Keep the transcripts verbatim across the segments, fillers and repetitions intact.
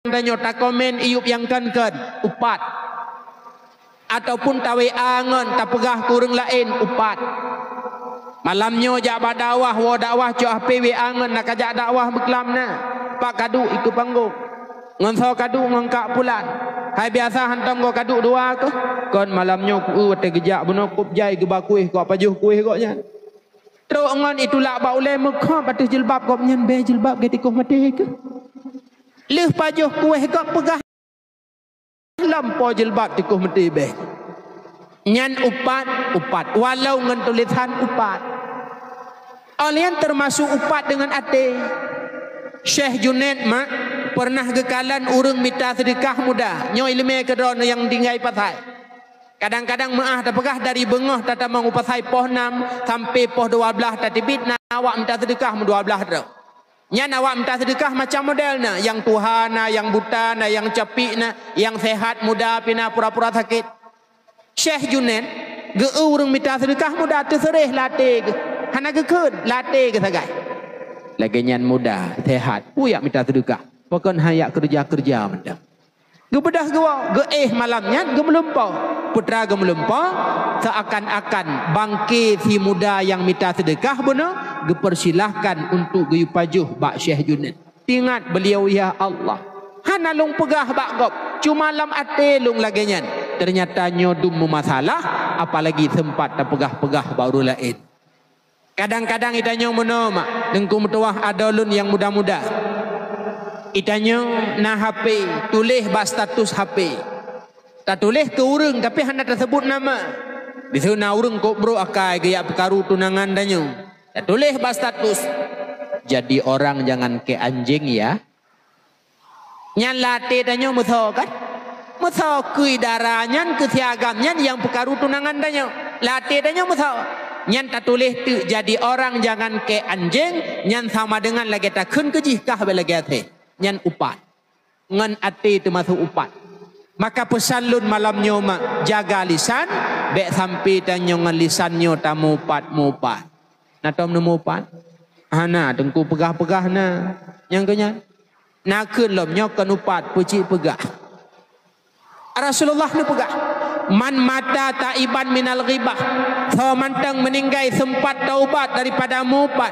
tanyoe takomen iyup nyang kon-kon, upat. Ataupun ta-W A ngon tapeugah keu ureuëng laén, upat. Malam nyoe jak bak dakwah, woe dakwah cok H P W A ngon na ka jak dakwah beuklam na. Pak ka duek ikeue panggong. Ngon soe ka duek, ngon Kak Pulan. Hai biasa hantom goe ka duek dua keuh. Kon malam nyoe ku watée geujak bunoe kop jai geuba kueh, kok pajoh kueh gobnyan. Trok ngon itulak bak ulée meukhop ateueh jilbab gobnyan, bée jilbab geutikôh maté keuh. Lheueh pajoh kueh gob peugah lom po jilbab tikôh maté bée. Nyan upat, upat. Walau ngon tulésan upat. Óh lheueh nyan teumasok upat deungon até. Syekh Junaid mak peureunah geukalon ureuëng mita seudeukah muda. Nyoe iéleumé keudroe nyang tinggai pasai. Kadang-kadang meuáh tapeugah dari beungoh tatamong u pasai poh nam sampai poh dua blaih tateubiet na awak mita seudeukah meudua blaih droe. Nyan awak mita seudeukah macam model na, nyang tuha na, nyang buta na, nyang capiek na, nyang seuhat muda pih na pura-pura sakét. Syekh Junaid geu-eu ureuëng mita seudeukah muda teuseureh lam até geuh. Hana geukheun, lam até geuh sagai. Lagée nyan muda, seuhat, peue jak mita seudeukah. Pakon han jak keureuja-keureuja mantong. Geubeudôh geuwoe, geuéh malam nyan geumeulumpoe. Peue teuma geumeulumpoe, seuakan-akan bangke si muda nyang mita seudeukah bunoe geupeusilahkan untuk geuyue pajoh bak Syekh Junaid. Teuingat beuliau, "Ya Allah, hana lôn peugah bak gob, cuma lam até lôn lagée nyan." Teunyata nyoe dum meumasalah, apalagi seumpat tapeugah-peugah bak ureuëng laén. Kadang-kadang geutanyoe meunoe mak, Teungku meutuwah, adoe lôn nyang muda-muda. Geutanyoe na H P, tuléh bak status H P. Tatuléh keu ureuëng, tapi hana taseubut nama. Disinan na ureuëng kok brok akai geujak peukaru tunangan tanyoe. Tatuléh bak status, "Jadi orang jangan kayak anjing ya." Nyan lam até tanyoe meusoe kan? Meusoe keu dara nyan, keu si agam nyan nyang peukaru tunangan tanyoe. Lam até tanyoe meusoe. Nyan tatuléh teuk, "Jadi orang jangan kayak anjing," nyan sama deungon lagée takheun keu jih kah bék lagée até. Nyan upat. Ngon até teumasok upat. Maka peusan lôn malam nyoe mak, jaga lisan, bék sampai tanyoe ngon lisan nyoe tameuupat-meuupat. Na tom neumeuupat? Hana, Teungku peugah-peugah na. Nyang keu nyan. Na kheun lom nyoe kon upat peucit peugah. Rasulullah neupeugah, "Man mata taiban minal ghibah," soe mantong meuninggai seumpat taubat daripada meuupat,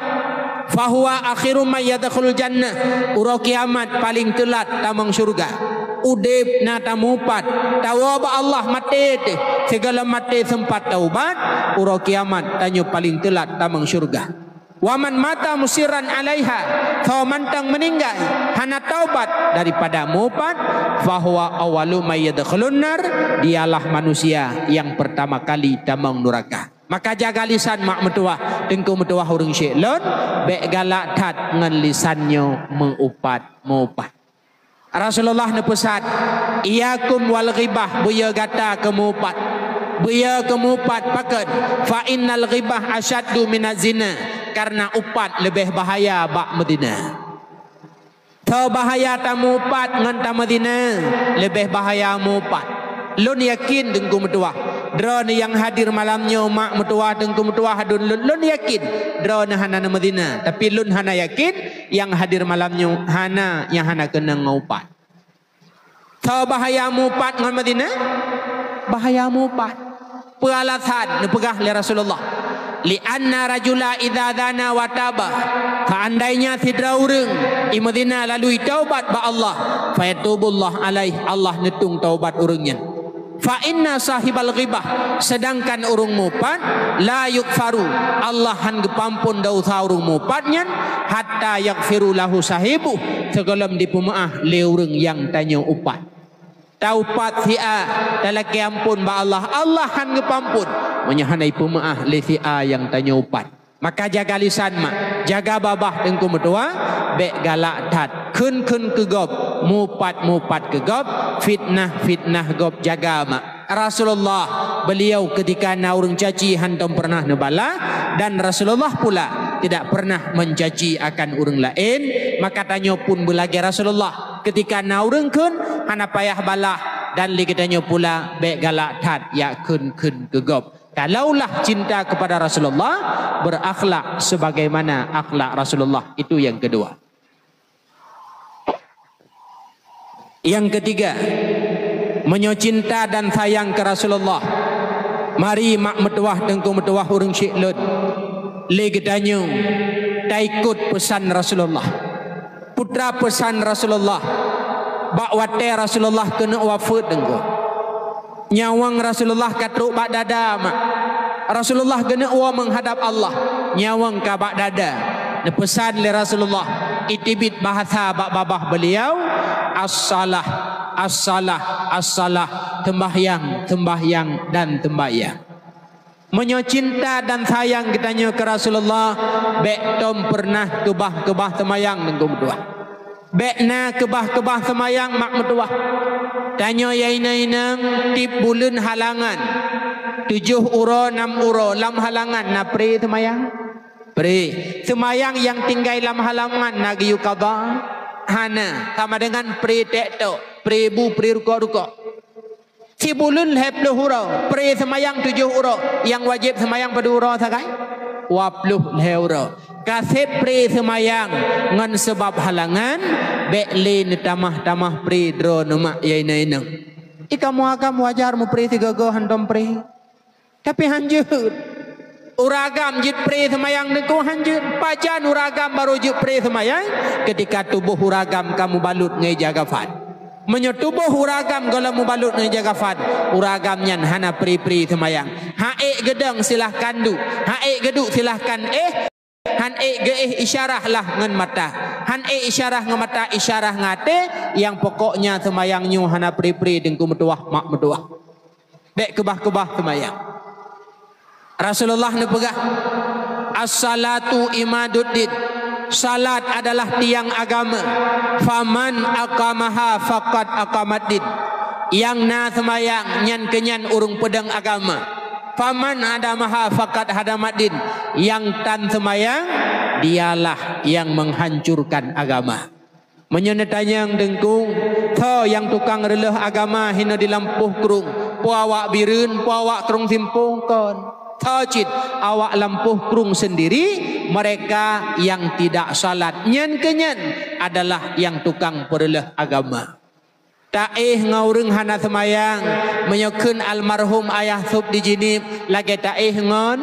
"fahuwa akhiru man yadkhulul jannah," uroe kiamat paleng teulat tamong syeuruga. Udeb na tameuupat, tawoe bak Allah maté teuh, sigohlom maté seumpat taubat, uroe kiamat tanyoe paleng teulat tamong syeuruga. "Wa man mata musirran 'alaiha," soe mantong meuninggai hana taubat daripada meuupat, "fahuwa awwalu may yadkhulun nar," dialah manusia nyang peurtama kali tamong nuraka. Maka jaga lisan mak meutuwah, Teungku meutuwah ureuëng syik lôn, bék galak that ngon lisan nyoe meuupat-meuupat. Rasulullah neupeusan, "Iyyakum wal ghibah," beuyo gata keu meuupat. Beuyo keu meuupat pakon? "Fa innal ghibah asyaddu minaz zina," karena upat leubeh bahaya bak meuzina. Soe bahaya tameuupat ngon tameuzina, leubeh bahaya meuupat. Lôn yakin Teungku meutuwah, droeneuh nyang hadir malam nyoe mak meutuwah, Teungku meutuwah, aduen lôn, lôn yakin droeneuh hana neumeuzina, tapi lôn hana yakin nyang hadir malam nyoe hana nyang hana keunong ngon upat. Soe bahaya meuupat ngon meuzina? Bahaya meuupat. Peue alasan neupeugah lé Rasulullah? "Li anna rajula idza zana wa taba," seandainya sidroe ureuëng imeuzina lalu itaubat bak Allah, "fayatubullah alaih," Allah neutueng taubat ureuëng nyan. "Fa inna sahibal ghibah," sedangkan ureuëng meuupat, "la yughfaru," Allah han geupeuampon desya ureuëng meuupat nyan, "hatta yaghfiru lahu sahibuh," sigohlom jipeumeuáh lé ureuëng nyang tanyoe upat. Taupat si A, talakée ampon bak Allah, Allah han geupeuampon meunyoe hana jipeumeuáh lé si A nyang tanyoe upat. Maka jaga lisan mak, jaga babah Teungku meutuwah, bék galak that, kheun-kheun keu gob, meuupat-meuupat keu gob, fitnah-fitnah gob jaga mak. Rasulullah, beliau ketika na ureuëng caci hantom pernah neubalah, dan Rasulullah pula tidak pernah mencaci akan ureuëng laén, maka tanyoe pun beulagée Rasulullah. Ketika na ureuëng kheun, hana payah balah, dan lé geutanyoe pula bék galak that jak kheun-kheun keu gob. Kalaulah cinta kepada Rasulullah, berakhlak sebagaimana akhlak Rasulullah. Itu yang kedua. Nyang keutiga, meunyoe cinta dan sayang keu Rasulullah, mari mak meutuwah teungku meutuwah ureuëng syiek lôn, lé geutanyoe taikot peusan Rasulullah. Putra peusan Rasulullah, bak watée Rasulullah keuneuk wafeuet teungku. Nyawöng Rasulullah ka trok bak dada mak. Rasulullah geuneuk woe meuhadab Allah, nyawöng ka bak dada. Neupeusan lé Rasulullah, itibit bahasa bak babah beuliau, "As-salah, as-salah, as-salah, seumbahyang, seumbahyang, dan seumbahyang." Meunyoe cinta dan sayang geutanyoe keu Rasulullah, bék tom peureunah keubah-keubah seumayang teungku meutuwah. Bék na keubah-keubah seumayang mak meutuwah. Tanyoe ya inong-inong tieb buleuen halangan, tujoh uroe, nam uroe lam halangan na pre seumayang? Pre. Seumayang nyang tinggai lam halangan na geuyue qadha? Hana, sama deungon pre tek tok, pre bu, pre rukok-rukok. Sibuleuen lhée ploh uroe, pre seumayang tujoh uroe, nyang wajéb seumayang padum uroe sagai? Dua ploh lhée uroe. Ka sép pre seumayang ngon sabab halangan, bék lé neutamah-tamah pre droeneuh mak ya inong-inong. Di kamoe agam wajar meupre sigoe-goe hántom pre. Tapi hán jeuet. Ureuëng agam jeuet pre seumayang teungku hán jeuet. Pajan ureuëng agam barô jeuet pre seumayang? Keutika tuboh ureuëng agam ka mubalot ngon ija kafan. Meunyoe tuboh ureuëng agam gohlom mubalot ngon ija kafan, ureuëng agam nyan hana pre-pre seumayang. Han ék geudong silahkan duek, han ék geuduek silahkan éh, han ék geuéh isyarah lah ngon mata, han ék isyarah ngon mata, isyarah ngon até, nyang pokoknya seumayang nyoe hana pre-pre teungku meutuwah mak meutuwah. Bék keubah-keubah seumayang. Rasulullah neupeugah, "As-salatu imaduddin." Salat adalah tiang agama. "Faman aqamaha faqad aqamaddin." Nyang na seumayang, nyan keunyan ureuëng peudong agama. "Faman hadamaha faqad hadamaddin." Nyang tan seumayang, dialah nyang menghancurkan agama. Meunyoe neutanyong teungku, soe nyang tukang reuloh agama hinoe di lampôh krueng, peue awak Bireuen, peue awak Krueng Simpong, kon. Soe cit awak lampôh krueng seundiri, mereka nyang tidak salat. Nyan keunyan adalah nyang tukang peureuloh agama. Taéh ngon ureuëng hana seumayang, meunyoe kheun almarhum Ayah Sop di Jeunieb, lagée taéh ngon,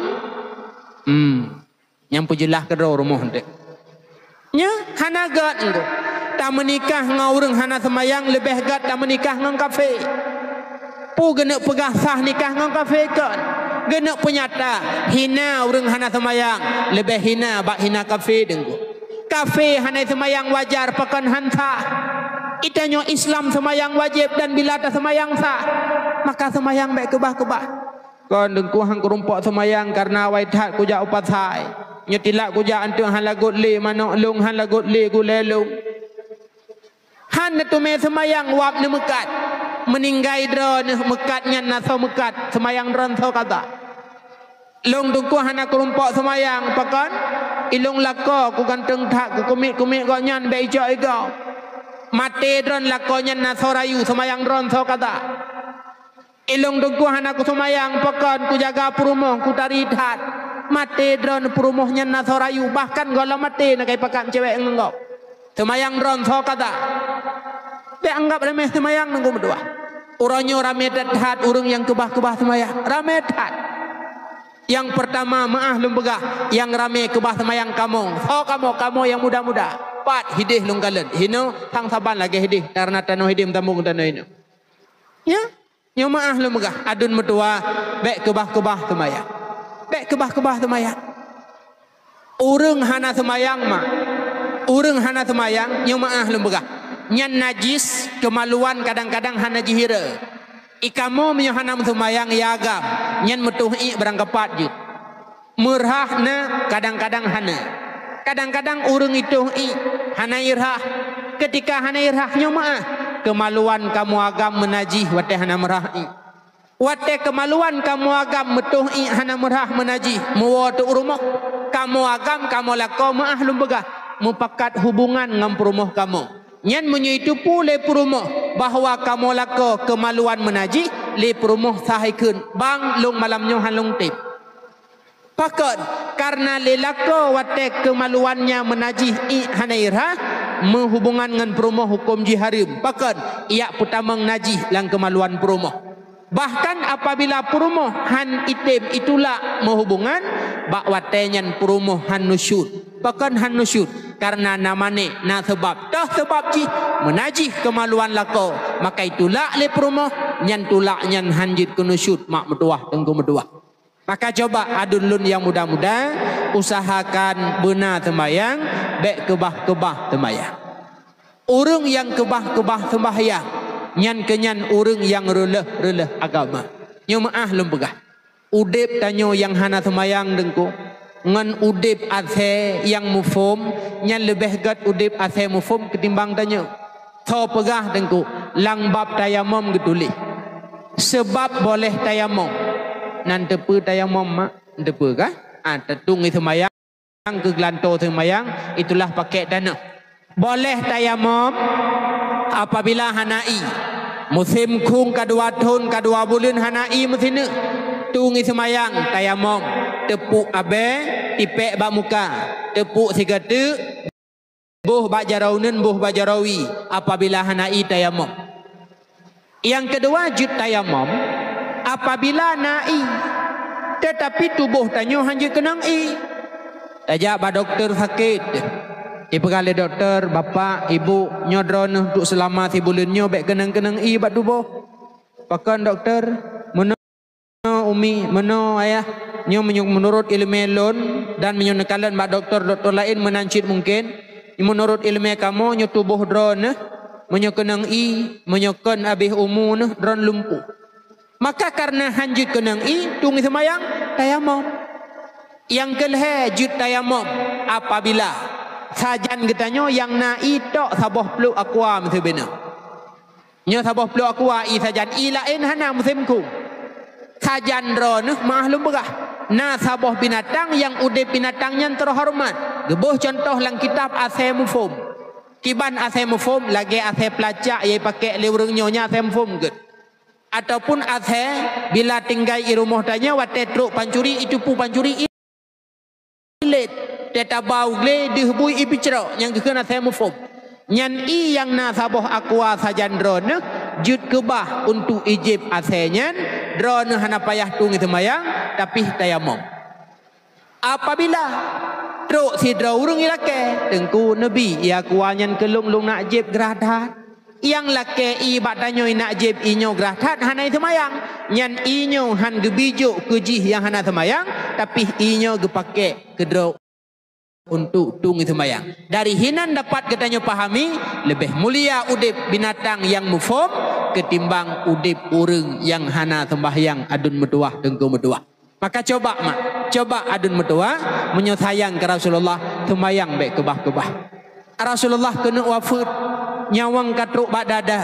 hmm. Nyang peujeulaih keudroe rumoh deh. Nyan hana gét engkau. Tameunikah ngon ureuëng hana seumayang leubeh gét tameunikah ngon kafé. Peue geuneuk peugah sah nikah ngon kafé kon? Geuneuk peunyata hina ureuëng hana seumayang leubeh hina bak hina kafé teungku. Kafé hana seumayang wajar pakon hán sah. Geutanyoe Islam seumayang wajéb dan bila taseumayang sah, maka seumayang bék keubah-keubah. Kon teungku han keurumpok seumayang kareuna awai that kujak u pasai. Nyoe tilak kujak anteuk han lagot lé manok lôn, han lagot lé gulée lôn. Han neuteumé seumayang wab neumeukat. Meuninggai droeneuh meukat nyan na soe meukat, seumayang droen soe kata. Lôn teungku hana keurumpok seumayang, pakon? Ilôn lakoe kuganteung that, kukeumiet-keumiet gobnyan bék icok igoe. Maté droen lakoe nyan na soe rayu, seumayang droen soe kata. Ilôn teungku hana kuseumayang, pakon kujaga peurumoh, kutari that. Maté droen peurumoh nyan na soe rayu, bahkan gohlom maté na kai pakat cewek ngon gob. Seumayang droen soe kata. Bék anggab ramé seumayang teungku meutuwah. Uroe nyoe ramé that-that ureuëng nyang keubah-keubah seumayang. Ramé that. Nyang peurtama meuáh lôn peugah, nyang ramé keubah seumayang kamoe. Soe kamoe? Kamoe nyang muda-muda. Pat hidéh lôn kalon. Hinoe sang saban lagée hidéh, kareuna tanoh hidéh meutambong tanoh hinoe. Nyan? Nyoe meuáh lôn peugah, aduen meutuwah, bék keubah-keubah seumayang. Bék keubah-keubah seumayang. Ureuëng hana seumayang mak. Ureuëng hana seumayang, nyoe meuáh lôn peugah. Nyan najis, keumaluan kadang-kadang hana jihira. Ikamoe meunyoe hana meuseumayang ya agam, nyan meutoh iék barang kapat jeuet. Meurhah na, kadang-kadang hana. Kadang-kadang ureuëng itoh iék, hana irhah. Keutika hana irhah nyoe meuáh, keumaluan kamoe agam meunajih watée hana meurhah iék. Watée keumaluan kamoe agam meutoh iék hana meurhah meunajih, meuwoe teuk u rumoh. Kamoe agam kamoe lakoe meuáh lôn peugah, meupakat hubongan ngon peurumoh kamoe. Nyan meunyoe iteupeue lé peurumoh bahwa kamoe lakoe keumaluan meunajih, lé peurumoh sah ikheun, "Bang, lôn malam nyoe han lôn teb." Pakon? Kareuna lé lakoe watée keumaluan nyan meunajih iék hana irhah, meuhubungan ngon peurumoh huköm jih hareuem, pakon, ijak peutamong najih lam keumaluan peurumoh. Bahkan apabila peurumoh han item itulak meuhubungan, bak watée nyan peurumoh han nusyut. Pakon han nusyut? Kareuna na manéh, na seubab. Toh seubab jih meunajih keumaluan lakoe, maka itulak lé peurumoh, nyan tulak nyan han jeuet keu nusyut mak meutuwah teungku meutuwah. Maka coba aduen lôn nyang muda-muda, usahakan beuna seumayang, bék keubah-keubah seumayang. Ureuëng nyang keubah-keubah seumayang, nyan keunyan ureuëng nyang reuloh-reuloh agama. Nyoe meuáh lôn peugah, udeb tanyoe nyang hana seumayang teungku, ngon udeb asée nyang muphom, nyan leubeh gét udeb asée muphom keutimbang tanyoe. Tho peugah teungku, lam bab tayamom geutuléh, seubab boleh tayamom. Nan teupeue tayamom mak? Teupeue kah? Ah, teungoh seumayang, keu geulantoe seumayang, itulah pakék tanoh. Boleh tayamom apabila hana ié. Musém khueng ka dua thon, ka dua buleuen hana ié meusineuk. Teungoh seumayang tayamom, teupuk abée, tipék bak muka, teupuk sigoe teuk, boh bak jaroe uneuen, boh bak jaroe wie, apabila hana ié tayamom. Nyang keudua jeuet tayamom apabila na ié, teutapi tuboh tanyoe han jeuet keunong ié. Tajak bak dokto sakét, jipeugah lé dokto, "Bapak, ibu, nyoe droeneuh untuk seulama sibuleuen nyoe bék keunong-keunong ié bak tuboh." "Pakon dokto?" "Meunoe umi, meunoe ayah, nyoe meunyoe meunurot iéleumé lôn dan meunyoe neukalon bak dokto-dokto laén meunan cit mungken, meunurot iéleumé kamoe nyoe tuboh droeneuh, meunyoe keunong ié, meunyoe kon abéh umu neuh droen lumpuh." Maka kareuna han jeuet keunong ié, teungoh seumayang tayamom. Nyang keulhée jeuet tayamom apabila sajan geutanyoe nyang na ié tok saboh pluek aqua meusibeuna. Nyoe saboh pluek aqua ié sajan, ié laén hana meusimeukhueng. Sajan droeneuh meuáh lôn peugah, na saboh binatang nyang udeb binatang nyan teuhoreumat. Geuboh cuntoh lam kitab asée muphom. Kiban asée muphom lagée asée peulacak nyang jipakék lé ureuëng nyoe, nyan asée muphom gét. Ataupun asée bila tinggai i rumoh tanyoe watée trok pancuri, itupeue pancuri ié. Ilet, teutabau glé deuh bui ié peucrok nyang geukheun asée muphom. Nyan ié nyang na saboh aqua sajan droeneuh jeuet keubah untuk ijieb asée nyan, droeneuh hana payah teungoh seumayang, tapi tayamom. Apabila trok sidroe ureuëng ilakée, "Teungku, neubi ié aqua nyan keu lôn, lôn nak jieb grah that." Nyang lakée ié bak tanyoe inak jieb ié nyoe grah that hana seumayang. Nyan ié nyoe han geubijok keu jih nyang hana seumayang, tapi ié nyoe geupakék keudroe untuk teungoh seumayang. Dari hinan dapat geutanyoe pahami, leubeh mulia udeb binatang nyang muphom keutimbang udeb ureuëng nyang hana seumayang, aduen meutuwah, teungku meutuwah. Maka coba mak, coba aduen meutuwah, meunyoe sayang keu Rasulullah, seumayang bék keubah-keubah. Rasulullah keuneuk wafeuet, nyawöng ka trok bak dada.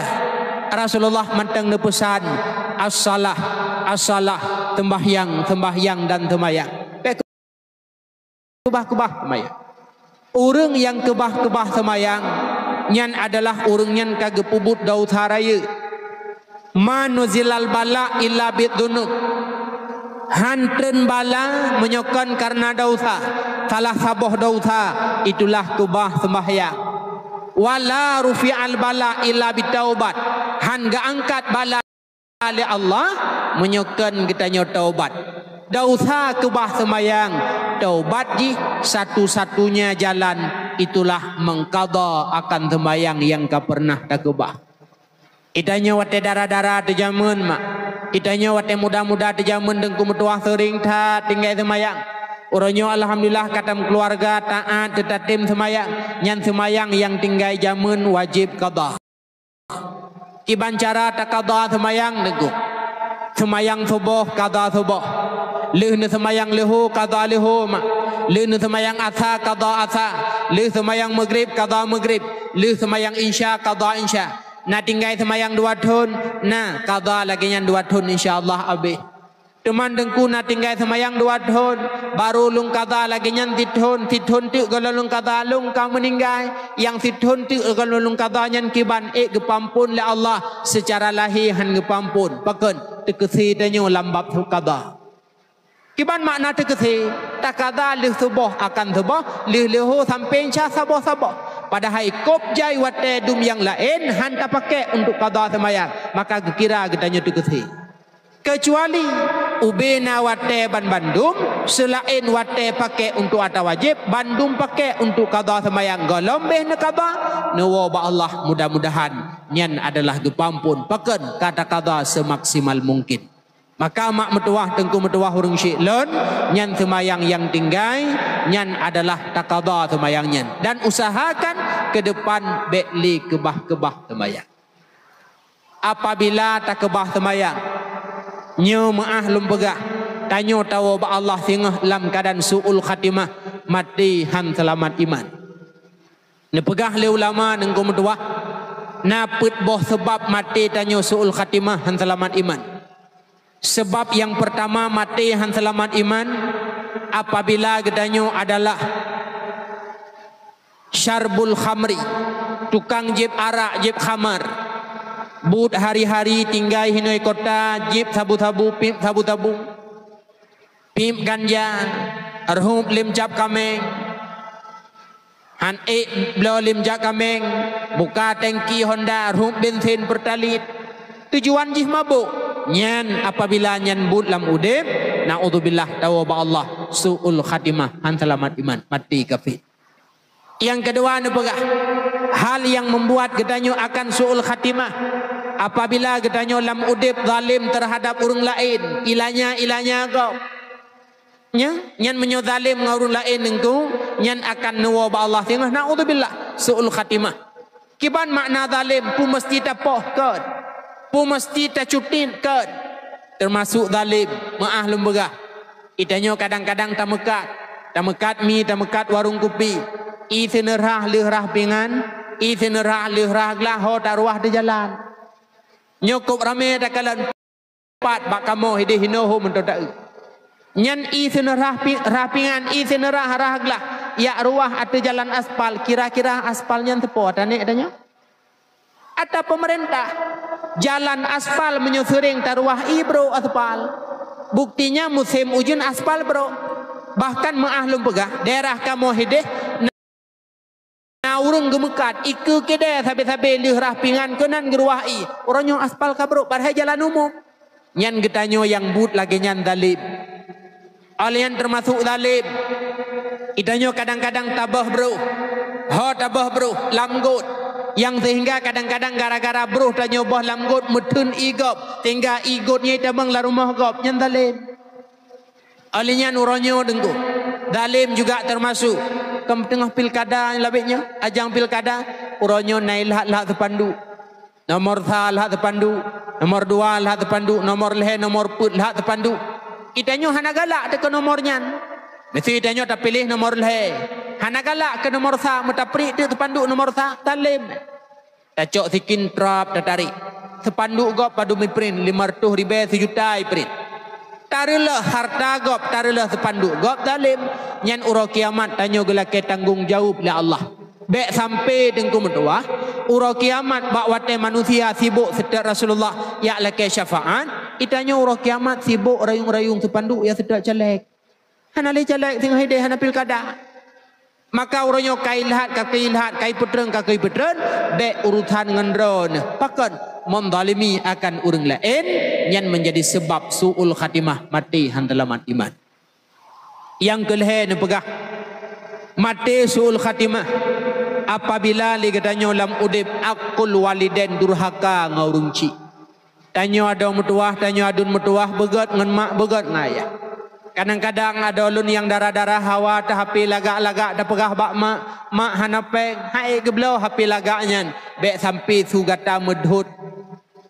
Rasulullah mantong neupeusan, "As-salah, as-salah, seumbahyang, seumbahyang dan seumayang." Bék keubah-keubah seumayang. Ureuëng nyang keubah-keubah seumayang, nyan adalah ureuëng nyan ka geupeubuet desya rayeuk. "Ma nuzilal bala illa bidzunub." Han treun bala meunyoe kon kareuna desya, salah saboh desya, itulah keubah seumbahyang. "Wa la rufi'al bala illa bitaubat." Han geuangkat bala lé Allah meunyoe kon geutanyoe taubat. Desya keubah seumayang, taubat jih satu-satunya jalan, itulah meuqadha akan seumayang nyang ka peureunah takeubah. Geutanyoe watée dara-dara teujameun mak, geutanyoe watée muda-muda teujameun teungku meutuwah seuring that tinggai seumayang. Uroe nyoe alhamdulillah ka tameukeularga taát teutatem seumayang, nyan seumayang nyang tinggai jameun wajéb qadha. Kiban cara taqadha seumayang teungku. Seumayang suboh qadha suboh. Lheueh neuseumayang leuhô qadha leuhô mak. Lheueh neuseumayang asa qadha asa. Lheueh seumayang meugrib qadha meugrib. Lheueh seumayang insya qadha insya. Na tinggai seumayang dua thon, na qadha lagée nyan dua thon insya Allah abéh. Teuma teungku na tinggai seumayang dua thon, barô lôn qadha lagée nyan sithon, sithon teuk gohlom lôn qadha lôn ka meuninggai, nyang sithon teuk gohlom lôn qadha nyan kiban ék geupeuamphon lé Allah, seucara lahé han geupeuamphon. Pakon? Teukeusé tanyoe lam bab qadha. Kiban makna teukeusé, taqadha lheueh suboh akan suboh, lheueh leuhô sampoe insya saboh-saboh. Padahai kôb jai watée dum nyang laén han tapakék untuk qadha seumayang, maka geukira geutanyoe teukeusé. Keucuali ubé na watée banbandum, seulaén watée pakék untuk ata wajéb, bandum pakék untuk qadha seumayang, gohlom béh neuqadha, neuwoe bak Allah, mudah-mudahan nyan adalah geupeuampon. Pakon ka taqadha seumaksimal mungkin. Maka mak meutuwah, teungku meutuwah, ureuëng syik lôn, nyan seumayang nyang tinggai, nyan adalah taqadha seumayang nyan. Dan usahakan keu depan bék lé keubah-keubah seumayang. Apabila takeubah seumayang, nyoe meuáh lôn peugah, tanyoe tawoe bak Allah singoh lam keuadaan su'ul khatimah, maté han seulamat iman. Neupeugah lé ulama, teungku meutuwah, na peuet boh sabab maté tanyoe su'ul khatimah, han seulamat iman. Sabab nyang peurtama maté han seulamat iman, apabila geutanyoe adalah syarbul khamri, tukang jieb arak, jieb khamar. Buet hari-hari tinggai hinoe kota, jieb sabu-sabu, piep sabu-sabu, piep ganja, rhueb lém cap kaméng. Han ék bloe lém cap kaméng, buka tangki Honda, rhueb bensin Pertalite. Tujuan jih mabök. Nyan apabila nyan buet lam udeb, naudzubillah, tawoe bak Allah, su'ul khatimah, han seulamat iman, maté kafé. Nyang keudua neupeugah, hal nyang membuat geutanyoe akan su'ul khatimah, apabila geutanyoe lam udeb zalem teuhadab ureuëng laén, ilanya-ilanya gob. Nya, nyan meunyoe zalem ngon ureuëng laén, teungku, nyan akan neuwoe bak Allah singoh, naudzubillah, su'ul khatimah. Kiban makna zalem? Peue meuseuti tapoh kön? Peue meuseuti tacutit kön? Teumasok zalem, meuáh lôn peugah. Geutanyoe kadang-kadang tameukat, tameukat mi, tameukat warong kupi. Ie seuneurah lheueh rhah pingan, ie seuneurah lheueh rhah glah, ho taruwah di jalan. Nyoe kôb ramé takalon. Pat bak kamoe hideh hinoe ho meuntô taeu. Nyan ie seuneurah pi-, rhah pingan, ie seuneurah rhah glah, jak ruwah ateueh jalan aspal, kira-kira aspal nyan teupo ata nek tanyoe? Ata peumeurintah. Jalan aspal meunyoe seuréng taruwah ie brôk aspal. Buktinya musém ujeuen aspal brôk. Bahkan meuáh lôn peugah, daerah kamoe hideh na ureuëng geumeukat, ikeue keudè sabe-sabe lheueh rhah pingan keunan geuruwah ie. Uroe nyoe aspal ka brôk, padahai jalan umum. Nyan geutanyoe nyang buet lagée nyan zalem. Óh lheueh nyan teumasok zalem. Geutanyoe kadang-kadang taböh broh. Ho taböh broh lam gôt. Nyang seuhingga kadang-kadang gara-gara broh tanyoe böh lam gôt meutheun ie gob, seuhingga ie gôt nyan itamong lam rumoh gob. Nyan zalem. Óh lheueh nyan uroe nyoe, teungku, zalem juga teumasok. Kon teungoh pilkada labét nyoe, ajang pilkada, uroe nyoe na ie lhak-lhak seupandu. Nomor sa lhak seupandu, nomor dua lhak seupandu, nomor lhée, nomor peuet lhak seupandu. Geutanyoe hana galak teuh keu nomor nyan. Meuseuti geutanyoe tapiléh nomor lhée. Hana galak keu nomor sa, meutapriek teuk seupandu nomor sa, zalem. Tacok sikin trap tatarek. Seupandu gob padub iprint, limong reutôh ribée, seujuta iprint. Tareuleueh harta gob, tareuleueh seupandu gob, zalem. Nyan uroe kiamat tanyoe geulakée tanggong jaweueb lé Allah. Bék sampai, teungku meutuwah, uroe kiamat bak watée manusia sibok seutôt Rasulullah jak lakée syafaat, geutanyoe uroe kiamat sibok rayong-rayong seupandu jak seutôt caleg. Hana lé caleg singoh hideh, hana pilkada. Maka uroe nyoe ka ilhat, ka keu ilhat, ka ipeutrön, ka keu ipeutrön, bék urusan ngon droeneuh. Pakon? Menzalimi akan ureuëng laén, nyan menjadi sebab su'ul khatimah, maté han seulamat iman. Nyang keu lhée neupeugah, maté su'ul khatimah apabila lé geutanyoe lam udeb, aqul walidain, durhaka ngon ureuëng chik. Tanyoe adoe meutuwah, tanyoe aduen meutuwah, beugét ngon mak, beugét ngon ayah. Kadang-kadang adoe lôn nyang dara-dara hawa teuh hapé lagak-lagak tapeugah bak mak, "Mak, hana péng." Hai geubloe hapé lagak nyan, bék sampai su gata meudhôt.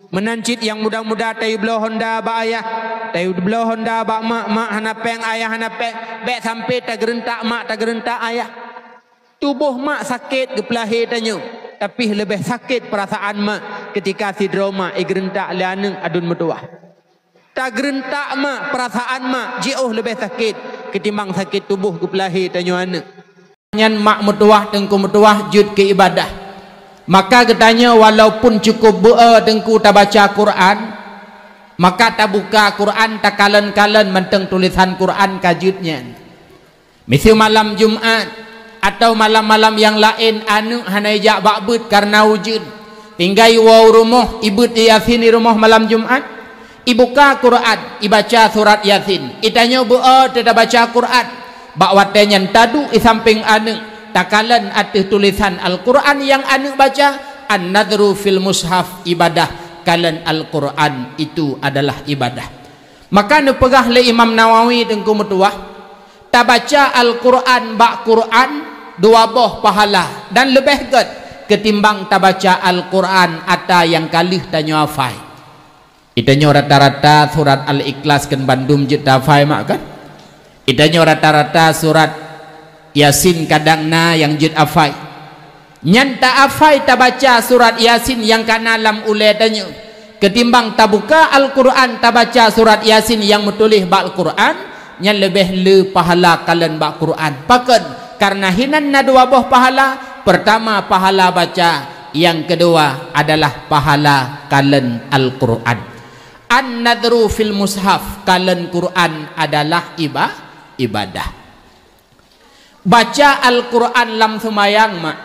Meunan cit nyang muda-muda tayue bloe honda bak ayah, tayue bloe honda bak mak, mak hana péng, ayah hana péng, bék sampai tageureuntak mak, tageureuntak ayah. Tuboh mak sakét geupeulahé tanyoe, tapi leubeh sakét peurasaan mak keutika sidroe mak igeureuntak lé aneuëk aduen meutuwah. Tageureuntak mak, peurasaan mak jiôh leubeh sakét keutimbang sakét tuboh geupeulahé tanyoe aneuëk. Nyan mak meutuwah, teungku meutuwah jeuet keu ibadah. Maka geutanyoe walaupun cukup beu-e teungku tabaca Quran, maka tabuka Quran, takalon-kalon mantong tulésan Quran ka jeuet nyan. Miseue malam Jumat, Atawa malam-malam nyang laén aneuk hana ijak bak beuet kareuna ujeuen, tinggai woe u rumoh, ibeuet Yasin di rumoh malam Jumat, ibuka Quran, ibaca surat Yasin, itanyoe beu-o teuh tabaca Quran. Bak watée nyan taduek di sampéng aneuk, takalon ateueh tulésan Al-Quran nyang aneuk baca, "An-nadhru fil mushaf ibadah," kalon Al-Quran itu adalah ibadah. Maka neupeugah lé Imam Nawawi Teungku meutuwah, tabaca Al-Quran bak Quran dua boh pahala dan leubeh gét ketimbang tabaca Al-Quran ata nyang ka lheueh tanyoe hafai. Itanyoe rata-rata surat Al-Ikhlas kan bandum jeuet tahafai mak kan? Itanyoe rata-rata surat Yasin kadang na nyang jeuet hafai. Nyan tahafai tabaca surat Yasin nyang ka na lam ulée tanyoe, ketimbang tabuka Al-Quran tabaca surat Yasin nyang meutuléh bak Al-Quran, nyan leubeh le pahala kalon bak Quran. Pakon? Kareuna hinan na dua boh pahala, peurtama pahala baca, nyang keudua adalah pahala kalon Al-Quran. An-nadhru fil mushaf, kalon Quran adalah iba-, ibadah. Baca Al-Quran lam seumayang mak.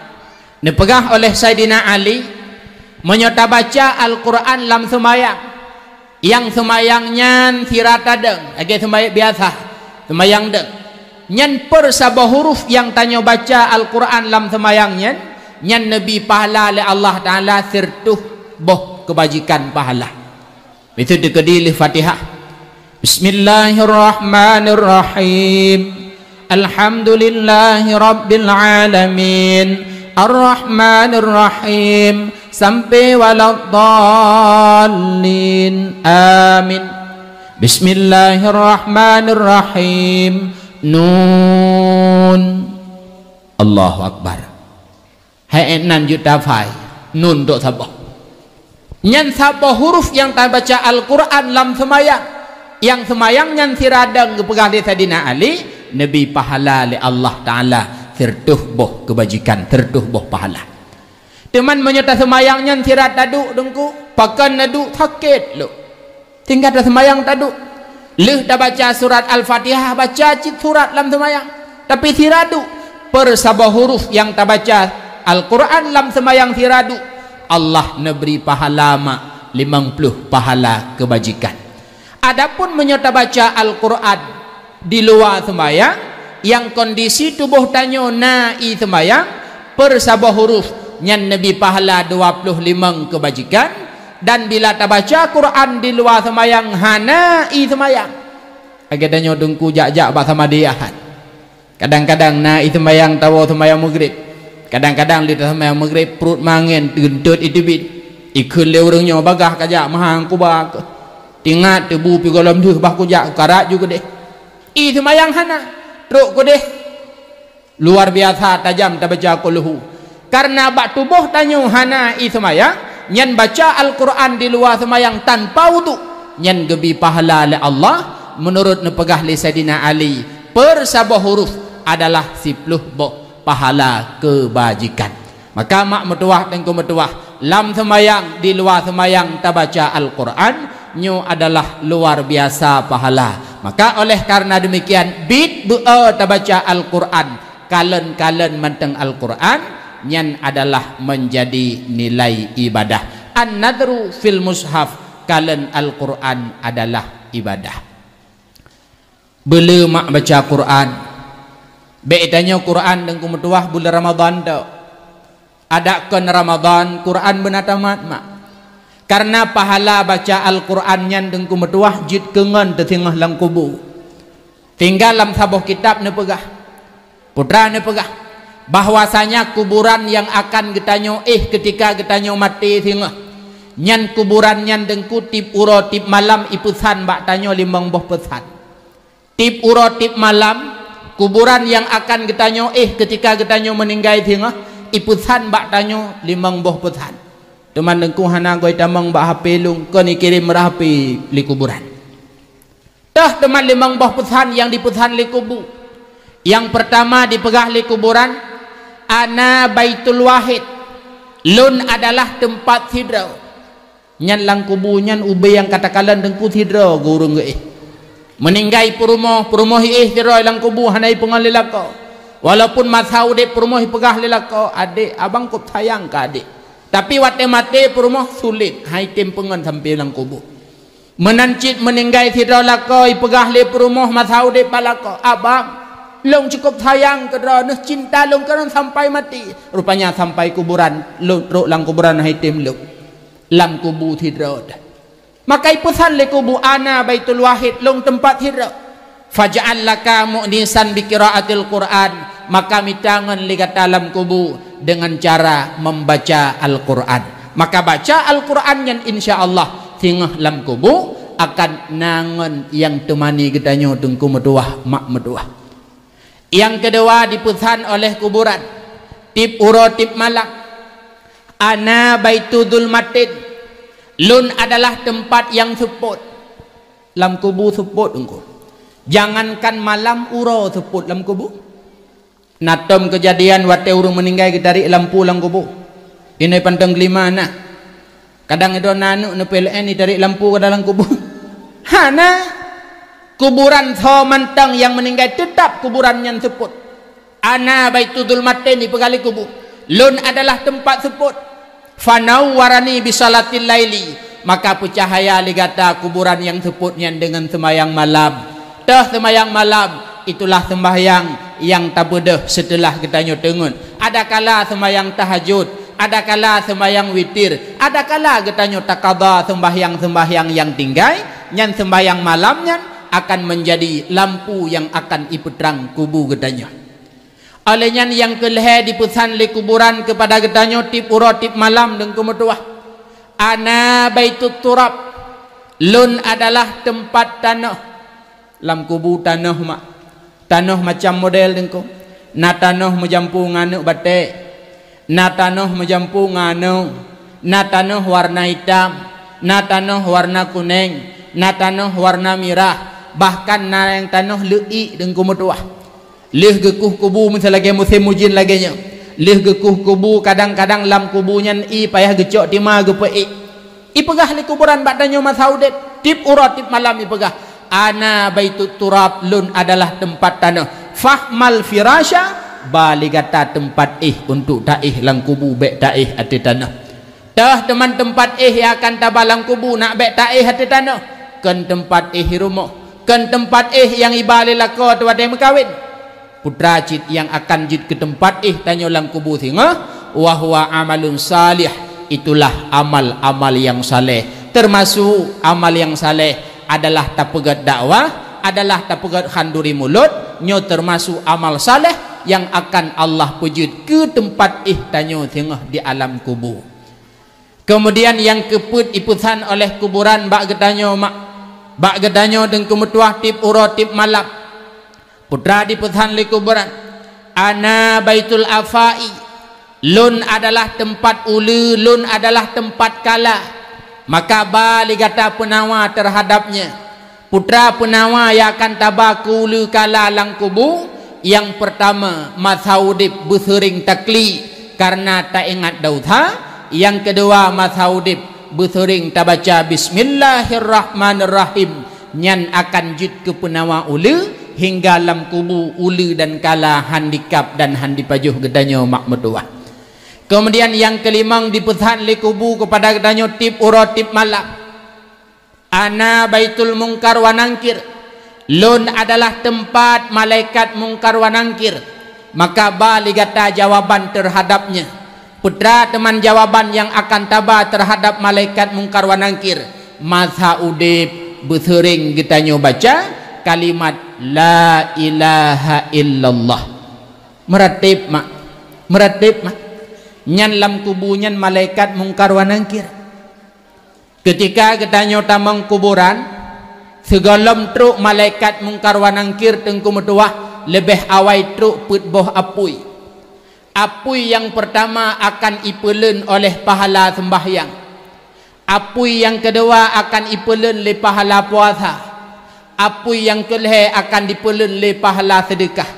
Neupeugah oleh Saidina Ali, meunyoe tabaca Al-Quran lam seumayang, nyang seumayang nyan sira tadong, lagée seumayang biasa, seumayang dong, nyan peuresaboh huruf nyang tanyoe baca Al-Quran lam seumayang nyan, nyan neubri pahala lé Allah Taala sireutôh boh keubajikan pahala. Itu dikeudi lé Fatihah. Bismillahirrahmanirrahim. Alhamdulillahi rabbil alamin. Arrahmanirrahim. Sampai waladdallin. Amin. Bismillahirrahmanirrahim. Nun. Allahu Akbar. Hai nan jeuet tahafai, nun dok saboh. Nyan saboh huruf nyang tabaca Al-Quran lam seumayang. Nyang seumayang nyan sira dong geupeugah lé Saidina Ali, neubri pahala lé Allah Taala sireutôh boh keubajikan, sireutôh boh pahala. Teuma meunyoe taseumayang nyan sira taduek Teungku, pakon neuduek sakét lom. Tinggai taseumayang taduek. Lheueh tabaca surat Al-Fatihah, baca cit surat lam seumayang. Tapi sira duek, peuresaboh huruf nyang tabaca Al-Quran lam seumayang sira duek, Allah neubri pahala mak limong ploh pahala keubajikan. Adapun meunyoe tabaca Al-Quran di luwa seumayang, nyang kondisi tuboh tanyoe na ie seumayang, peuresaboh huruf nyan neubri pahala dua ploh limong keubajikan, dan bila tabaca Quran di luwa seumayang hana ie seumayang. Lagée tanyoe Teungku jak-jak bak samadé Ahad. Kadang-kadang na ie seumayang tawoe seumayang Maghrib. Kadang-kadang lé taseumayang Maghrib pruet mangen teuntot iteubiet. Ikheun lé ureuëng nyoe, "Bagah kajak meuhang kuba keuh. Tingat teubu pi gohlom deuh bah kujak, karat ju keudeh." Ie seumayang hana, trok keudeh. Luar biasa tajam tabaca Qul Hu. Kareuna bak tuboh tanyoe hana ie seumayang, nyan baca Al-Quran di luwa seumayang tanpa udhu, nyan geubri pahala lé Allah, meunurot neupeugah lé Saidina Ali, peuresaboh huruf adalah siploh boh pahala keubajikan. Maka mak meutuwah Teungku meutuwah, lam seumayang, di luwa seumayang tabaca Al-Quran, nyoe adalah luar biasa pahala. Maka oleh karena demikian, bit beu-o tabaca Al-Quran, kalon-kalon mantong Al-Quran, nyan adalah menjadi nilai ibadah. An-nadhru fil mushaf, kalon Al-Quran adalah ibadah. Beule mak baca Quran. Bék tanyoe Quran Teungku meutuwah buleuen Ramadhan tok. Adak kon Ramadhan, Quran beuna tamat mak. Karena pahala baca Al-Quran nyan Teungku meutuwah jeuet keu ngon teusingoh lam kubu. Tinggai lam saboh kitab neupeugah, putra neupeugah, bahwasanya kuburan nyang akan geutanyoe éh keutika geutanyoe maté singoh, nyan kuburan nyan Teungku tieb uroe tieb malam ipeusan bak tanyoe limong boh peusan. Tieb uroe tieb malam, kuburan nyang akan geutanyoe éh keutika geutanyoe meuninggai singoh, ipeusan bak tanyoe limong boh peusan. Teuma Teungku hana goi tamong bak H P lôn, kon ikirém rot H P lé kuburan. Toh teuma limong boh peusan nyang dipeusan lé kubu. Nyang peurtama dipeugah lé kuburan, "Ana Baitul Wahid," lôn adalah teumpat sidroe. Nyan lam kubu nyan ubé nyang ka takalon Teungku sidroe geu ureuëng geuéh. Meuninggai peurumoh, peurumoh iéh sidroe lam kubu hana ipeungon lé lakoe. Walaupun masa udeb peurumoh ipeugah lé lakoe, "Adek, abang kôb sayang keu adek." Tapi watée maté peurumoh sulet, hai tem peungon sampai lam kubu. Meunan cit meuninggai sidroe lakoe ipeugah lé peurumoh masa udeb bak lakoe, "Abang, lôn cukôb sayang keu droeneuh, cinta lôn keu droeneuh sampai maté." Rupanya sampai kuburan, lôn trok lam kuburan hai tem lôn. Lam kubu sidroe teuh. Maka ipeusan lé kubu, "Ana baitul wahid, lôn teumpat sidroe. Faj'al laka mu'nisan bi qiraatil Qur'an," maka mita ngon lé gata lam kubu dengan cara membaca Al-Qur'an. Maka baca Al-Qur'an nyan, insya Allah singoh lam kubu akan na ngon nyang teumani geutanyoe teungku meutuwah, mak meutuwah. Nyang keudua dipeusan oleh kuburan, tieb uroe tieb malam, "Ana baitu zulmatin, lôn adalah teumpat nyang seupôt." Lam kubu seupôt engko. Jangankan malam, uroe seupôt lam kubu. Na tom keujadian watée ureuëng meuninggai geutarék lampu lam kubu. Inai pantong kelima na. Kadang idong na aneuëk neupeu L N itarek lampu ka dalam kubu. Hana. Kuburan soe mantong nyang meuninggai teutap kuburan nyan seupôt. "Ana baitu zulmatin," ipeugah lé kubu. "Lôn adalah teumpat seupôt. Fanawwarani bisalatil laili," maka peucahaya lé gata kuburan nyang seupôt nyan deungon seumayang malam. Teuh seumayang malam, itulah seumbahyang nyang tabeudôh seuteulah geutanyoe teungeut. Adakala seumayang tahajud, adakala seumayang witir, adakala geutanyoe takada seumbahyang-seumbahyang nyang tinggai, nyan seumbahyang malam nyan akan meunjadi lampu nyang akan ipeutrang kubu geutanyoe. Óh lheueh nyan nyang keulhée dipeusan lé kuburan keupada geutanyoe tieb uroe tieb malam deungku meutuwah, "Ana baitut turab," lôn adalah teumpat tanoh. Lam kubu tanoh mak, tanoh macam model deungku. Na tanoh meujampu ngon aneuëk batée, na tanoh meujampu ngon aneuëk, na tanoh warna itam, na tanoh warna kuneng, na tanoh warna mirah, bahkan na nyang tanoh leuiek deungku meutuwah. Lheueh geukueh kubu, misal lagée musém ujeuen lagée nyoe, lheueh geukueh kubu, kadang-kadang lam kubu nyan ié payah geucok tima geupeuék. Ipeugah lé kuburan bak tanyoe masa udeb, tieb uroe tieb malam ipeugah, "Ana baitut turab," lôn adalah teumpat tanoh. "Fahmal firasya," ba lé gata teumpat éh untuk taéh lam kubu, bék taéh ateueh tanoh. Teuh teuma teumpat éh nyang akan taba lam kubu, nak bék taéh ateueh tanoh, kon teumpat éh rumoh, kon teumpat éh nyang iba lé lakoe teuh watée meukawen. Putra cit nyang akan jeuet keu teumpat éh tanyoe lam kubu singoh, wa huwa amalun salih, itulah amal-amal nyang saleh. Teumasuk amal nyang saleh adalah tapeugét dakwah, adalah tapeugét khanduri mulod, nyoe teumasuk amal saleh nyang akan Allah peujeuet keu teumpat éh tanyoe singoh di alam kubu. Keumudian nyang keupeuet ipeusan oleh kuburan bak geutanyoe mak, bak geutanyoe deungku meutuwah tieb uroe tieb malam. Putra dipeusan lé kuburan, "Ana baitul afai," lôn adalah teumpat uleue, lôn adalah teumpat kala. Maka ba lé gata peunawa teuhadab nyan. Putra peunawa nyang akan taba keu uleue kala lam kubu, nyang peurtama, masa udeb beuseuring takli kareuna taingat desya, nyang keudua, masa udeb beuseuring tabaca bismillahirrahmanirrahim, nyan akan jeuet keu peunawa uleue hingga lam kubu uleue dan kala han dikab dan han dipajoh geutanyoe mak meutuwah. Keumudian nyang keulimong dipeusan lé kubu keupada geutanyoe tieb uroe tieb malam. "Ana baitul mungkar wa nangkir," lôn adalah teumpat malaikat mungkar wa nangkir. Maka ba lé gata jawaban teuhadab nyan. Peue teuma jawaban nyang akan taba teuhadab malaikat mungkar wa nangkir? Masa udeb beuseuring geutanyoe baca kalimat la ilaha illallah. Meurateb mak, meurateb mak. Nyan lam kubu nyan malaikat mungkar wa nangkir. Keutika geutanyoe tamong kuburan, sigohlom trok malaikat mungkar wa nangkir teungku meutuwah, leubeh awai trok peuet boh apui. Apui nyang peurtama akan ipeuleuen oleh pahala seumbahyang. Apui nyang keudua akan ipeuleuen lé pahala puasa. Apui nyang keulhée akan dipeuleuen lé pahala seudeukah.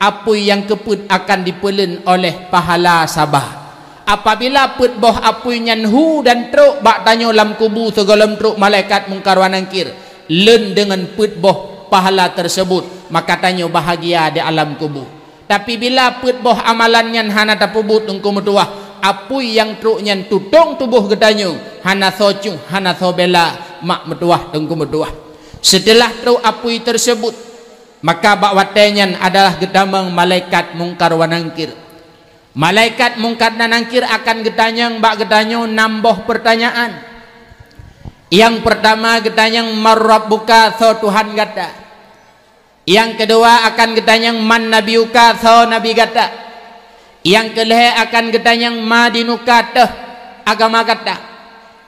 Apui nyang keupeuet akan dipeuleuen oleh pahala saba. Apabila peuet boh apui nyan hu dan trok bak tanyoe lam kubu sigohlom trok malaikat mungkar wa nangkir, leuen deungon peuet boh pahala teuseubut, maka tanyoe bahagia di alam kubu. Tapi bila peuet boh amalan nyan hana tapeubuet Teungku meutuwah, apui nyang trok nyan tutong tuboh geutanyoe, hana soe cuh, hana soe bela, mak meutuwah, Teungku meutuwah. Seuteulah trok apui teuseubut, maka bak watée nyan adalah geutamong malaikat Mungkar wa Nangkir. Malaikat Mungkar dan Nangkir akan geutanyong bak geutanyoe nam boh peurtanyaan. Nyang peurtama geutanyong, "Man rabbuka?", soe Tuhan gata? Nyang keudua akan geutanyong, "Man nabiyuka?", soe nabi gata? Nyang keulhée akan geutanyong, "Ma dinuka?", toh agama gata?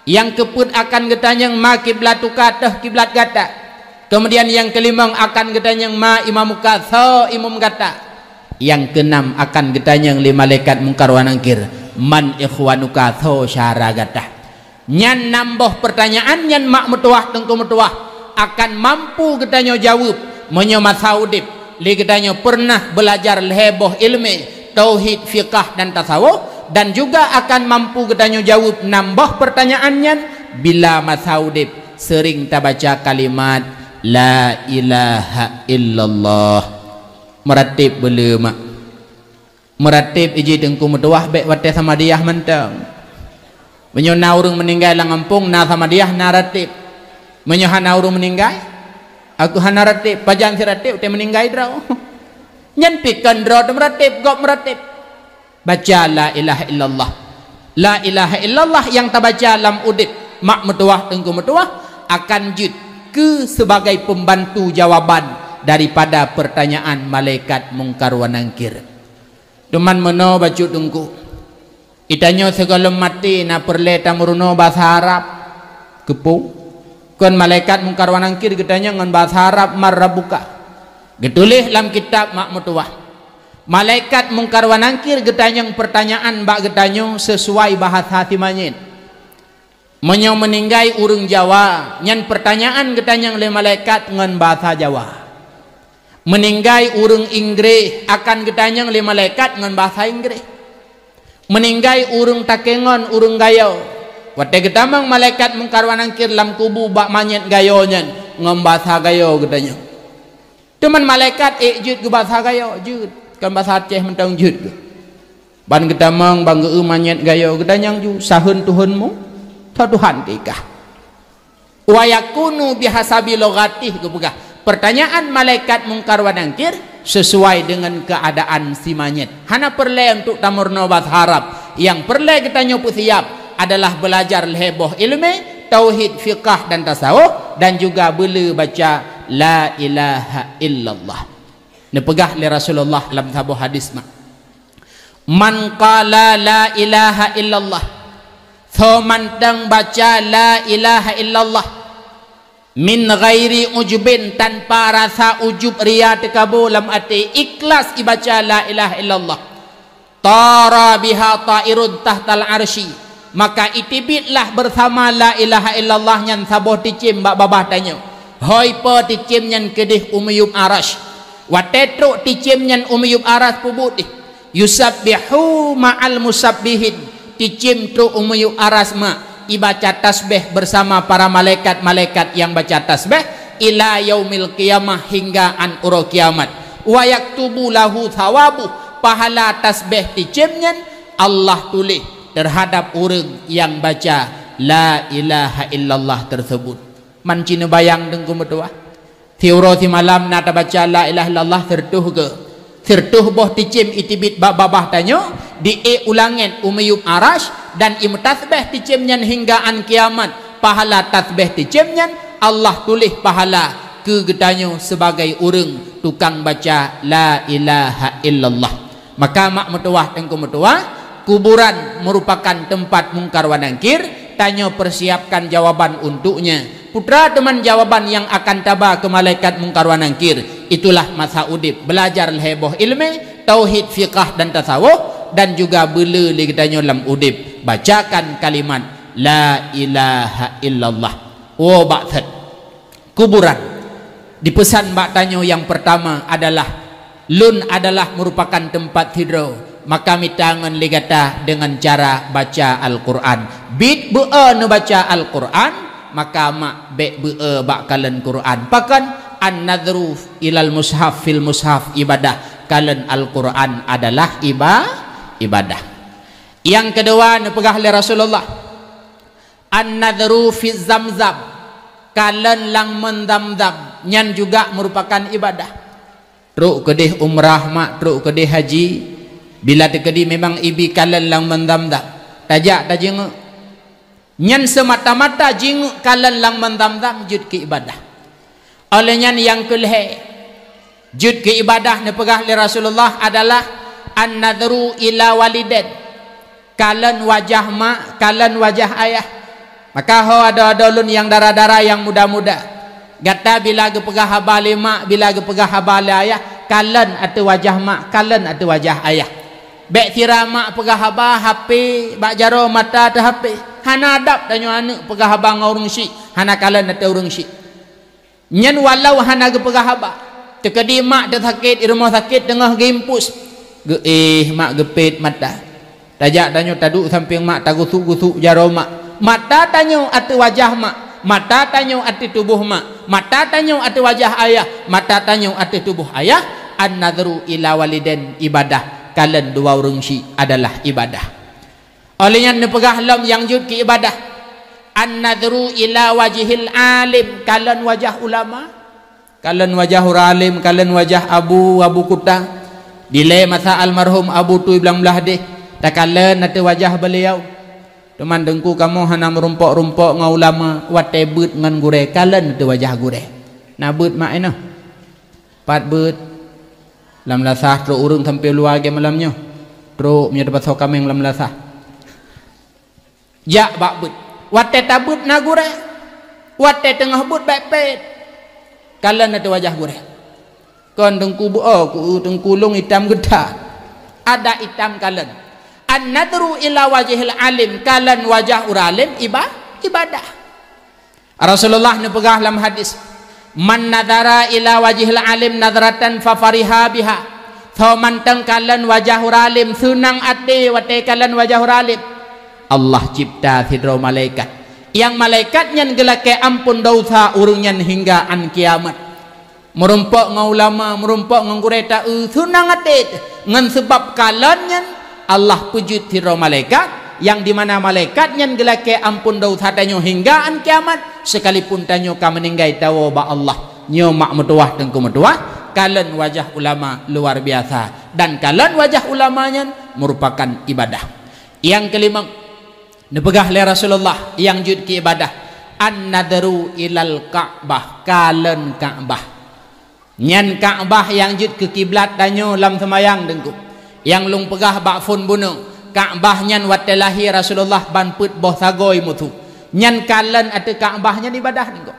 Nyang keupeuet akan geutanyong, "Ma kiblatuka?", toh kiblat gata? Keumudian nyang keulimong akan geutanyong, "Ma imamuka?", soe imum gata? Nyang keunam akan geutanyong lé malaikat Mungkar wa Nangkir, "Man ikhwanuka?", soe syara gata? Nyan nam boh peurtanyaan nyan mak meutuwah, Teungku meutuwah, akan mampu geutanyoe jaweueb meunyoe masa udeb lé geutanyoe peureunah beulajar lhée boh iéleumé tauhid, fiqah dan tasawuf, dan juga akan mampu geutanyoe jaweueb nam boh peurtanyaan nyan bila masa udeb seuring tabaca kalimat la ilaha illallah. Meuratéb beuleu mak. Meuratéb iji Teungku meutuwah bék watée samadiyah mantong. Meunyoe na ureuëng meuninggai lam gampông, na samadiyah, na ratéb. Meunyoe hana ureuëng meuninggai, aku hana ratéb, pajan si ratéb watée meuninggai droe. Nyan pih kon droe teumeuratéb, gob meuratéb. Baca la ilaha illallah. La ilaha illallah nyang tabaca lam udeb mak meutuwah, Teungku meutuwah, akan jeuet keu sebagai peumbantu jawaban daripada peurtanyaan malaikat Mungkar wa Nangkir. Teuma meunoe bacut Teungku, geutanyoe sigohlom maté na peureulée tameurunoe basa Arab. Keupeue? Kon malaikat Mungkar wa Nangkir geutanyong ngon basa Arab, "Man rabbuka?" Geutuléh lam kitab mak meutuwah. Malaikat Mungkar wa Nangkir geutanyong peurtanyaan bak geutanyoe sisuai bahasa simanyét. Meunyoe meuninggai ureuëng Jawa, nyan peurtanyaan geutanyong lé malaikat ngon basa Jawa. Meuninggai ureuëng Inggréh, akan geutanyong lé malaikat ngon basa Inggréh. Meuninggai ureuëng Takengon, ureuëng Gayo, watée geutamong malaikat Mungkar wa Nangkir lam kubu bak manyét Gayo nyan, ngon basa Gayo geutanyong. Teuma malaikat ék jeuet keu basa Gayo, jeuet, kon basa Aceh mantong jeuet keu. Ban geutamong, ban geu-eu manyét Gayo, geutanyong ju, "Saheun Tuhanmu?" "Soe Tuhan teuh kah?" "Wa yakunu bihasabi lughatih," geupeugah. Peurtanyaan malaikat Mungkar wa Nangkir sesuai deungon keuadaan si manyét. Hana peureulée untuk tameurunoe basa Arab. Nyang peureulée geutanyoe peusiab adalah beulajar lhée boh iéleumé, tauhid, fiqah dan tasawuf, dan juga beuleu baca la ilaha illallah. Neupeugah lé Rasulullah lam saboh hadis mak, "Man qala la ilaha illallah," soe mantong baca la ilaha illallah, "min ghairi ujubin," tanpa rasa ujub, ria, teukabô lam até, ikhlas ibaca la ilaha illallah, "tara biha ta'irun tahtal arsy," maka iteubiet lah beusama la ilaha illallah nyan saboh ticém bak babah tanyoe. Hôi po ticém nyan keudeh u miyueb arasy. Watée trok ticém nyan u miyueb arasy, peubuet deh, "Yusabbihu ma'al musabbihin," ticém trok u miyueb arasy mak, ibaca tasbéh beusama para malaikat-malaikat nyang baca tasbéh, "ila yaumil qiyamah," hingga an uroe kiamat. "Wa yaktubu lahu thawabuh," pahala tasbéh ticém nyan Allah tuléh teuhadab ureuëng nyang baca la ilaha illallah teuseubut. Man ci neubayang Teungku meutuwah. Siuroe simalam na tabaca la ilaha illallah sireutôh geu-, sireutôh boh ticém iteubiet bak babah tanyoe, di-ék u langét u miyueb arasy, dan imeutasbéh ticém nyan hingga an kiamat. Pahala tasbéh ticém nyan Allah tuléh pahala keu geutanyoe sibagai ureuëng tukang baca la ilaha illallah. Maka mak meutuwah, Teungku meutuwah, kuburan meurupakan teumpat Mungkar wa Nangkir, tanyoe peusiapkan jawaban untuknya. Peue teuma jawaban nyang akan taba keu malaikat Mungkar wa Nangkir, itulah masa udeb, beulajar lhée boh iéleumé, tauhid, fiqah dan tasawuf, dan juga beuleu lé geutanyoe lam udeb, bacakan kalimat la ilaha illallah. Woe bak that kuburan. Dipeusan bak tanyoe nyang peurtama adalah, "Lôn adalah meurupakan teumpat sidroe, maka mita ngon lé gata deungon cara baca Al-Qur'an." Biet beu-e neubaca Al-Qur'an, maka mak bék beu-e bak kalon Qur'an. Pakon? "An-nadhru ilal mushaf, fil mushaf ibadah." Kalon Al-Quran adalah iba-, ibadah. Nyang keudua neupeugah lé Rasulullah, "An-nadhru fi Zamzam," kalon lam mon Zamzam, nyan juga meurupakan ibadah. Trok keudeh umrah mak, trok keudeh haji, bila teukeudi memang ibi kalon lam mon Zamzam, tajak tajeungeuk. Nyan seumata-mata jingeuk kalon lam mon Zamzam jeuet keu ibadah. Óh lheueh nyan nyang keulhée, jeuet keu ibadah neupeugah lé Rasulullah adalah an-nadhru ila walidain, kalon wajah mak, kalon wajah ayah. Maka ho adoe-adoe lôn nyang dara-dara nyang muda-muda, gata bila geupeugah haba lé mak, bila geupeugah haba lé ayah, kalon ateueh wajah mak, kalon ateueh wajah ayah. Bék sira mak peugah haba, hapé bak jaroe mata teuhapé. Hana adab tanyoe aneuëk peugah haba ngon ureuëng syik, hana kalon ateueh ureuëng syik. Nyan walau hana geupeugah haba. Teukeudi mak teusakét, i rumoh sakét teungoh geuimpus. Geuéh mak geupét mata. Tajak tanyoe taduek sampéng mak, tagusuk-gusuk jaroe mak. Mata tanyoe ateueh wajah mak, mata tanyoe ateueh tuboh mak, mata tanyoe ateueh wajah ayah, mata tanyoe ateueh tuboh ayah. An-nadhru ila walidain ibadah, kalon dua ureuëng syik adalah ibadah. Óh lheueh nyan neupeugah lom nyang jeuet keu ibadah, an-nadhru ila wajhil alim, kalon wajah ulama. Kalon wajah ureuëng alim, kalon wajah abu, abu kuta. Dilée masa almarhum Abu Tui Blang Blahdeh, takalon ateueh wajah beuliau. Teuma teungku kamoe hana meurumpok-rumpok ngon ulama, watée beuet ngon gurée, kalon ateueh wajah gurée. Na beuet mak inoe. Pat beuet. Lam lasah trok ureuëng sampoe luwa gée malam nyoe. Trok meunyoe teupasoe kaméng lam lasah. Jak bak beuet. Watée tabeuet na gurée. Watée teungoh beuet bék pét. Kalon ateueh wajah gurée. Kon teungku beu-o ku teungku lông itam geuta. Ada itam kalon. An-nadhru ila wajhil alim, kalon wajah ureuëng alim iba-, ibadah. Rasulullah neupeugah lam hadis, "Man nadhara ila wajhil alim nadhratan fa fariha biha." Soe mantong kalon wajah ureuëng alim, seunang até watée kalon wajah ureuëng alim, Allah cipta sidroe malaikat. Nyang malaikat nyan geulakée amphon desya ureuëng nyan hingga án kiamat. Meurumpok ngon ulama, meurumpok ngon gurée taeu, seunang até teuh. Ngon seubab kalon nyan, Allah peujeuet sidroe malaikat, nyang dimana malaikat nyan geulakée amphon desya tanyoe hingga án kiamat, sekalipun tanyoe ka meuninggai tawoe bak Allah. Nyoe mak meutuwah teungku meutuwah, kalon wajah ulama luar biasa. Dan kalon wajah ulama nyan meurupakan ibadah. Nyang keulimong, neupeugah lé Rasulullah nyang jeuet keu ibadah, "An-nadhru ilal Ka'bah," kalon Ka'bah. Nyan Ka'bah nyang jeuet keu kiblat tanyoe lam seumayang teungku. Nyang lôn peugah bak phon bunoe, Ka'bah nyan watée lahé Rasulullah ban peuet boh sagoe musu. Nyan kalon ateueh Ka'bah nyan ibadah teungku.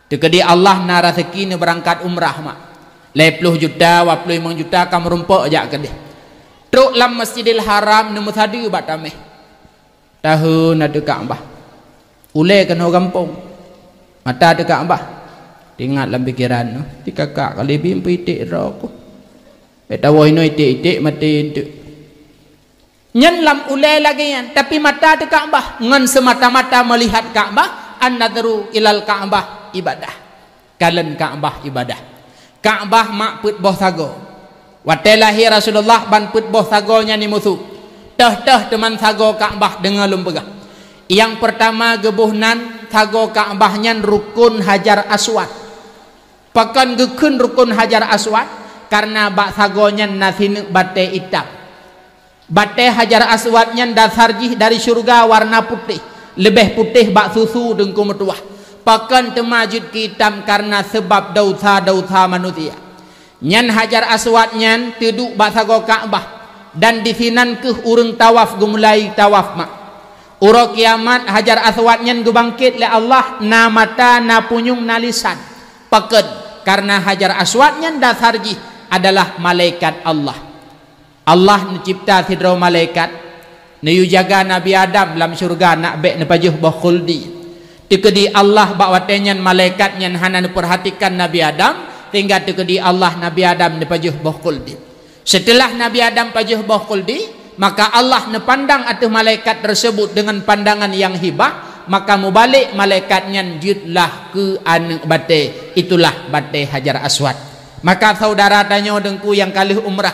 Teukeudi Allah na raseuki neubeurangkat umrah mak. Lhée ploh juta, dua ploh limong juta ka meurumpok jak keudeh. Trok lam Masjidil Haram neumeusadeue bak tameh. Taheun ateueh Ka'bah. Ulée keunoe gampông. Mata ateueh Ka'bah. Teuingat lam pikeran, "Di kakak kali bim peuiték droe ku. Bék tawoe inoe iték-iték maté eunteuk." Nyan lam ulée lagée nyan, tapi mata ateueh Ka'bah, ngon seumata-mata meulihat Ka'bah, an-nadhru ilal Ka'bah ibadah. Kalon Ka'bah ibadah. Ka'bah mak peuet boh sagoe. Watée lahé Rasulullah ban peuet boh sagoe nyan imusu. Teuh-teuh teuman sagoe Ka'bah deungoe lôn peugah. Nyang peurtama geuboh nan sagoe Ka'bah nyan rukon Hajar Aswad. Pakon geukheun rukon Hajar Aswad? Kareuna bak sagoe nyan na sineuk batée itam. Batée Hajar Aswad nyan dasar jih dari syeuruga warna putéh, leubeh putéh bak susu teungku meutuwah. Pakon teuma jeuet keu itam? Kareuna seubab desya-desya manusia. Nyan Hajar Aswad nyan teuduek bak sagoe Ka'bah, dan disinan kheueh ureuëng tawaf geumulai tawaf mak. Uroe kiamat Hajar Aswad nyan geubangket lé Allah, na mata, na punyueng, na lisan. Pakon? Kareuna Hajar Aswad nyan dasar jih adalah malaikat Allah. Allah neucipta sidroe malaikat, neuyue jaga Nabi Adam lam syeuruga nak bék neupajoh boh khuldi. Teukeudi Allah bak watée nyan malaikat nyan hana neupeurhatikan Nabi Adam, sehingga teukeudi Allah Nabi Adam neupajoh boh khuldi. Seuteulah Nabi Adam pajoh boh khuldi, maka Allah neupandang ateueh malaikat teuseubut deungon pandangan nyang hibah, maka mubalek malaikat nyan jeuetlah keu aneuëk batée, itulah batée Hajar Aswad. Maka saudara tanyoe Teungku nyang ka lheueh umrah,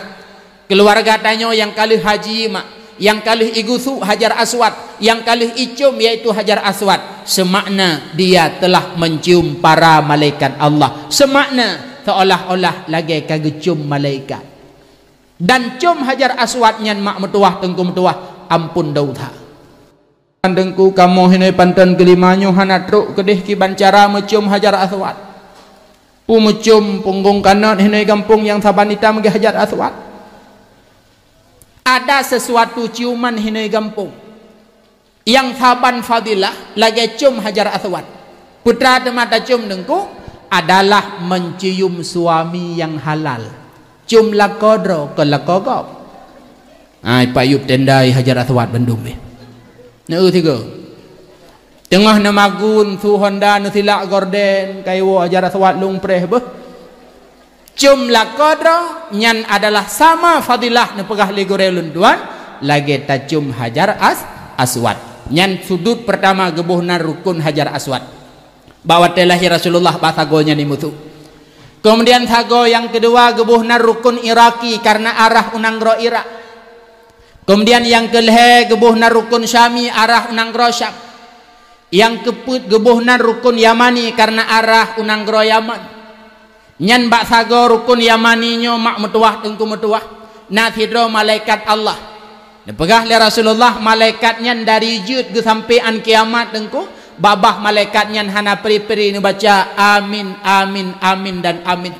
keuluwarga tanyoe nyang ka lheueh haji mak, nyang ka lheueh igusu Hajar Aswad, nyang ka lheueh icom yaitu Hajar Aswad, seumakna dia telah mencium para malaikat Allah, seumakna seolah-olah lagée ka geucom malaikat. Dan com Hajar Aswad nyan mak meutuwah Teungku meutuwah ampôn dosa. Teungku kamoe hinoe panton keulima nyoe hana trok keudeh kiban cara meucom Hajar Aswad. Peue meucom punggong kanot hinoe gampông nyang saban itam lagée Hajar Aswad. Ada sesuatu ciuman hinoe gampông nyang saban fadilah lagée com Hajar Aswad. Peue teuma tacom Teungku adalah mencium suami nyang halal. Com lakoe droe kon lakoe gob. Ai payup tendai Hajar Aswad bandum eh. Neu tiga. Teungoh neumagun su Honda neusilak gorden kaiwoe Hajar Aswad lung preh beuh. Com lakoe droe nyan adalah sama fadilah neupeugah lé gurée lôn tuan lagée tacom Hajar As-, Aswad. Nyan sudut pertama geuboh nan rukun Hajar Aswad. Bak watée lahé Rasulullah bak sagoe nyan imusu. Keumudian sagoe nyang keudua geuboh nan rukun Iraki karna arah u nanggroe Irak. Keumudian nyang keulhée geuboh nan rukun Syami arah u nanggroe Syam. Nyang keupeuet geuboh nan rukun Yamani karna arah u nanggroe Yaman. Nyan bak sagoe rukun Yamani nyoe mak meutuwah Teungku meutuwah, na sidroe malaikat Allah. Neupeugah lé Rasulullah malaikat nyan dari jeuet geusampe án kiamat Teungku, babah malaikat nyan hana pri-pri neubaca amin, amin, amin dan amin.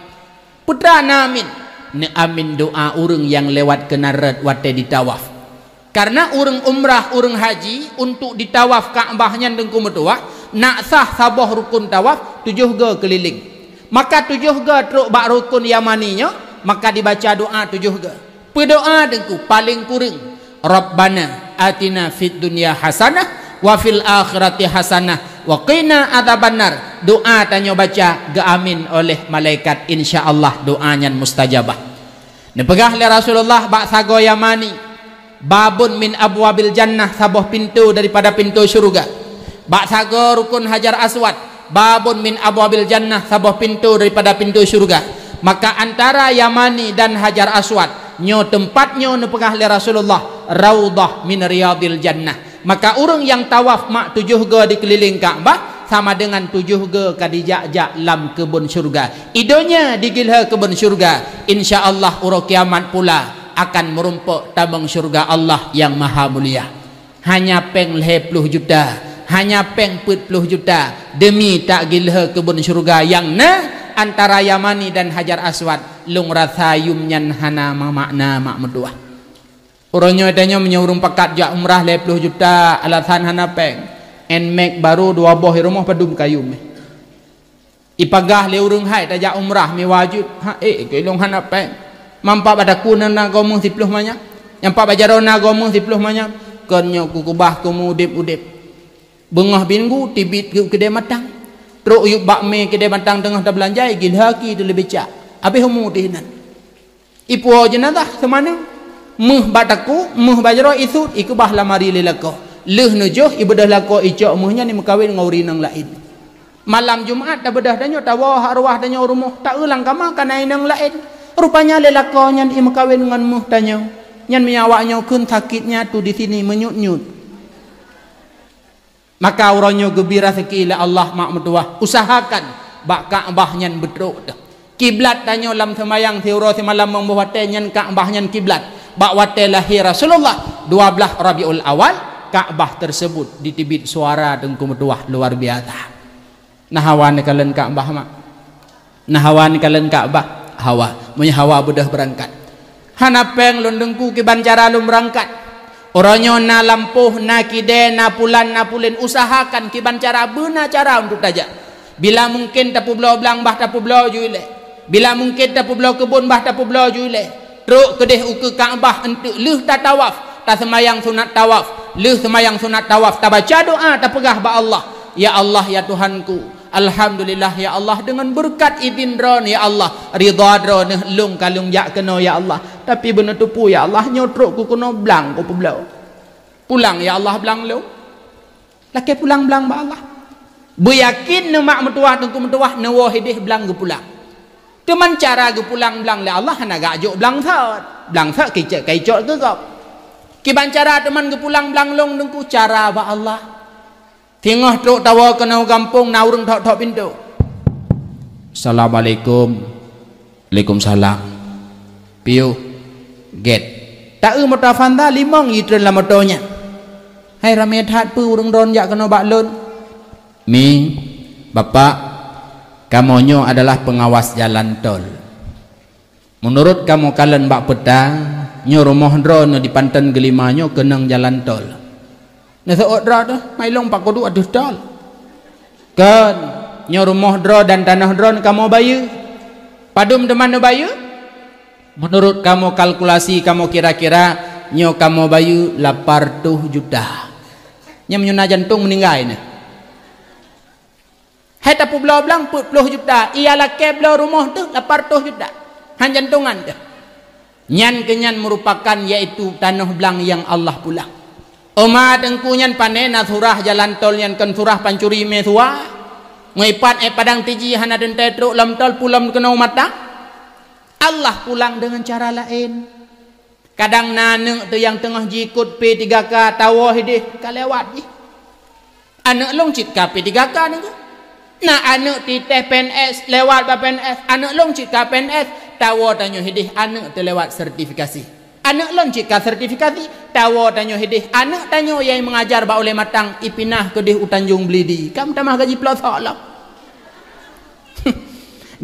Peue teuma amin? Neuamin doa ureuëng nyang lewat keunan rot watée ditawaf. Karna ureuëng umrah, ureuëng haji untuk ditawaf Ka'bah nyan Teungku meutuwah, nak sah saboh rukun tawaf tujoh goe keulileng. Maka tujoh goe trok bak rukun Yamani nyoe, maka dibaca doa tujoh goe. Peudoa Teungku paleng kureueng, "Rabbana atina fid dunya hasanah wa fil akhirati hasanah wa qina adzabannar." Doa tanyoe baca geuamin oleh malaikat, insya Allah doa nyan mustajabah. Neupeugah lé Rasulullah bak sagoe Yamani, "Babun min abwabil jannah," saboh pintoe daripada pintoe syeuruga. Bak sagoe rukun Hajar Aswad, "Babun min abwabil jannah," saboh pintoe daripada pintoe syeuruga. Maka antara Yamani dan Hajar Aswad, nyoe teumpat nyoe neupeugah lé Rasulullah, "Raudhah min riyadil jannah." Maka ureuëng nyang tawaf mak tujoh goe dikeulileng Ka'bah sama dengan tujoh goe ka dijak-jak lam keubon syeuruga. I donya digeulhée keubon syeuruga, insya Allah uroe kiamat pula akan meurumpok tabong syeuruga Allah nyang maha mulia. Hanya péng lhée ploh juta, hanya péng peuet ploh juta demi tageulhée keubon syeuruga nyang na antara Yamani dan Hajar Aswad. Lôn rasa yum nyan hana meumakna mak meutuwah. Uroe nyoe tanyoe meunyoe ureuëng pakat jak umrah lhée ploh juta alasan hana péng. Nmax barô dua boh i rumoh padum kayum. Ipagah lé ureuëng hai tajak umrah mi wajéb. Ha ék keu lôn hana péng. Mampak bak takue na goe meuh siploh manyam. Nyampak bak jaroe na goe meuh siploh manyam. Kon nyoe kukeubah keu meu-udeb-udeb. Beungoh minggu teubiet keu keudée matang. Trok yub bak mé keudée matang teungoh tabeulanjai gilhaki teuleubeh cak. Abéh umu teuh inan. Ipuwoe jeunazah seumaneueng, meuh bak takue, meuh bak jaroe isut, ikeubah lam ari lé lakoe. Lheueh neujoh ibeudôh lakoe icok meuh nyan imeukawen ngon ureuëng inong laén. Malam Jumat tabeudôh tanyoe tawoe arwah tanyoe u rumoh, taeu lam kama ka na inong laén. Rupanya lé lakoe nyan imeukawen ngon meuh tanyoe. Nyan meunyo awaknyoe kheun sakét nyatu di sini meunyut-nyut. Maka uroe nyoe geubri raseuki lé Allah mak meutuwah, usahakan bak Ka'bah nyan beutrok teuh. Kiblat tanyoe lam seumayang siuroe simalam ngon boh watée nyan Ka'bah nyan kiblat. Bak watée lahé Rasulullah dua blaih Rabiul Awal, Ka'bah tersebut diteubiet suara Teungku meutuwah luar biasa. Na hawa neukalon Ka'bah mak? Na hawa neukalon Ka'bah? Hawa. Meunyo hawa beudôh beurangkat. Hana péng lôn Teungku kiban cara lôn beurangkat. Uroe nyoe na lampôh, na kidée, na pulan, na pulen, usahakan kiban cara beuna cara untuk tajak. Bila mungken tapeubloe blang bah tapeubloe ju ilée. Bila mungken tapeubloe keubon bah tapeubloe ju ilée. Trok keudeh ukeue Ka'bah eunteuk lheueh tatawaf, taseumayang sunat tawaf. Lheueh seumayang sunat tawaf tabaca doa tapeugah bak Allah, "Ya Allah, ya Tuhanku, alhamdulillah ya Allah, deungon beureukat idhin Droeneuh ya Allah, ridha Droeneuh lôn ka lôn jak keunoe ya Allah. Tapi beuneuteupeu ya Allah, nyoe trok keu keunoe blang kupeubloe. Pulang ya Allah blang lôn." Lakée pulang blang bak Allah. Beuyakin neumak meutuwah Teungku meutuwah neuwoe ideh blang geupulang. Teuma cara geupulang blang lé Allah hana geujok blang sot. Blang sot kicok-kicok keu gob. Kiban cara teuma geupulang blang lôn Teungku, cara bak Allah. Singoh trok tawoe keunoe gampông na ureuëng thok-thok pintoe. "Assalamualaikum." "Waalaikumsalam." "Piôh gét." Taeu moto Avanza, limong jitreun lam moto nyan. "Hai, ramé that peue ureuëng droen jak keunoe bak lôn?" "Mi, Bapak, kamoe nyoe adalah pengawas jalan tol. Meunurot kamoe kalon bak peta, nyoe rumoh droeneuh di Panton Geulima nyoe keunong jalan tol." "Neuseuôt droe teuh, mai lôn pakodu ateueh tol." "Kon, nyoe rumoh droe dan tanoh droeneuh kamoe bayeue." "Padum teuma neubayeue?" "Meunurot kamoe kalkulasi kamoe kira-kira, nyoe kamoe bayeue lapan reutôh juta." Nyan meunyoe na jantong meuninggai nyan. Hai tapeubloe blang peuet ploh juta, ia lakée bloe rumoh teuh lapan reutôh juta. Han jantongan teuh. Nyan keunyan meurupakan yaitu tanoh blang nyang Allah pulang. Oma Teungku nyan pané na surah jalan tol nyan kon surah pancuri meusuwa. Meuipat ék padang tiji hana teuntée trok lom tol pulom keunoe mata. Allah pulang deungon cara laén. Kadang na aneuëk teuh nyang teungoh jiikot P tiga K tawoe hideh ka lewat jih. Aneuëk lôn cit ka P tiga K Teungku. Na aneuëk titeh P N S lewat bak P N S, aneuëk lôn cit ka P N S, tawoe tanyoe hideh aneuëk teuh lewat sertifikasi. Aneuëk lôn cit ka sertifikasi, tawoe tanyoe hideh aneuëk tanyoe nyang meungajar bak ulée matang ipinah keudeh u Tanjong Belidi. Ka meutamah gaji peulosok lom.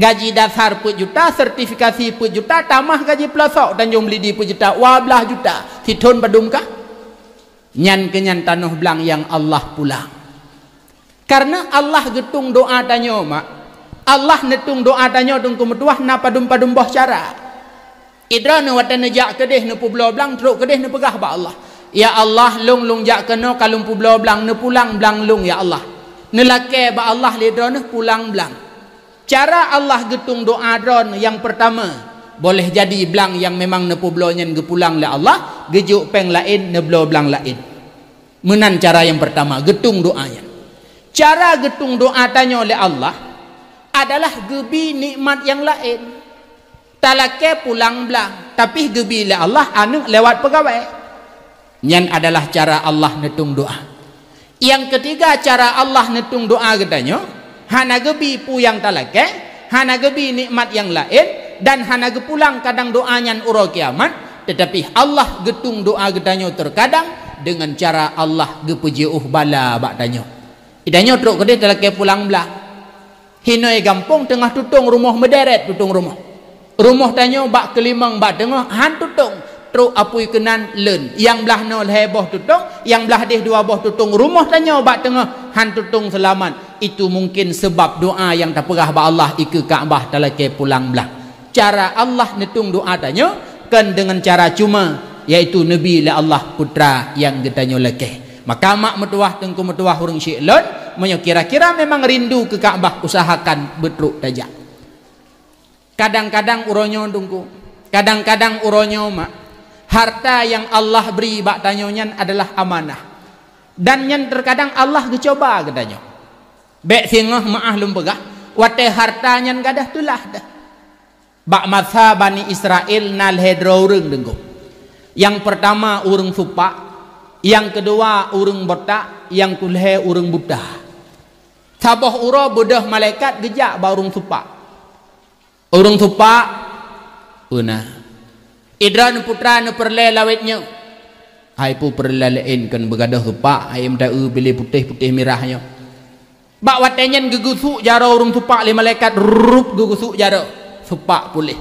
Gaji dasar peuet juta, sertifikasi peuet juta, tamah gaji peulosok Tanjong Belidi peuet juta, dua blaih juta. Sithon padum kah? Nyan keunyan tanoh blang nyang Allah pulang. Kareuna Allah geutueng doá tanyoe, mak. Allah neutueng doá tanyoe Teungku meutuwah na padum-padum boh cara. Idroeneuh watée neujak keudeh neupeubloe blang, trok keudeh neupeugah bak Allah, "Ya Allah, lôn, lôn jak keunoe ka lôn peubloe blang, neupulang blang lôn, ya Allah." Neulakée bak Allah lé droeneuh pulang blang. Cara Allah geutueng doá droeneuh nyang peurtama, boleh jadi blang nyang memang neupeubloe nyan geupulang lé Allah, geujok péng laén, neubloe blang laén. Meunan cara nyang peurtama geutueng doá nyan. Cara geutueng doá tanyoe lé Allah adalah geubi nikmat nyang laén. Talakée pulang blang, tapi geubi lé Allah aneuëk lewat peugawée. Nyan adalah cara Allah neutueng doá. Nyang keutiga cara Allah neutueng doá geutanyoe, hana geubi peue nyang talakée, hana geubi nikmat nyang laén, dan hana geupulang kadang doá nyan uroe kiamat, teutapi Allah geutueng doá geutanyoe teukadang deungon cara Allah geupeujiôh bala bak tanyoe. Geutanyoe trok keudeh talakée pulang blang. Hinoe gampông teungoh tutong rumoh meuderet tutong rumoh. Rumoh tanyoe bak keulimong bak teungoh han tutong, trok apui keunan leuen. Nyang blaih noe lhée boh tutong, nyang blaih deh dua boh tutong. Rumoh tanyoe bak teungoh han tutong seulamat. Itu mungkin seubab doá nyang tapeugah bak Allah ikeue Ka'bah talakée pulang blang. Cara Allah neutueng doá tanyoe kon deungon cara cuma, yaitu neubi lé Allah putra nyang geutanyoe lakée. Maka mak meutuwah Teungku meutuwah ureuëng syik lôn, meunyoe kira-kira memang rindu keu Ka'bah, usahakan beutrok tajak. Kadang-kadang uroe nyoe Teungku, kadang-kadang uroe nyoe mak, harta nyang Allah bri bak tanyoe nyan adalah amanah. Dan nyan teukadang Allah geucuba geutanyoe. Bék singoh meuáh lôn peugah, watée harta nyan gadôh teulah deuh. Bak masa Bani Israel na lhée droe ureuëng Teungku. Nyang peurtama ureuëng supak, nyang keudua ureuëng botak, nyang keulhée ureuëng buta. Saboh uroe beudôh malaikat geujak bak ureuëng supak. Ureuëng supak, peuna. Idroeneuh putra neupeureulée lawét nyoe. Hai peue peureulée laén kon beugadôh supak, hai meudaeu piléh putéh-putéh mirah nyoe. Bak watée nyan geugeusuk jaroe ureuëng supak lé malaikat, rup geugeusuk jaroe, supak puléh.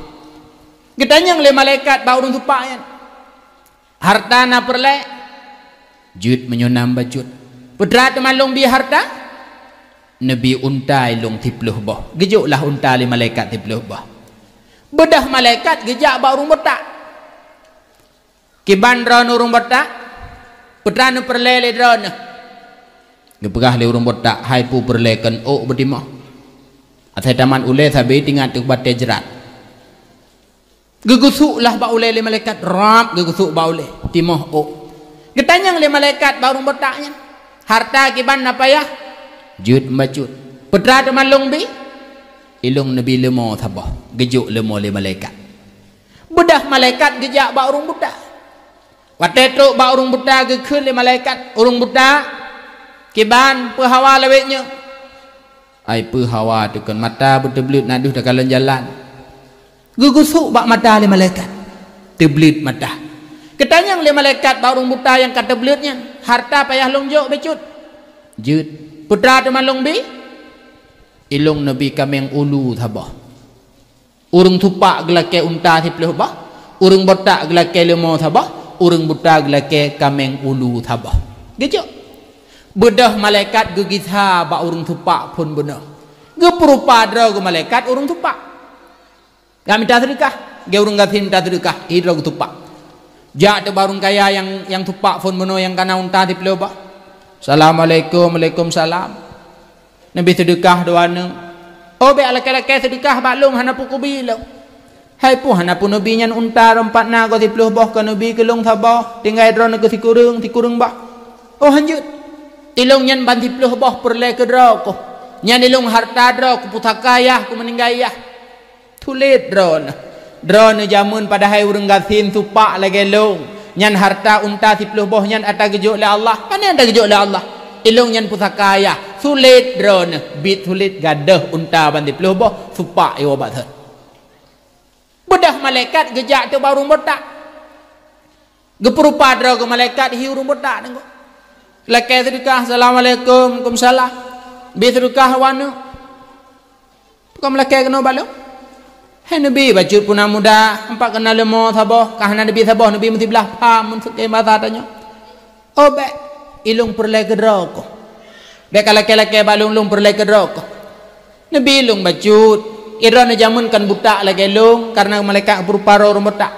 Geutanyong lé malaikat bak ureuëng supak nyan, "Harta na peureulée?" "Jeuet meunyoe na bacut." "Peue teuma lôn bi harta?" "Neubi unta ilong siploh boh." Geujok lah unta lé malaikat siploh boh. Beudôh malaikat geujak bak ureuëng botak. "Kiban droeneuh ureuëng botak, peue teuma neupeureulée lé droeneuh?" Geupeugah lé ureuëng botak, "Hai peue peureulée kon ôk beutimoh. Asai tamat ulée sabe tingat teuk batée jrat." Geugeusuk lah bak ulée lé malaikat, rab geugeusuk bak ulée, timoh ôk. Geutanyong lé malaikat bak ureuëng botak nyan, "Harta kiban na payah?" "Jeuet bacut." "Peue teuma lôn bi?" Ilông neubi leumo saboh, geujok leumo lé malaikat. Beudôh malaikat geujak bak ureuëng buta. Watée trok bak ureuëng buta geukheun lé malaikat, "Ureuëng buta, kiban peue hawa lawét nyoe?" "Ai peue hawa teuh kon, mata beuteubleuet na deuh takalon jalan." Geugusôk bak mata lé malaikat, teubleuet mata. Geutanyong lé malaikat bak ureuëng buta nyang ka teubleuet nyan, "Harta payah lôn jok bacut?" "Jeuet." "Peue teuma lôn bi?" "Ilông neubi kaméng ulu saboh." Ureuëng tupak geulakée unta siplôh boh, ureuëng botak geulakée leumo saboh, ureuëng buta geulakée kaméng ulu saboh. Geujok. Beudôh malaikat geugisa bak ureuëng tupak phon bunoe. Geupeurupa droe geuh malaikat ureuëng tupak. Gak mita seudeukah, geu ureuëng gasien mita seudeukah, hi droe geutupak. Jak teuh bak ureuëng kaya nyang, nyang tupak phon bunoe nyang kana unta siplôh boh. "Assalamualaikum." "Waalaikumsalam." "Neubi seudeukah dua neuk." "Oh, bék lakée-lakée seudeukah bak lôn, hana peue kubi lôn." "Hai peue hana peue neubi, nyan unta rhom pat na goe siplôh boh ka neubi keu lôn saboh, tinggai droeneuh keu sikureueng, sikureueng bah." "Oh, hanjeuet. Ilông nyan ban siplôh boh peureulée keu droe koh. Nyan ilông harta droe, keu pusaka yah, keu meuninggai yah." Sulet droeneuh. Droeneuh jameun padahai ureuëng gasien tupak lagée lôn. Nyan harta unta siplôh boh nyan ata geujok lé Allah. Pane ata geujok lé Allah? Ilông nyan pusaka yah. Sulet droeneuh. Bit sulet gadôh unta ban siplôh boh, tupak iwoe bak thon. Beudôh malaikat geujak teuh bak ureuëng botak. Geupeurupa droe geuh malaikat hi ureuëng botak teungku. Lakée seudeukah, "Assalamualaikum." "Waalaikumsalam." "Bi seudeukah dua neuk." "Peue ka meulakée keunoe bak lôn?" "Hai neubi bacut puna muda, empat keunan leumo saboh, ka hana neubi saboh, neubi meusiblah pham mun seukée masa tanyoe." "Oh, bék, ilông peureulée keu droe koh. Bék ka lakée-lakée bak lôn, lôn peureulée keu droe koh." Neubi lông bacut, droeneuh jameun kon butak lagée lông, kareuna malaikat geupeurupa droe ureuëng botak.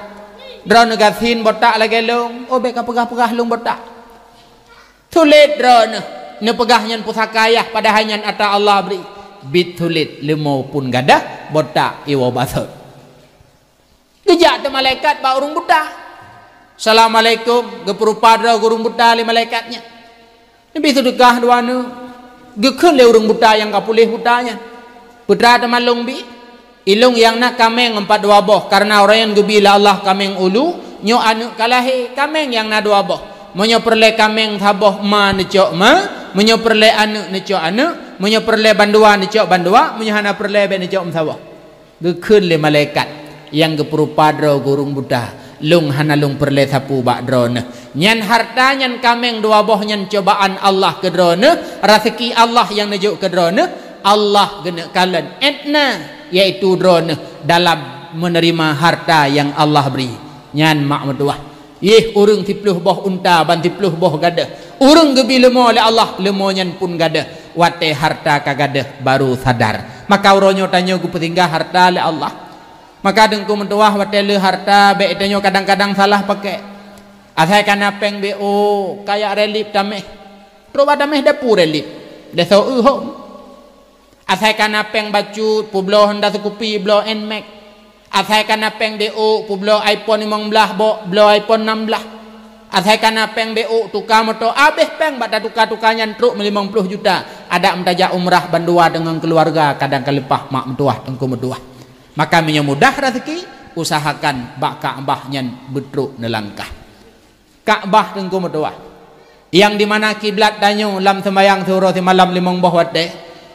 Droeneuh gasien botak lagée lông, oh bék ka peugah-peugah lông botak. Sulet droeneuh, neupeugah nyan pusaka yah padahai nyan ata Allah bri. Bit sulet leumo pun gadôh, botak iwoe bak thon. Geujak teuh malaikat bak ureuëng buta. "Assalamualaikum," geupeurupa droe geuh ureuëng buta lé malaikat nyan. "Neubi seudeukah dua neuk." Geukheun lé ureuëng buta nyang ka puléh buta nyan, "Peue teuma lôn bi?" "Ilông nyang na kaméng empat dua boh, kareuna uroe nyan geubi lé Allah kaméng ulu, nyoe aneuk ka lahé, kaméng nyang na dua boh. Meunyoe peureulée kaméng saboh ma neucok ma, meunyoe peureulée aneuk neucok aneuk, meunyoe peureulée bandua neucok bandua, meunyoe hana peureulée bék neucok meusaboh." Geukheun lé malaikat nyang geupeurupa droe geuh ureuëng buta, "Lông hana lông peureulée sapeue bak droeneuh. Nyan harta nyan kaméng dua boh nyan cobaan Allah keu droeneuh, raseuki Allah nyang neujok keu droeneuh, Allah geuneuk kalon étna, yaitu droeneuh dalam meuneurima harta nyang Allah bri." Nyan mak meutuwah. Yeh ureuëng siplôh boh unta ban siplôh boh gadôh. Ureuëng geubi leumo lé Allah, leumo nyan pun gadôh. Watée harta ka gadôh baru sadar. Maka uroe nyoe tanyoe geupeusinggah harta lé Allah. Maka teungku meutuwah watée le harta bék tanyoe kadang-kadang salah pakai. Asai kana péng B O, kajak relief taméh. Trok bak taméh dapu relief. Desa eu hom. Asai kana péng bacut, peubloe Honda Scoopy, bloe Nmax. Asai kana péng B O, peubloe iPhone limong blaih, bok bloe iPhone enam blaih. Asai kana péng B O, tuka moto, abéh péng bak tatuka-tuka nyan trok meulimong ploh juta. Adak meutajak umrah bandua deungon keuluwarga, kadang ka leupah mak meutuwah, teungku meutuwah. Maka meunyoe mudah raseuki, usahakan bak Ka'bah nyan beutrok neulangkah. Ka'bah teungku meutuwah, nyang dimana kiblat tanyoe lam seumayang siuroe simalam limong boh watée,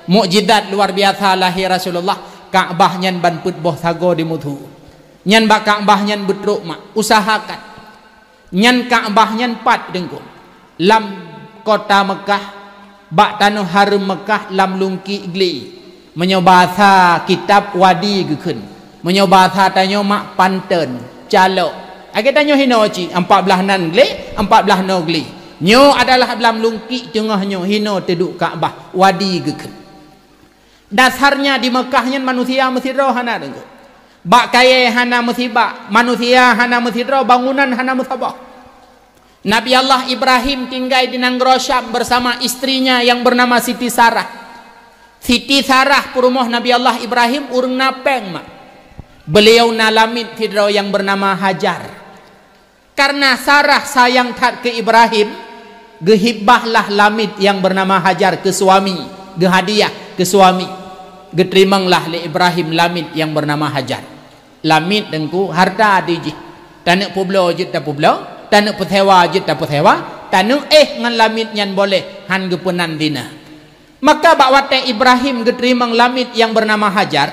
mukjizat luar biasa lahé Rasulullah, Ka'bah nyan ban peuet boh sagoe dimusu. Nyan bak Ka'bah nyan beutrok mak, usahakan. Nyan Ka'bah nyan pat teungku, lam kota Meukah, bak tanoh hareuem Meukah lam lungkiek glé. Meunyoe basa kitab Wadi geukheun, meunyoe basa tanyoe mak panteun, calok. Lagée tanyoe hinoe cit, empat blaih nan glé, empat blaih noe glé. Nyoe adalah lam lungkiek teungoh nyoe hinoe teuduek Ka'bah, Wadi geukheun. Dasarnya di Meukah nyan manusia meusidroe hana teungku. Bak kayée hana meusibak, manusia hana meusidroe, bangunan hana meusaboh. Nabi Allah Ibrahim tinggai di nanggroe Syam bersama istrinya yang bernama Siti Sarah. Siti Sarah peurumoh Nabi Allah Ibrahim ureuëng na péng mak. Beliau na lamiet sidroe nyang beunama Hajar. Karena Sarah sayang that keu Ibrahim, geuhibahlah lamiet nyang beunama Hajar keu suami, geuhadiah keu suami. Geuteurimonglah lé Ibrahim lamiet nyang beunama Hajar. Lamiet teungku hareuta di jih. Taneuk peubloe jeuet tapeubloe, taneuk peusewa jeuet tapeusewa, taneuk éh ngon lamiet nyan boleh, hán geupeunan zina. Maka bak watée Ibrahim geuteurimong lamiet nyang beunama Hajar,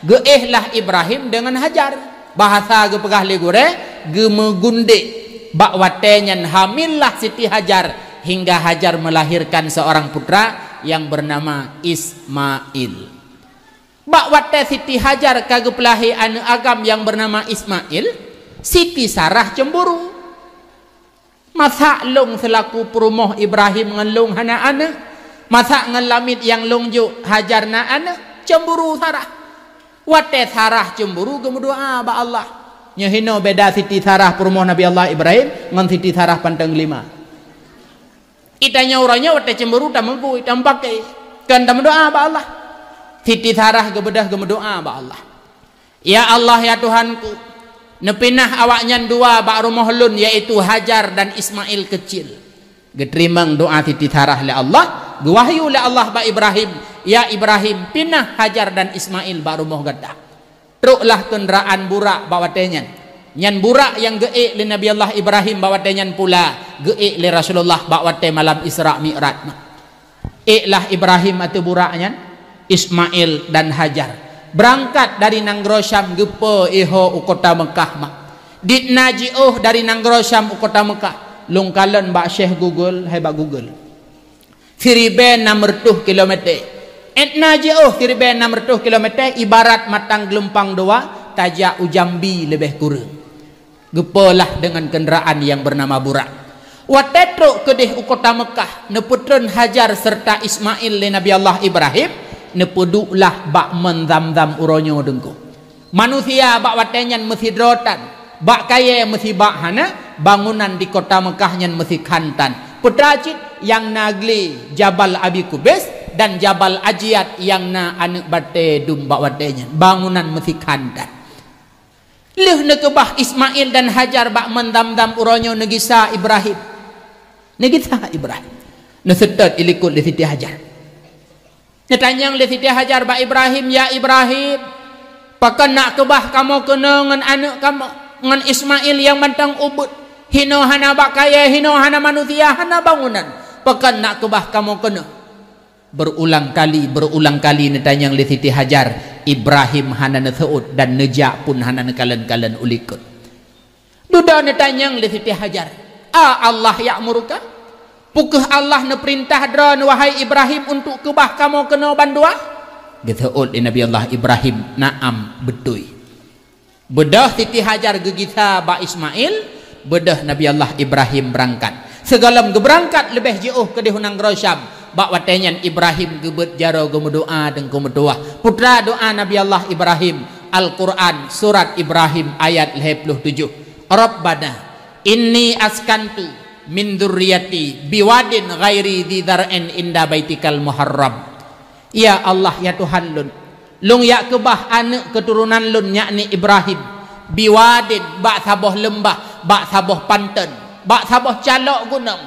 geuéhlah Ibrahim deungon Hajar. Bahasa geupeugah lé gurée, geumeugundek. Bak watée nyan hamillah Siti Hajar, hingga Hajar melahirkan seorang putra nyang beunama Ismail. Bak watée Siti Hajar ka geupeulahé aneuëk agam nyang beunama Ismail, Siti Sarah cemburu. "Masa lôn seulaku peurumoh Ibrahim ngon lôn hana aneuëk? Masa ngon lamiet nyang lôn jok Hajar na aneuëk?" Cemburu Sarah. Watée Sarah cemburu geumeudoá bak Allah. Nyoe hinoe beda Siti Sarah peurumoh Nabi Allah Ibrahim ngon Siti Sarah panteung lima. Itanyoe uroe nyoe watée cemburu tameubui, tameupakée. Kon tameudoá bak Allah. Siti Sarah geubeudôh geumeudoá bak Allah. "Ya Allah, ya Tuhanku, neupinah awaknyan dua bak rumoh lôn, yaitu Hajar dan Ismail kecil." Geuteurimong doá Siti Sarah lé Allah, geuwahyu lé Allah bak Ibrahim, "Ya Ibrahim, pinah Hajar dan Ismail bak rumoh gata." Troklah keundaraan burak bak watée nyan. Nyan burak nyang geuék lé Nabi Allah Ibrahim bak watée nyan pula geuék lé Rasulullah bak watée malam Isra Mi'raj. Éklah Ibrahim ateueh burak nyan, Ismail dan Hajar. Beurangkat dari nanggroe Syam geupeue iho u kota Meukah mak. Diet na jiôh dari nanggroe Syam u kota Meukah, lôn kalon bak Syekh Google, hai bak Google. Siribée nam reutôh kilometer. Étna jiôh siribée nam reutôh kilometer ibarat matang geulumpang dua tajak u Jambi leubeh kureueng. Geupeulah deungon keundaraan nyang beunama burak. Watée trok keudeh u kota Meukah, neupeutreun Hajar seureuta Ismail lé Nabi Allah Ibrahim, neupeudueklah bak mon Zamzam uroe nyoe deungku. Manusia bak watée nyan meusidroe tan, bak kayée meusibak hana, bangunan di kota Meukah nyan meusikhan tan. Peue cit nyang na glé Jabal Abi Kubais dan Jabal Ajiat nyang na aneuëk batée dum bak watée nyan, bangunan meusikhan tan. Lheueh neukeubah Ismail dan Hajar bak mon Zamzam uroe nyoe neugisa Ibrahim. Neugisa Ibrahim. Neuseutôt ilikot lé Siti Hajar. Neutanyong lé Siti Hajar bak Ibrahim, "Ya Ibrahim, pakon nak keubah kamoe keunoe ngon aneuëk kamoe, ngon Ismail nyang mantong ubit? Hinoe hana bak kayée, hinoe hana manusia, hana bangunan. Pakon nak keubah kamoe keunoe?" Berulang kali, berulang kali neutanyong lé Siti Hajar, Ibrahim hana neuseuôt dan neujak pun hana neukalon-kalon u likot. Dudoe neutanyong lé Siti Hajar, "A Allah ya'muruka? Peu kheueh Allah neupeurintah droeneuh, wahai Ibrahim, untuk keubah kamoe keunoe bandua?" Geuseuôt lé Nabi Allah Ibrahim, "Na'am, beutôi." Beudôh Siti Hajar geugisa bak Ismail, beudôh Nabi Allah Ibrahim beurangkat. Sigohlom geubeurangkat leubeh jiôh keudeh u nanggroe Syam, bak watée nyan Ibrahim geubeuet jaroe geumeudoá deungku meutuwah. Peue doá Nabi Allah Ibrahim, Al-Quran, surat Ibrahim ayat lhée ploh tujoh, "Rabbana, inni askantu min dzurriyyati biwadin ghairi dzi dzar'in inda baitikal muharram." "Ya Allah, ya Tuhan lôn, lôn jak keubah aneuëk keuturonan lôn, yakni Ibrahim, biwadin, bak saboh leumbah, bak saboh panton, bak saboh calok gunong,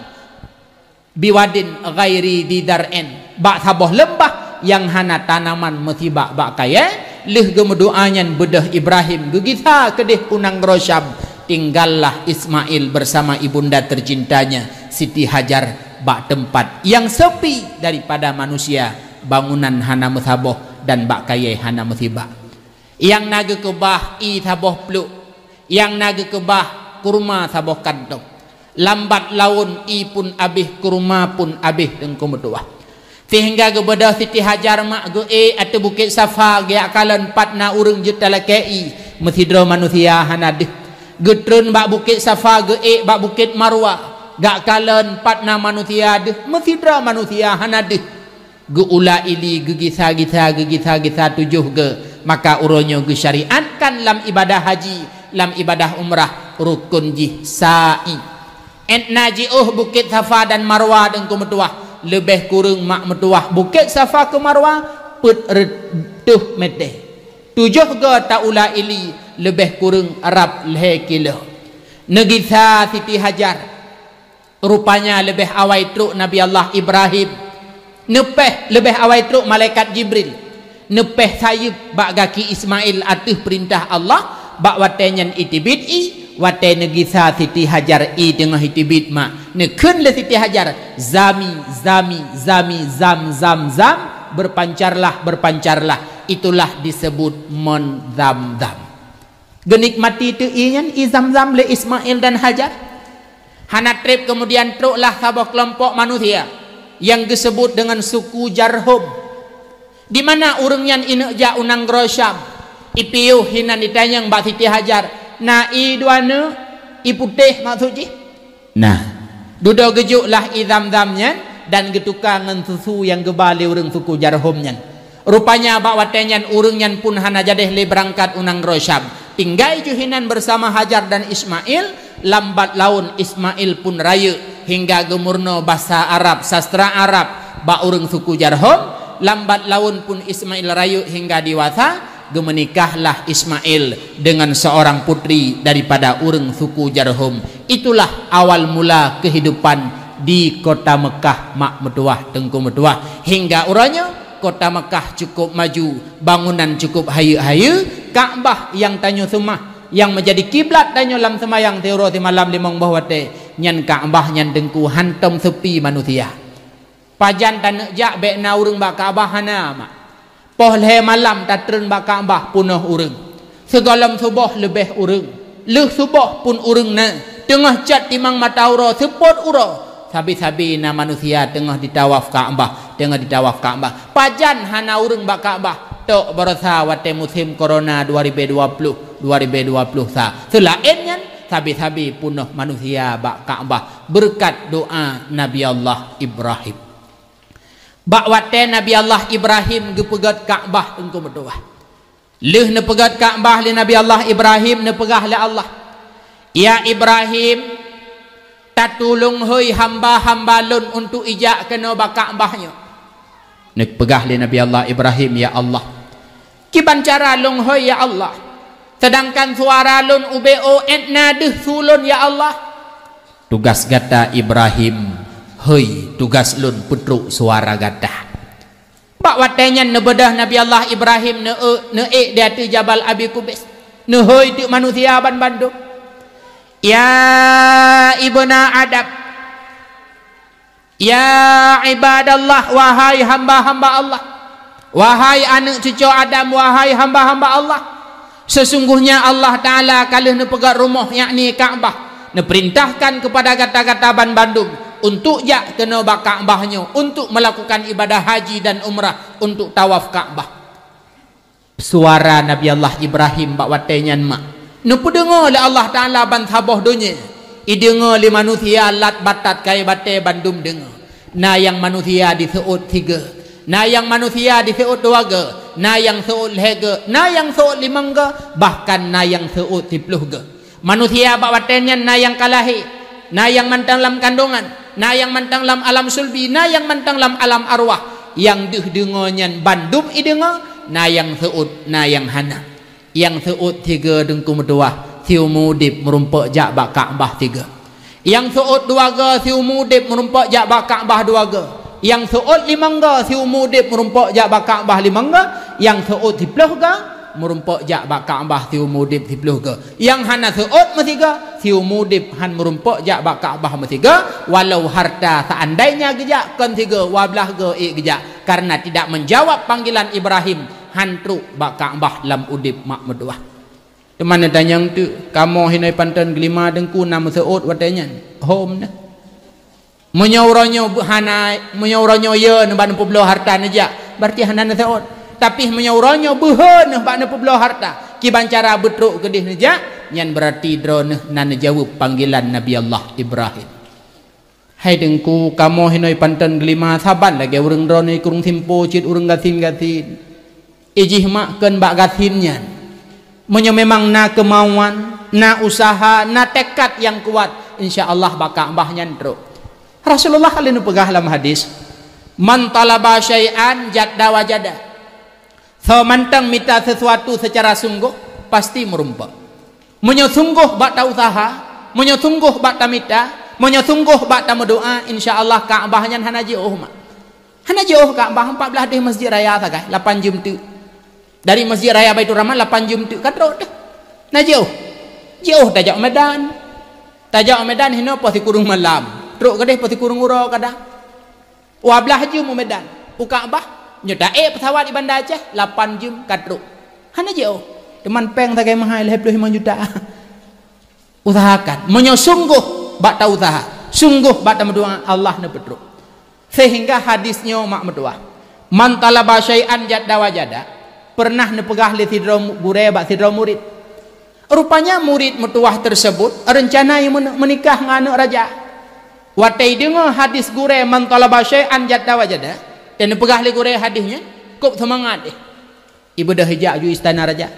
biwadin ghairi dzi dzar'in, bak saboh leumbah nyang hana tanaman meusibak bak kayée." Lheueh geumeudoá nyan beudôh Ibrahim geugisa keudeh u nanggroe Syam, tinggallah Ismail bersama ibunda tercintanya, Siti Hajar, bak teumpat nyang seupi daripada manusia, bangunan hana meusaboh dan bak kayée hana meusibak. Nyang na geukeubah ié saboh pluek, nyang na geukeubah kurma saboh kantong. Lambat laun ié pun abéh, kurma pun abéh deungku meutuwah. Seuhingga geubeudôh Siti Hajar mak geuék ateueh Bukét Safa geujak kalon pat na ureuëng jeuet talakée ié, meusidroe manusia hana deuh. Geutreun bak Bukét Safa geuék bak Bukét Marwa, geujak kalon pat na manusia deuh, meusidroe manusia hana deuh. Geuula ili, geugisa-gisa, geugisa-gisa tujoh geu, maka uroe nyoe geusyariatkan lam ibadah haji, lam ibadah umrah, rukon jih sa'i. Étna jiôh Bukét Safa dan Marwa deungku meutuwah, leubeh kureueng mak meutuwah Bukét Safa keu Marwa peuet reutôh meter. Tujoh geu taula ili, leubeh kureueng rab lhée kilo. Neugisa Siti Hajar. Rupanya leubeh awai trok Nabi Allah Ibrahim. Neupéh leubeh awai trok malaikat Jibril. Neupéh sayeuep bak gaki Ismail ateueh peurintah Allah, bak watée nyan iteubiet ié, watée neugisa Siti Hajar ié teungoh iteubiet mak, neukheun lé Siti Hajar, "Zami, zami, zami, zam, zam, zam, berpancarlah, berpancarlah." Itulah disebut mon Zamzam. Geunikmati teuh ié nyan, ié Zamzam, lé Ismail dan Hajar. Hana treb keumudian troklah saboh keulompok manusia nyang geuseubut deungon suku Jarhum. Di mana ureuëng nyan ineuk jak u nanggroe Syam? Ipiôh hinan itanyong bak Siti Hajar, "Na ié dua neuk, ié putéh maksud jih?" Nah, dudoe geujoklah ié Zamzam nyan dan geutuka ngon susu nyang geuba lé ureuëng suku Jarhum nyan. Rupanya bak watée nyan ureuëng nyan pun hana jadeh lé beurangkat u nanggroe Syam. Tinggai ju hinan beusama Hajar dan Ismail. Lambat laun Ismail pun rayeuk hingga geumeurunoe basa Arab, sastra Arab bak ureuëng suku Jarhum. Lambat laun pun Ismail rayeuk hingga dewasa. Geumeunikahlah Ismail deungon seorang putri daripada ureuëng suku Jarhum. Itulah awal mula keuhidupan di kota Meukah mak meutuwah teungku meutuwah. Hingga uroe nyoe kota Meukah cukup maju, bangunan cukup hayeuk-hayeuk, Ka'bah nyang tanyoe seumah, nyang meujadi kiblat tanyoe lam seumayang siuroe simalam limong boh watée, nyan Ka'bah nyan teungku hantom seupi manusia. Pajan taneuk jak bék na ureuëng bak Ka'bah hana mak. Poh lhée malam tatreun bak Ka'bah peunoh ureuëng. Sigohlom suboh leubeh ureuëng. Lheueh suboh pun ureuëng na. Teungoh cot timang mata uroe seupôt uroe. Sabe-sabe na manusia teungoh jitawaf Ka'bah, teungoh jitawaf Ka'bah. Pajan hana ureuëng bak Ka'bah? Tok barosa watée musém corona dua ribu dua puluh, dua ribu dua puluh sa. Seulaén nyan, sabe-sabe peunoh manusia bak Ka'bah beureukat doa Nabi Allah Ibrahim. Bak watée Nabi Allah Ibrahim geupeugét Ka'bah teungku meutuwah. Lheueh neupeugét Ka'bah lé Nabi Allah Ibrahim, neupeugah lé Allah, "Ya Ibrahim, tatulông hôi hamba-hamba lôn untuk ijak keunoe bak Ka'bah nyoe." Neupeugah lé Nabi Allah Ibrahim, "Ya Allah, kiban cara lông hôi ya Allah, seudangkan suara lôn ubé 'oh 'et na deuh su lôn ya Allah?" Tugas gata Ibrahim, hôi, tugas lôn peutrok suara gata. Bak watée nyan neubeudôh Nabi Allah Ibrahim neu-, neuék di ateueh Jabal Abi Kubais. Neuhôi teuk manusia banbandum. Ya ibna Adam. Ya ibadallah, wahai hamba-hamba Allah. Wahai aneuëk cucoe Adam, wahai hamba-hamba Allah. Sesungguhnya Allah Ta'ala ka lheueh neupeugét rumoh, yakni Ka'bah, neupeurintahkan keupada gata-gata banbandum untuk jak keunoe bak Ka'bah nyoe, untuk meulakukan ibadah haji dan umrah, untuk tawaf Ka'bah. Suara Nabi Allah Ibrahim bak watée nyan mak neupeudeungoe lé Allah Ta'ala ban saboh donya. Ideungoe lé manusia lat batat kayée batée bandum deungoe. Na nyang manusia diseuôt sigoe, na nyang manusia diseuôt dua goe, na nyang seuôt lhée goe, na nyang seuôt limong goe, bahkan na nyang seuôt siploh goe. Manusia bak watée nyan na nyang ka lahé, na nyang mantong lam kandongan, na nyang mantong lam alam sulbi, na nyang mantong lam alam arwah. Nyang deuh deungoe nyan bandum ideungoe, na nyang seuôt, na nyang hana. Nyang seuôt sigoe teungku meutuwah, siumu udeb meurumpok jak bak Ka'bah sigoe. Nyang seuôt dua goe siumu udeb meurumpok jak bak Ka'bah dua goe. Nyang seuôt limong goe siumu udeb meurumpok jak bak Ka'bah limong goe. Nyang seuôt siploh goe meurumpok jak bak Ka'bah siumu udeb siploh goe. Nyang hana seuôt meusigoe siumu udeb han meurumpok jak bak Ka'bah meusigoe, walau harta seandainya geujak kon sigoe, dua blaih goe ék geujak, karena tidak menjawab panggilan Ibrahim, han trok bak Ka'bah lam udeb mak meutuwah. Teuma neutanyong teuk, kamoe hinoe panton geulima teungku na meuseuôt watée nyan? Hom na. Meunyoe uroe nyoe beu-, hana, meunyoe uroe nyoe yo neuh bak neupeubloe harta neujak, berarti hana neuseuôt. Tapi meunyoe uroe nyoe beuhe neuh bak neupeubloe harta, kiban cara beutrok keudeh neujak, nyan berarti droeneuh na neujaweueb panggilan Nabi Allah Ibrahim. Hai teungku, kamoe hinoe panton geulima saban lagée ureuëng droeneuh kureueng simpo cit ureuëng gasien-gasien. Ijih mak kheun bak gasien nyan. Meunyoe memang na keumauan, na useuha, na teukat nyang kuat, insya Allah bak Ka'bah nyan trok. Rasulullah ka lheueh neupeugah lam hadis, "Man talaba syai'an jadda wajada." Soe mantong mita sesuatu secara sunggoh, pasti meurumpok. Meunyoe sunggoh bak tauseuha, meunyoe sunggoh bak tamita, meunyoe sunggoh bak tameudoá, insya Allah Ka'bah nyan hana jiôh mak. Hana jiôh Ka'bah, empat belas deh Masjid Raya sagai, lapan jeuem teuk. Dari Masjid Raya Baiturrahman lapan jeuem teuk ka trok teuh. Na jiôh. Jiôh tajak u Medan. Tajak u Medan hinoe poh sikureueng malam. Trok keudeh poh sikureueng uroe kadang. Dua blaih jeuem u Medan. U Ka'bah, nyoe taék pesawat di Banda Aceh, lapan jeuem ka trok. Hana jiôh. Teuma péng sagai meuhai lhèe ploh limong juta. Usahakan. Meunyoe sunggoh bak ta-usaha, sunggoh bak tameudoa, Allah neupeutrok. Sehingga hadis nyoe mak meutuah, "Man talaba syai'an jadda wajada." Pernah neupeugah lé sidroe mu-, gurée bak sidroe murit. Rupanya murit meutuah tersebut rencana i meune-, meunikah ngon aneuk raja. Watée deungoe hadis gurée, "Man talaba syai'an jadda wajada," dan neupeugah lé gurée hadis nyan, kôp seumangat deh. Ibeudôh ijak ju istana raja.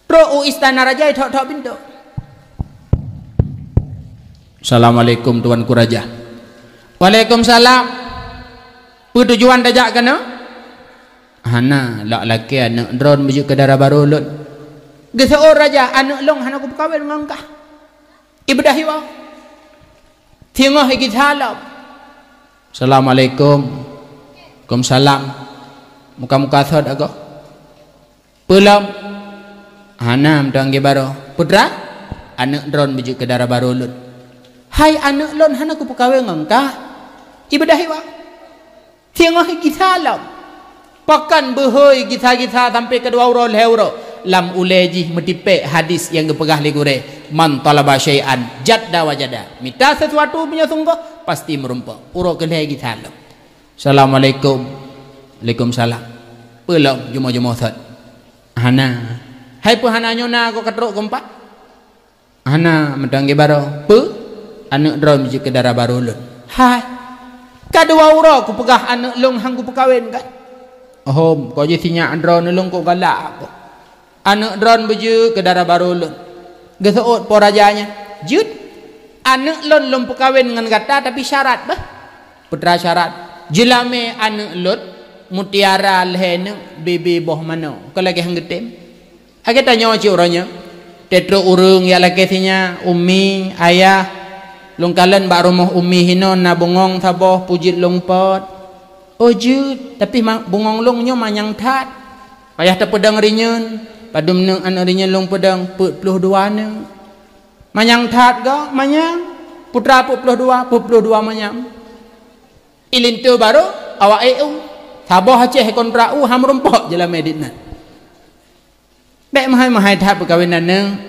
Trok u istana raja, ithok-thok pintoe. "Assalamualaikum, Tuanku Raja." "Waalaikumsalam. Peue tujuan tajak keunoe?" "Hana, lak lakée aneuk droen beujeuet keu dara barô lôn." Geuseuôt raja, "Aneuk lôn hana kupeukawen ngon kah." Ibeudôh iwoe. Singoh igisa lom. "Assalamualaikum." "Waalaikumsalam. Muka-muka sot agoe." "Peue lom?" "Hana, meutuah ngon barô." "Putra, aneuk droen beujeuet keu dara barô lôn." "Hai aneuk lôn hana kupeukawen ngon kah." Ibeudôh iwoe. Singoh igisa lom. Pakon beuhôi gisa-gisa sampoe keudua uroe lhèe uroe. Lam ulée jih meutipék hadis nyang geupeugah lé gurée, "Man talaba syai'an jadda wajada." Mita sesuatu meunyoe sunggoh, pasti meurumpok. Uroe keulhèe gisa lom. "Assalamualaikum." "Waalaikumsalam. Peue lom, jumoe-jumoe sot?" "Hana." "Hai peue hana, nyoe na agoe ka trok keu empat?" "Hana, meutuah ngon barô." "Peue?" "Aneuk droen beujeuet keu dara barô lôn." "Hai, ka dua uroe kupeugah aneuk lôn han kupeukawen kan?" "Hom, kok jih sinyak droen lôn kok galak kok." "Aneuk droen beujeuet keu dara barô lôn." Geuseuôt po raja nyan, "Jeuet, aneuk lôn lôn peukawen ngon gata, tapi syarat bah." "Putra, syarat?" "Jeulamé aneuk lôn mutiara lhèe neuk, bebe boh manoe." Ka lagée han geutem. Lagée tanyoe cit uroe nyoe, teutrok ureuëng jak lakée sinyak, "Umi, ayah, lôn kalon bak rumoh umi hinoe na bungöng saboh, peue jeuet lôn pot?" "Oh jeuet, tapi ma-, bungöng lôn nyoe manyang that. Payah tapeudong rinyueng, padum neuk aneuk rinyueng lôn peudong, peuet ploh dua neuk." "Manyang that goe?" "Manyang." "Putra peuet ploh dua?" "Peuet ploh dua manyam." Ilinto barô awak ék u. Saboh Aceh kontra u, han meurumpok jeulamé dit nan. Bék meuhai-meuhai that peukawen aneuk.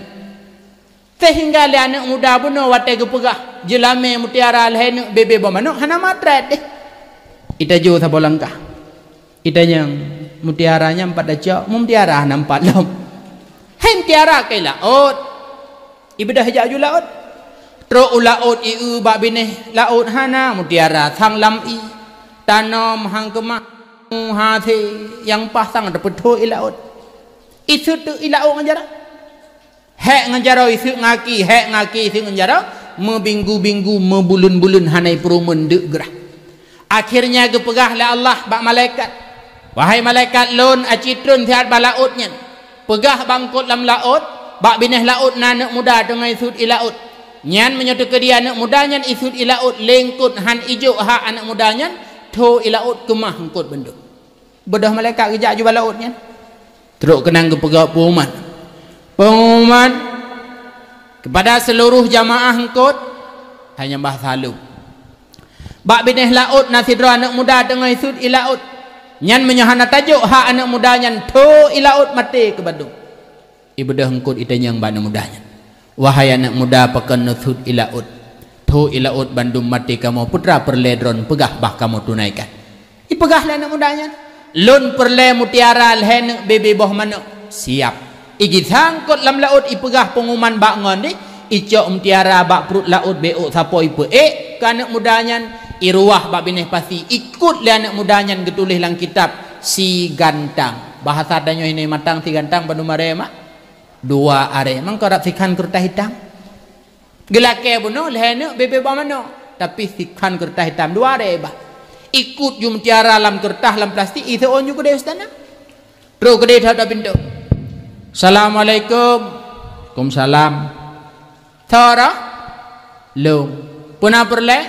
Sehingga lé aneuk muda bunoe watée geupeugah, "Jeulamé mutiara lhèe neuk, bebe boh manoe," hana matrét deh. Itajo saboh langkah. Itanyong, "Mutiara nyan pat tacok?" "Mutiara hana pat lom." "Hai mutiara keu laôt." Ibeudôh jak ju laôt. Trok u laôt, ieu bak binéh laôt hana mutiara, sang lam ié. Tanom han keumah, hasé nyang paih sang tapeuthô i laôt. Isut teuk i laôt ngon jaroe. Hék ngon jaroe isut ngon aki, hék ngon aki isut ngon jaroe, meubinggu-binggu, meubuleuen-buleuen hana ipeurumeuen deuk grah. Akhirnya geupeugah lé Allah bak malaikat, "Wahai malaikat lôn, aci treun siat bak laôt nyan. Peugah bak eungkôt lam laôt, bak binéh laôt na aneuk muda teungoh isut i laôt. Nyan meunyoe teukeudi aneuk muda nyan isut i laôt, lé eungkôt han ijok hak aneuk muda nyan, tho i laôt keumah eungkôt bandum." Beudôh malaikat geujak ju bak laôt nyan. Trok keunan geupeugah peungumuman. Peungumuman kepada seluruh jamaah eungkôt, hai nyang bah saleuem. Bak binéh laôt na sidroe aneuk muda teungoh isut i laôt. Nyan meunyoe hana tajok hak aneuk muda nyan, tho i laôt maté keu bandum. Ibeudôh eungkôt itanyong bak aneuk muda nyan, "Wahai aneuk muda, pakon neusut i laôt? Tho i laôt bandum maté kamoe, peue teuma peureulée droen peugah bah kamoe tunaikan." Ipeugah lé aneuk muda nyan, "Lôn peureulée mutiara lhée neuk, bebe boh manok." Siap. Igisa eungkôt lam laôt, ipeugah peungumuman bak ngon deh, icok mutiara bak pruet laôt, bék ôk sapo ipeuék keu aneuk muda nyan, iruwah bak binéh pasi, ikot lé aneuk muda nyan geutuléh lam kitab si gantang. Bahasa tanyoe hinoe matang si gantang bandum arée mak. Dua arée. Mangko rab sikhan keureutah itam. Geulakée bunoe lhée neuk bebe boh manok, tapi sikhan keureutah itam dua arée bah. Ikot ju mutiara lam keureutah lam plastik, iseuôn ju keudeh u istana. Trok keudeh that-that pintoe. "Assalamualaikum." "Waalaikumsalam." "Soe roh?" "Lôn." "Peue na peureulée?"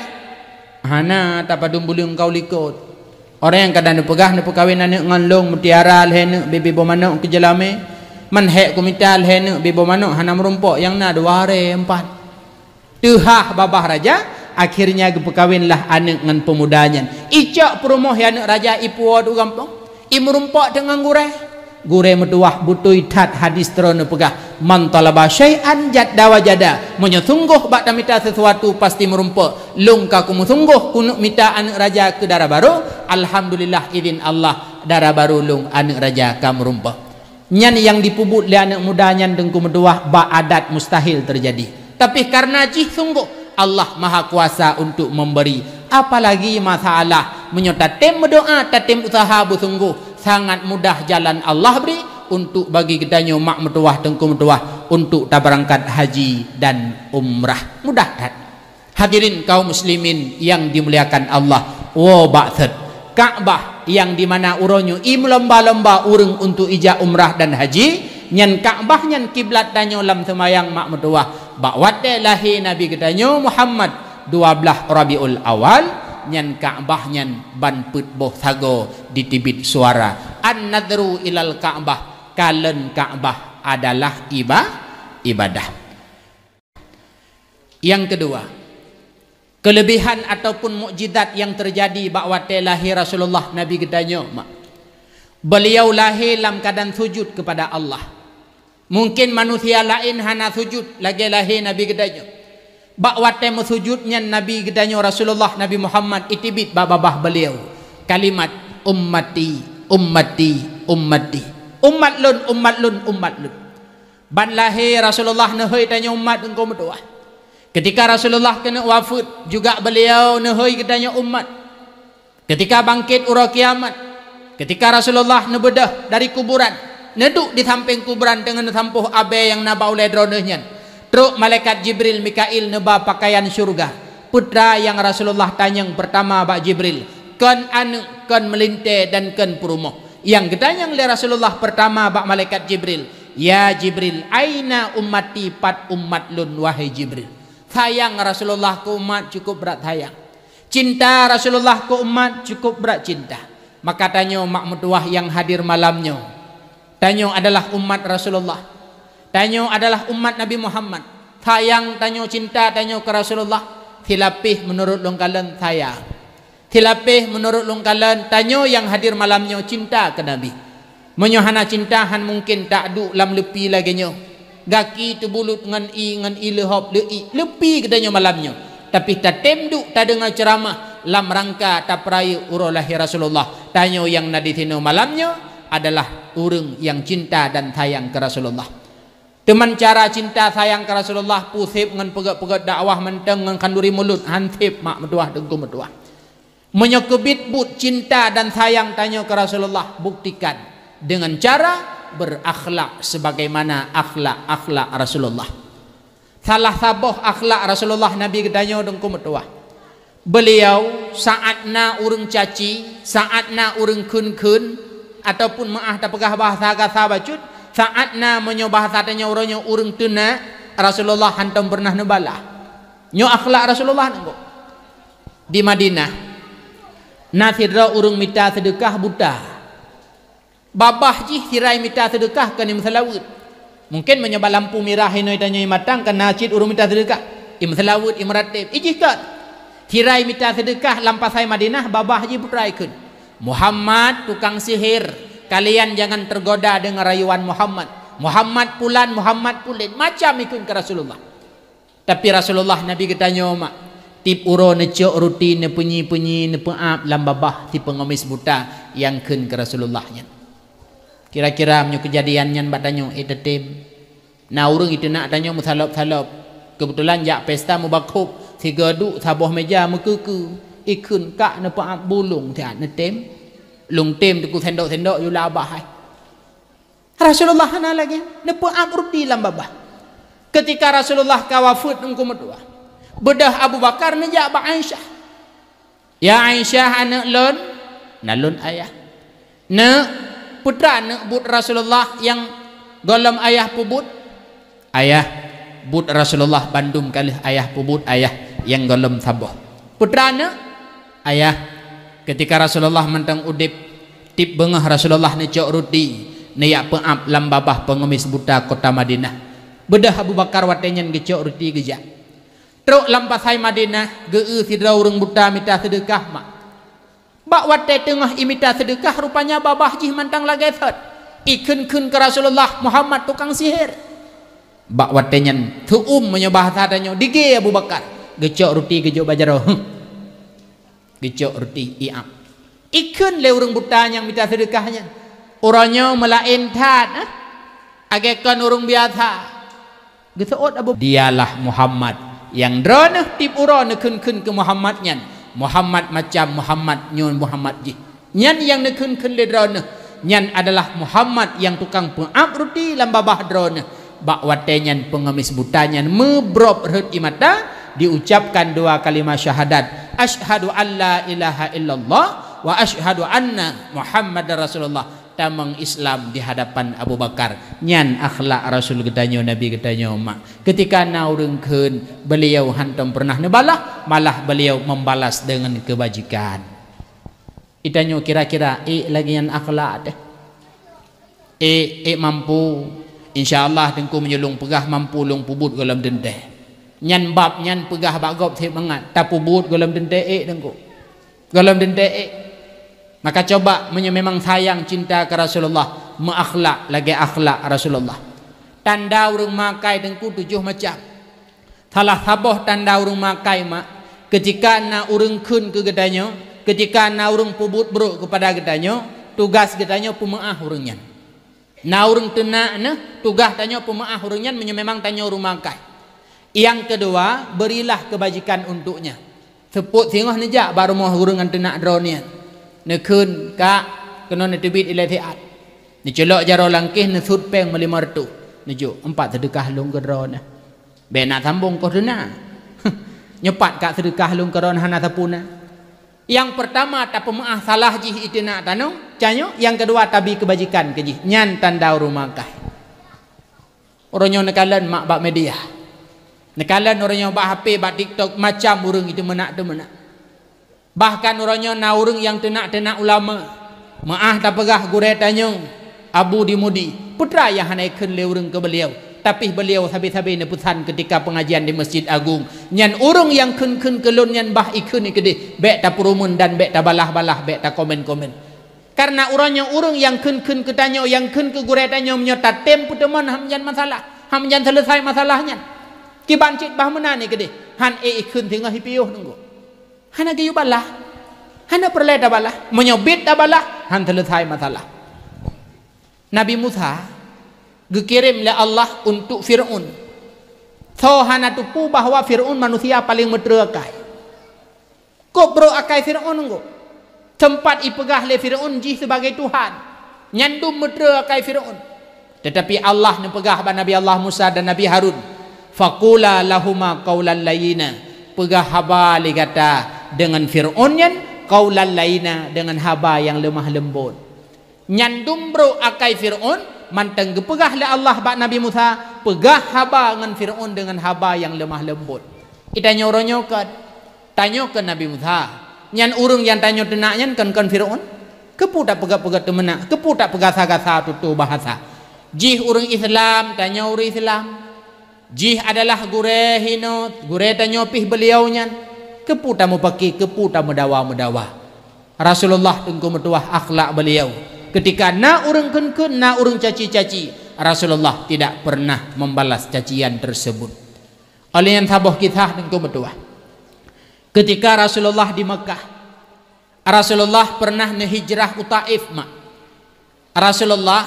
"Hana, tapadum buleuen kau likot." Orang nyang kadang neupeugah neupeukawen aneuk ngon long mutiara lhèe neuk, bibit boh manok keu jeulamé, man hèk kumita lhèe neuk, bibit boh manok hana meurumpok, nyang na dua haré empat. Teuhah babah raja, akhirnya geupeukawenlah aneuk ngon peumuda nyan. Icok peurumoh aneuk raja ipuwoe u gampông, imeurumpok teuk ngon gurèe. Gurèe meutuwah beutôi that hadis droeneuh peugah, "Man talaba syai'an jadda wajada." Meunyoe sunggoh bak tamita sesuatu pasti meurumpok. Lôn ka kumeusunggoh keuneuk mita aneuk raja keu dara barô, alhamdulillah idhin Allah, dara barô lôn aneuk raja ka meurumpok. Nyan nyang jipeubuet lé aneuk muda nyan teungku meutuwah bak adat mustahil teujadi. Tapi kareuna jih sunggoh Allah Maha Kuasa untuk memberi. Apalagi masalah, meunyoe tatem meudoa, tatem usaha beusunggoh, sangat mudah jalan Allah bri untuk bagi geutanyoe mak meutuwah teungku meutuwah untuk tabeurangkat haji dan umrah. Mudah that. Hadirin kaum muslimin yang dimuliakan Allah, woe bak thot, Ka'bah yang di mana uroe nyoe imeulomba-lomba ureuëng untuk ijak umrah dan haji, nyan Ka'bah nyan kiblat tanyoe lam seumayang mak meutuwah. Bak watée lahé Nabi geutanyoe Muhammad, dua blaih Rabiul Awal, nyan Ka'bah nyan ban peuet boh sagoe jiteubiet suara, "An-nadhru ilal Ka'bah", kalon Ka'bah adalah iba-, ibadah. Nyang keudua, keulebihan ataupun mukjizat nyang teujadi bak watée lahé Rasulullah Nabi geutanyoe, mak. Beuliau lahé lam keuadaan sujud keupada Allah. Mungken manusia laén hana sujud lagée lahé Nabi geutanyoe. Bak watée meusujud nyan Nabi geutanyoe Rasulullah Nabi Muhammad iteubiet bak babah beuliau kalimat, "Ummati, ummati, ummati." Umat lôn, umat lôn, umat lôn. Ban lahé Rasulullah neuhôi tanyoe umat teungku meutuwah. Ketika Rasulullah keuneuk wafeuet, juga beuliau neuhôi geutanyoe umat. Ketika bangkét uroe kiamat, ketika Rasulullah neubeudôh dari kuburan, neuduek di sampéng kuburan teungoh neusampôh abée nyang na bak ulée droeneuh nyan, trok malaikat Jibril Mikail neuba peukayan syeuruga. Peue nyang Rasulullah tanyong peurtama bak Jibril, kon aneuk, kon meulintée dan kon peurumoh. Nyang geutanyong lé Rasulullah peurtama bak malaikat Jibril, "Ya Jibril, aina ummati, pat umat lôn, wahai Jibril?" Sayang Rasulullah keu umat cukup brat sayang. Cinta Rasulullah keu umat cukup brat cinta. Maka tanyoe mak meutuwah nyang hadir malam nyoe, tanyoe adalah umat Rasulullah. Tanyoe adalah umat Nabi Muhammad. Sayang tanyoe, cinta tanyoe keu Rasulullah, silapéh meunurot lôn kalon sayang. Silapéh meunurot lôn kalon, tanyoe nyang hadir malam nyoe cinta keu Nabi. Meunyoe hana cinta, han mungken taduek lam leupi lagée nyoe. Gaki teubulut ngon ié, ngon ié leuhop leuiek, leupi geutanyoe malam nyoe. Tapi tatem duek tadeungoe ceuramah lam rangka tapeurayeuk uroe lahé Rasulullah. Tanyoe nyang na disinoe malam nyoe adalah ureuëng nyang cinta dan sayang keu Rasulullah. Teuma cara cinta sayang keu Rasulullah, peue seb ngon peugét-peugét dakwah mantong ngon khanduri mulod, han seb mak meutuwah teungku meutuwah. Meunyoe keubiet buet cinta dan sayang tanyoe keu Rasulullah, buktikan dengan cara berakhlak sebagaimana akhlak-akhlak Rasulullah. Salah saboh akhlak Rasulullah Nabi geutanyoe teungku meutuwah. Beuliau saát na ureuëng caci, saát na ureuëng kheun-kheun, ataupun meuáh tapeugah bahasa gasa bacut, saát na meunyoe bahasa tanyoe uroe nyoe ureuëng teunak, Rasulullah hantom peureunah neubalah. Nyoe akhlak Rasulullah nangko. Di Madinah, na sidroe ureuëng mita seudeukah buta. Babah jih sirai mita seudeukah keu imeuseulaweuet. Mungken meunyoe bak lampu mirah inoe tanyoe imatang, ka na cit ureuëng mita seudeukah, imeuseulaweuet, imeurateb, ijih kon. Sirai mita seudeukah lam pasai Madinah, babah jih putra ikheun, "Muhammad tukang sihir, kalian jangan tergoda dengan rayuan Muhammad. Muhammad pulan, Muhammad pulen," macam ikheun keu Rasulullah. Tapi Rasulullah Nabi geutanyoe mak, tieb uroe neucok ruti neupeunyi-peunyi neupeuab lam babah si peungemis buta nyang kheun keu Rasulullah nyan. Kira-kira meunyoe keujadian nyan bak tanyoe, eh, teutem. Na ureuëng iteunak tanyoe meusalop-salop. Keubeutulan jak pesta mubakhob, sigoe duek saboh meja meukeue-keue, ikheun kak neupeuab bulong siat neutem. Lôn tem teungku sendok-sendok yula abah hai. Rasulullah hana lagée, neupeuab ruti lam babah. Ketika Rasulullah ka wafeuet teungku meutuwah, beudôh Abu Bakar neujak bak Aisyah. "Ya Aisyah, aneuk lôn, na lôn ayah. Neuk, peue treuk aneuk buet Rasulullah nyang gohlom ayah peubuet?" "Ayah, buet Rasulullah bandum ka lheueh ayah peubuet, ayah, nyang gohlom saboh." "Peue treuk aneuk?" "Ayah, Keutika Rasulullah mantong udeb, tieb beungoh Rasulullah neucok ruti, neujak peuab lam babah peungemis buta kota Madinah. Beudôh Abu Bakar watée nyan geucok ruti geujak. Trok lam pasai Madinah, geu-eu sidroe ureuëng buta mita seudeukah mak. Bak watée teungoh imita seudeukah, rupanya babah jih mantong lagée thot. Ikheun-kheun keu Rasulullah, "Muhammad tukang sihir." Bak watée nyan, teuum meunyoe bahasa tanyoe, dige Abu Bakar. Geucok ruti geujok bak jaroe. Huh. Geucok ruti iab. Ikheun lé ureuëng buta nyang mita seudeukah nyan, "Uroe nyoe meulaén that, eh? Agée kon ureuëng biasa." Geuseuôt Abu, "Dialah Muhammad nyang droeneueh tieb uroe neukheun-kheun keu Muhammad nyan. Muhammad macam Muhammad nyoe Muhammad jih. Nyan nyang neukheun-kheun lé droeneueh, nyan adalah Muhammad nyang tukang peuab ruti lam babah droeneueh." Bak watée nyan peungemis buta nyan meubrôb rhot ie mata, diucapkan dua kalimah syahadat, "Asyhadu an la ilaha illallah wa asyhadu anna Muhammadar Rasulullah." Tamong Islam di hadapan Abu Bakar. Nyan akhlak Rasul geutanyoe, Nabi geutanyoe mak. Keutika na ureuëng kheun, beliau hántom peureunah neubalah, malah beliau membalas dengan kebajikan. Geutanyoe kira-kira ék lagée nyan akhlak teuh? Ék, ék mampu. Insya Allah Teungku meunyoe lôn peugah mampu lôn peubuet gohlom teuntée. Nyan bab nyan peugah bak gob seumangat, tapeubuet gohlom teuntée ék Teungku. Gohlom teuntée ék. Maka coba meunyoe memang sayang cinta keu Rasulullah, meuakhlak lagée akhlak Rasulullah. Tanda ureuëng makai Teungku tujoh macam. Salah saboh tanda ureuëng makai mak, keutika na ureuëng kheun keu geutanyoe, keutika na ureuëng peubuet brôk keupada geutanyoe, tugaih geutanyoe peumeuáh ureuëng nyan. Na ureuëng teunak nyan, tugaih tanyoe peumeuáh ureuëng nyan meunyoe memang tanyoe ureuëng makai. Nyang keudua, berilah kebajikan untuknya. Seupôt singoh neujak bak rumoh ureuëng nyang teunak droe nyan. Neukheun, "Kak, keunoe neuteubiet ilée siat." Neuculok jaroe langkéh, neusut péng meulimong reutôh. Neujok, "Empat seudeukah lôn keu droeneueh." Bék na sambong koh teuna. "Nyoe pat kak seudeukah lôn keu droeneueh hana sapeue na." Nyang peurtama tapeumeuáh salah jih iteunak tanoe, tanyoe, nyang keudua tabi keubajikan keu jih. Nyan tanda ureuëng makai. Uroe nyoe neukalon mak bak media. Neukalon uroe nyoe bak H P, bak TikTok, macam ureuëng itu meunak-teuh meunak. Bahkan uroe nyoe na ureuëng nyang teunak-teunak ulama. Meuáh tapeugah gurée tanyoe, Abu di Mudi. Peue teuma nyang hana ikheun lé ureuëng keu beliau. Tapi beliau sabe-sabe neupeusan keutika peungajian di Masjid Agung. Nyan ureuëng nyang kheun-kheun keu lôn nyan bah ikheun ikeudeh. Bék tapeurumeun dan bék tabalah-balah, bék takomen-komen. Kareuna uroe nyoe ureuëng nyang kheun-kheun keu tanyoe, nyang kheun keu gurée tanyoe meunyoe tatem peuteumon han meujan masalah, han meujan seuleusai masalah nyan. Kiban cit bah meunan ikeudeh, han ék ikheun singoh ipiôh Teungku. Hana geuyue balah. Hana peureulée tabalah. Meunyoe biet tabalah, han seuleusai masalah. Nabi Musa geukirém lé Allah untuk Fir'aun. Soe hana teupeue bahwa Fir'aun manusia paleng meutreu akai. Kok brok akai Fir'aun Teungku? Teumpat ipeugah lé Fir'aun jih sibagai Tuhan. Nyan dum meutreu akai Fir'aun. Teutapi Allah neupeugah bak Nabi Allah Musa dan Nabi Harun, "Faqula lahuma qaulan layyina." Peugah haba lé gata deungon Fir'aun nyan qaulan layyina, deungon haba nyang leumah leumbot. Nyan dum brok akai Fir'aun, mantong geupeugah lé Allah bak Nabi Musa, peugah haba ngon Fir'aun deungon haba nyang leumah leumbot. Geutanyoe uroe nyoe kon, tanyoe keu Nabi Musa, nyan ureuëng nyang tanyoe teunak nyan kon-kon Fir'aun? Keupeue tapeugah-peugah teumeunak, keupeue tapeugasa-gasa tutoe bahasa? Jih ureuëng Islam, tanyoe ureuëng Islam. Jih adalah gurée hinoe, gurée tanyoe pih beliau nyan. Keupeue tameupaki, keupeue tameudawa-meudawa? Rasulullah Teungku meutuwah akhlak beliau. Keutika na ureuëng kheun-kheun, na ureuëng caci-caci, Rasulullah tidak pernah membalas cacian tersebut. Oleh nyan saboh kisah Teungku meutuwah. Keutika Rasulullah di Meukah, Rasulullah pernah neuhijrah u Taif mak. Rasulullah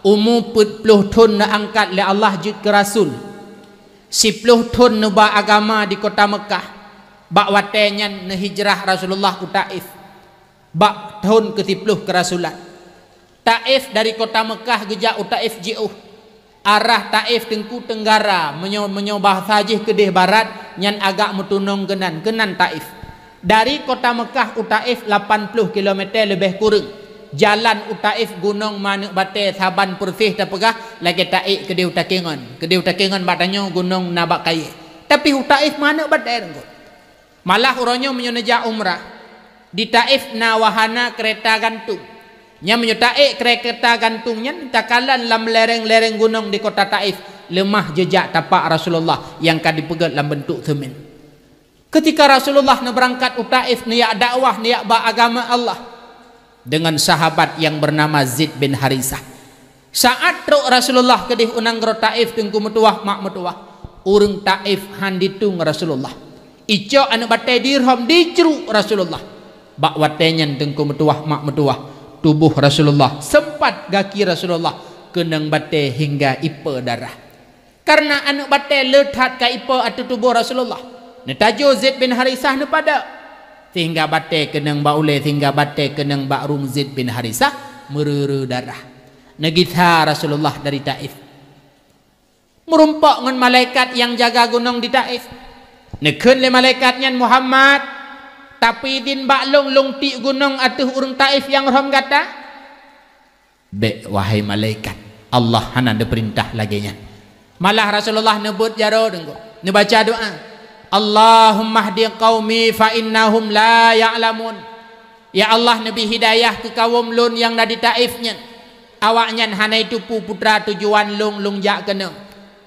umu peuet ploh thon neuangkat lé Allah jeuet keu rasul. Siploh thon neuba agama di kota Meukah. Bak watée nyan neuhijrah Rasulullah u Taif. Bak thon keusiploh keurasulan. Taif dari kota Meukah geujak u Taif jiôh. Arah Taif Teungku teunggara, meunyoe, meunyoe bahasa jih keudeh barat, nyan agak meutunong keunan, keunan Taif. Dari kota Meukah u Taif lapan ploh kilometer leubeh kureueng. Jalan u Taif gunong maneuek batée saban peureuseh tapeugah lagée taék keudeh u Takengon. Keudeh u Takengon bak tanyoe gunong na bak kayée. Tapi u Taif maneuek batée Teungku. Malah uroe nyoe meunyoe neujak umrah, Di Taif na wahana keureta gantung. Nyan meunyoe taék keureta gantung nyan takalon lam lereng-lereng gunong di kota Taif, leumah jeujak tapak Rasulullah nyang ka dipeugét lam beuntuk seumen. Keutika Rasulullah neubeurangkat u Taif, neujak dakwah, neujak ba agama Allah deungon sahabat nyang beunama Zaid bin Harisah. Saát trok Rasulullah keudeh u nanggroe Taif, teungku meutuwah, mak meutuwah, ureuëng Taif han ditueng Rasulullah. Icok aneuëk batée dirhom, dicruk Rasulullah. Bak watée nyan, teungku meutuwah, mak meutuwah, tuboh Rasulullah, seumpat gaki Rasulullah keunong batée hingga ipe darah. Kareuna aneuëk batée le that ka ipe ateueh tuboh Rasulullah, neutajo Zaid bin Harisah neupadok, sehingga batée keunong bak ulée, sehingga batée keunong bak rueng Zaid bin Harisah, meureu-reu darah. Neugisa Rasulullah dari Taif. Meurumpok ngon malaikat nyang jaga gunong di Taif. Neukheun lé malaikat nyan, "Muhammad, tapeuzin bak lôn, lôn tiek gunong ateueh ureuëng Taif nyang rhom gata?" "Bék, wahai malaikat, Allah hana neupeurintah lagée nyan." Malah Rasulullah neubeuet jaroe, teungku, neubaca doá, "Allahumma hdi qaumi fa innahum la ya'lamun." "Ya Allah, neubi hidayah keu kawöm lôn nyang na di Taif nyan. Awaknyan hana jiteupeue peue teuma tujuan lôn, lôn jak keunoe.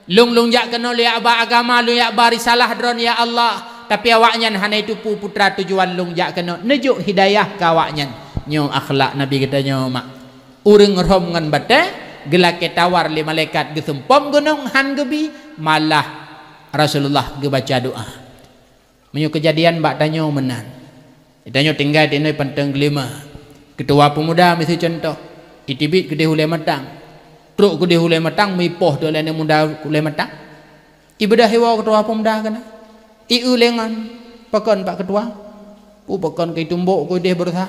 Lôn, lôn jak keunoe lôn jak ba agama, lôn jak ba risalah Droe, ya Allah, tapi awaknyan hana jiteupeue peue teuma tujuan lôn jak keunoe. Neujok hidayah keu awaknyan." Nyoe akhlak Nabi geutanyoe, mak. Ureuëng rhom ngon batée, geulakée tawar lé malaikat, geuseumpom gunong, han geubi, malah Rasulullah geubaca doá. Meunyoe keujadian bak tanyoe meunan, tanyoe tinggai di inoe Panton Geulima, keutua peumuda miseue cuntoh, iteubiet keudeh ulée matang, trok keudeh ulée matang, meuipoh teuk lé aneuëk muda ulée matang, ibeudôh iwoe keutua peumuda keunan, ieu lé ngon pakon bak keutua, peue pakon keu itumbok keudeh beureusa.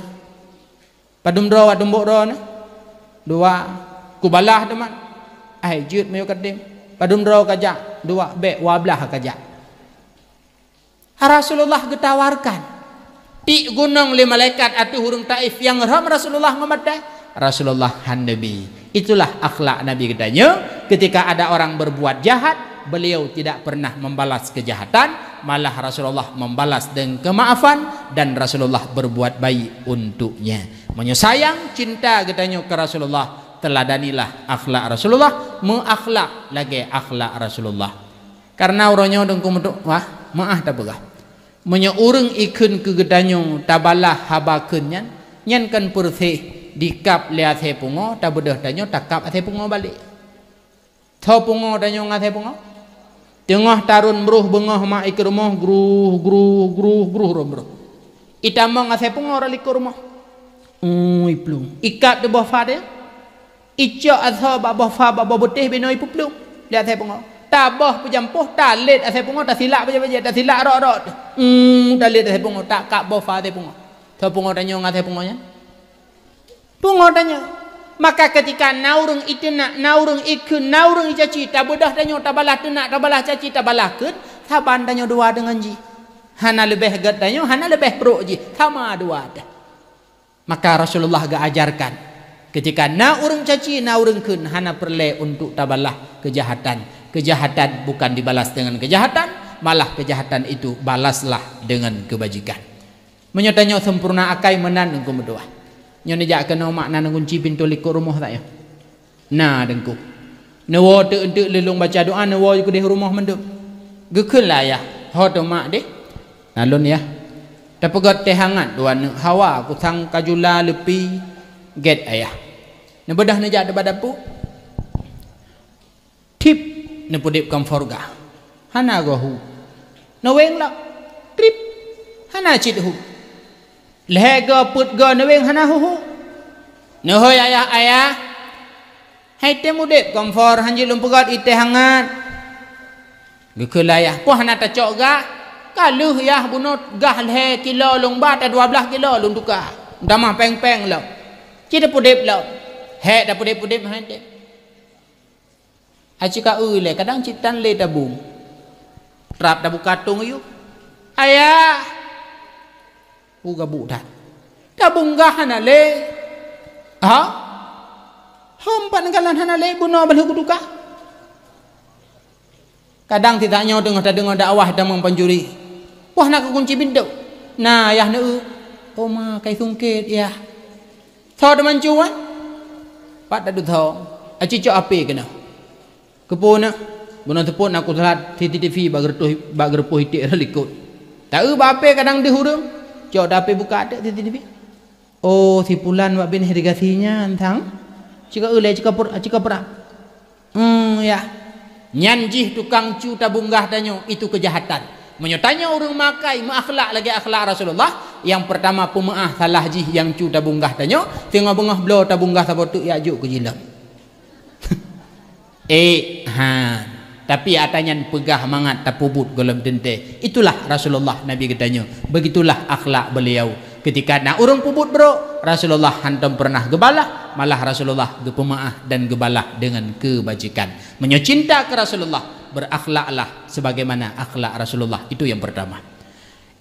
"Padum droe watumbok droeneuh?" "Dua." "Kubalaih teuma." "Ai jeuet meunyoe ka tem." "Padum droe kajak?" "Dua." "Bék, dua blaih kajak." Rasulullah geutawarkan. Tiek gunong lé malaikat ateueh ureuëng Taif nyang rhom Rasulullah ngon batée, Rasulullah han neubi. Itulah akhlak Nabi geutanyoe, ketika ada orang berbuat jahat, beliau tidak pernah membalas kejahatan, malah Rasulullah membalas dengan kemaafan dan Rasulullah berbuat baik untuknya. Meunyoe sayang, cinta geutanyoe keu Rasulullah, teuladanilah akhlak Rasulullah, meuakhlak lagée akhlak Rasulullah. Kareuna uroe nyoe, teungku meutuwah, meuáh tapeugah, meunyoe ureuëng ikheun keu geutanyoe tabalah haba kheun nyan, nyan kon peureuseh dikab lé asée pungoe, tabeudôh tanyoe takab asée pungoe balek. Tho pungoe tanyoe ngon asée pungoe. Teungoh tarôn broh beungoh mak i keu rumoh, gruh, gruh, gruh, gruh, rhom broh. Itamong asée pungoe rot likot rumoh. Ui, plueng. Ikab di boh fa teuh. Icok asoe bak boh fa, bak boh beutéh, binoe ipeuplueng di asée pungoe. Taboh peujampoh, talét asée pungoe, tasilak bajée-bajée, tasilak rot-rot. Hmm, talét asée pungoe, takab boh fa asée pungoe. Soe pungoe tanyoe ngon asée pungoe nyan? Pungoe tanyoe. Maka keutika na ureuëng iteunak, na ureuëng ikheun, na ureuëng icaci, tabeudôh tanyoe, tabalah teunak, tabalah caci, tabalah kheun, saban tanyoe dua deungon jih. Hana leubeh gét tanyoe, hana leubeh brok jih, sama dua teuh. Maka Rasulullah geuajarkan, keutika na ureuëng caci, na ureuëng kheun, hana peureulée untuk tabalah keujahatan. Keujahatan bukan dibalas deungon keujahatan, malah keujahatan itu balaslah deungon keubajikan. Meunyoe tanyoe seumpurna akai meunan, teungku meutuwah, nyoe neujak keunoe mak na neugunci pintoe likot rumoh tanyoe. Na, teungku. Neuwoe teuk-teuk lé lôn baca doá, neuwoe keudeh rumoh mandum. Geukheun lé ayah, "Ho teuma deh?" "Na lôn, yah." "Tapeugét teh hangat dua neuk, hawa kusang kajula leupi." "Gét, ayah." Neubeudôh neujak teubak dapu. Tip, neupeudeb kompor gah. Hana goe hu. Neuweng lom. Trip. Hana cit hu. Lhée goe peuet goe neuweng hana hu-hu. Neuhôi ayah, "Ayah, hai tem udeb kompor, han jeuet lôn peugét ié teh hangat." Geukheun lé ayah, "Peue hana tacok gah? Ka lheueh yah bunoe gah lhée kilo lôn ba, ta dua blaih kilo lôn tuka. Tamah péng-péng lom. Cit tapeudeb lom." Hék tapeudeb-peudeb hai tem. Aci ka eu lé, kadang cit tan lé tabong. Trap tabuka tong yub. "Ayah!" Hu gabuk that. "Tabong gah hana lé." "Ha? Hom pat neukalon hana lé, bunoe bah lheueh kutuka." Kadang sitak nyoe teungoh tadeungoe dakwah tamong pancuri. Wah, na keukunci pintoe. "Na, yah neu." "Oh ma, kai sungkét yah." "Tho teumancue, wan." "Pat taduek tho?" "Aci cok H P keunoe." "Keupeue na?" "Bunoe teupot na kusalat C C T V bak geureutôh, bak geureupôh iték rot likot." "Taeu bak H P kadang deuh ureuëng." "Cok H P buka teuk C C T V." "Oh, si pulan wak bin irigasi nyan sang. Cika ulée, cika per-, cika perang." "Hmm, ya." Nyan jih tukang cu tabunggah tanyoe, itu keujahatan. Meunyoe tanyoe ureuëng makai meuakhlak lagée akhlak Rasulullah, nyang peurtama peumeuáh salah jih nyang cu tabunggah tanyoe, singoh beungoh bloe tabunggah saboh teuk jak jok keu jilom. Eh, ha. Tapi ata nyan peugah mangat tapeubuet gohlom teuntée. Itulah Rasulullah Nabi geutanyoe. Begitulah akhlak beliau. Ketika na ureuëng peubuet brok, Rasulullah hantom peureunah geubalah, malah Rasulullah geupeumaáh dan geubalah dengan keubajikan. Meunyoe cinta keu Rasulullah, berakhlaklah sebagaimana akhlak Rasulullah. Itu yang pertama.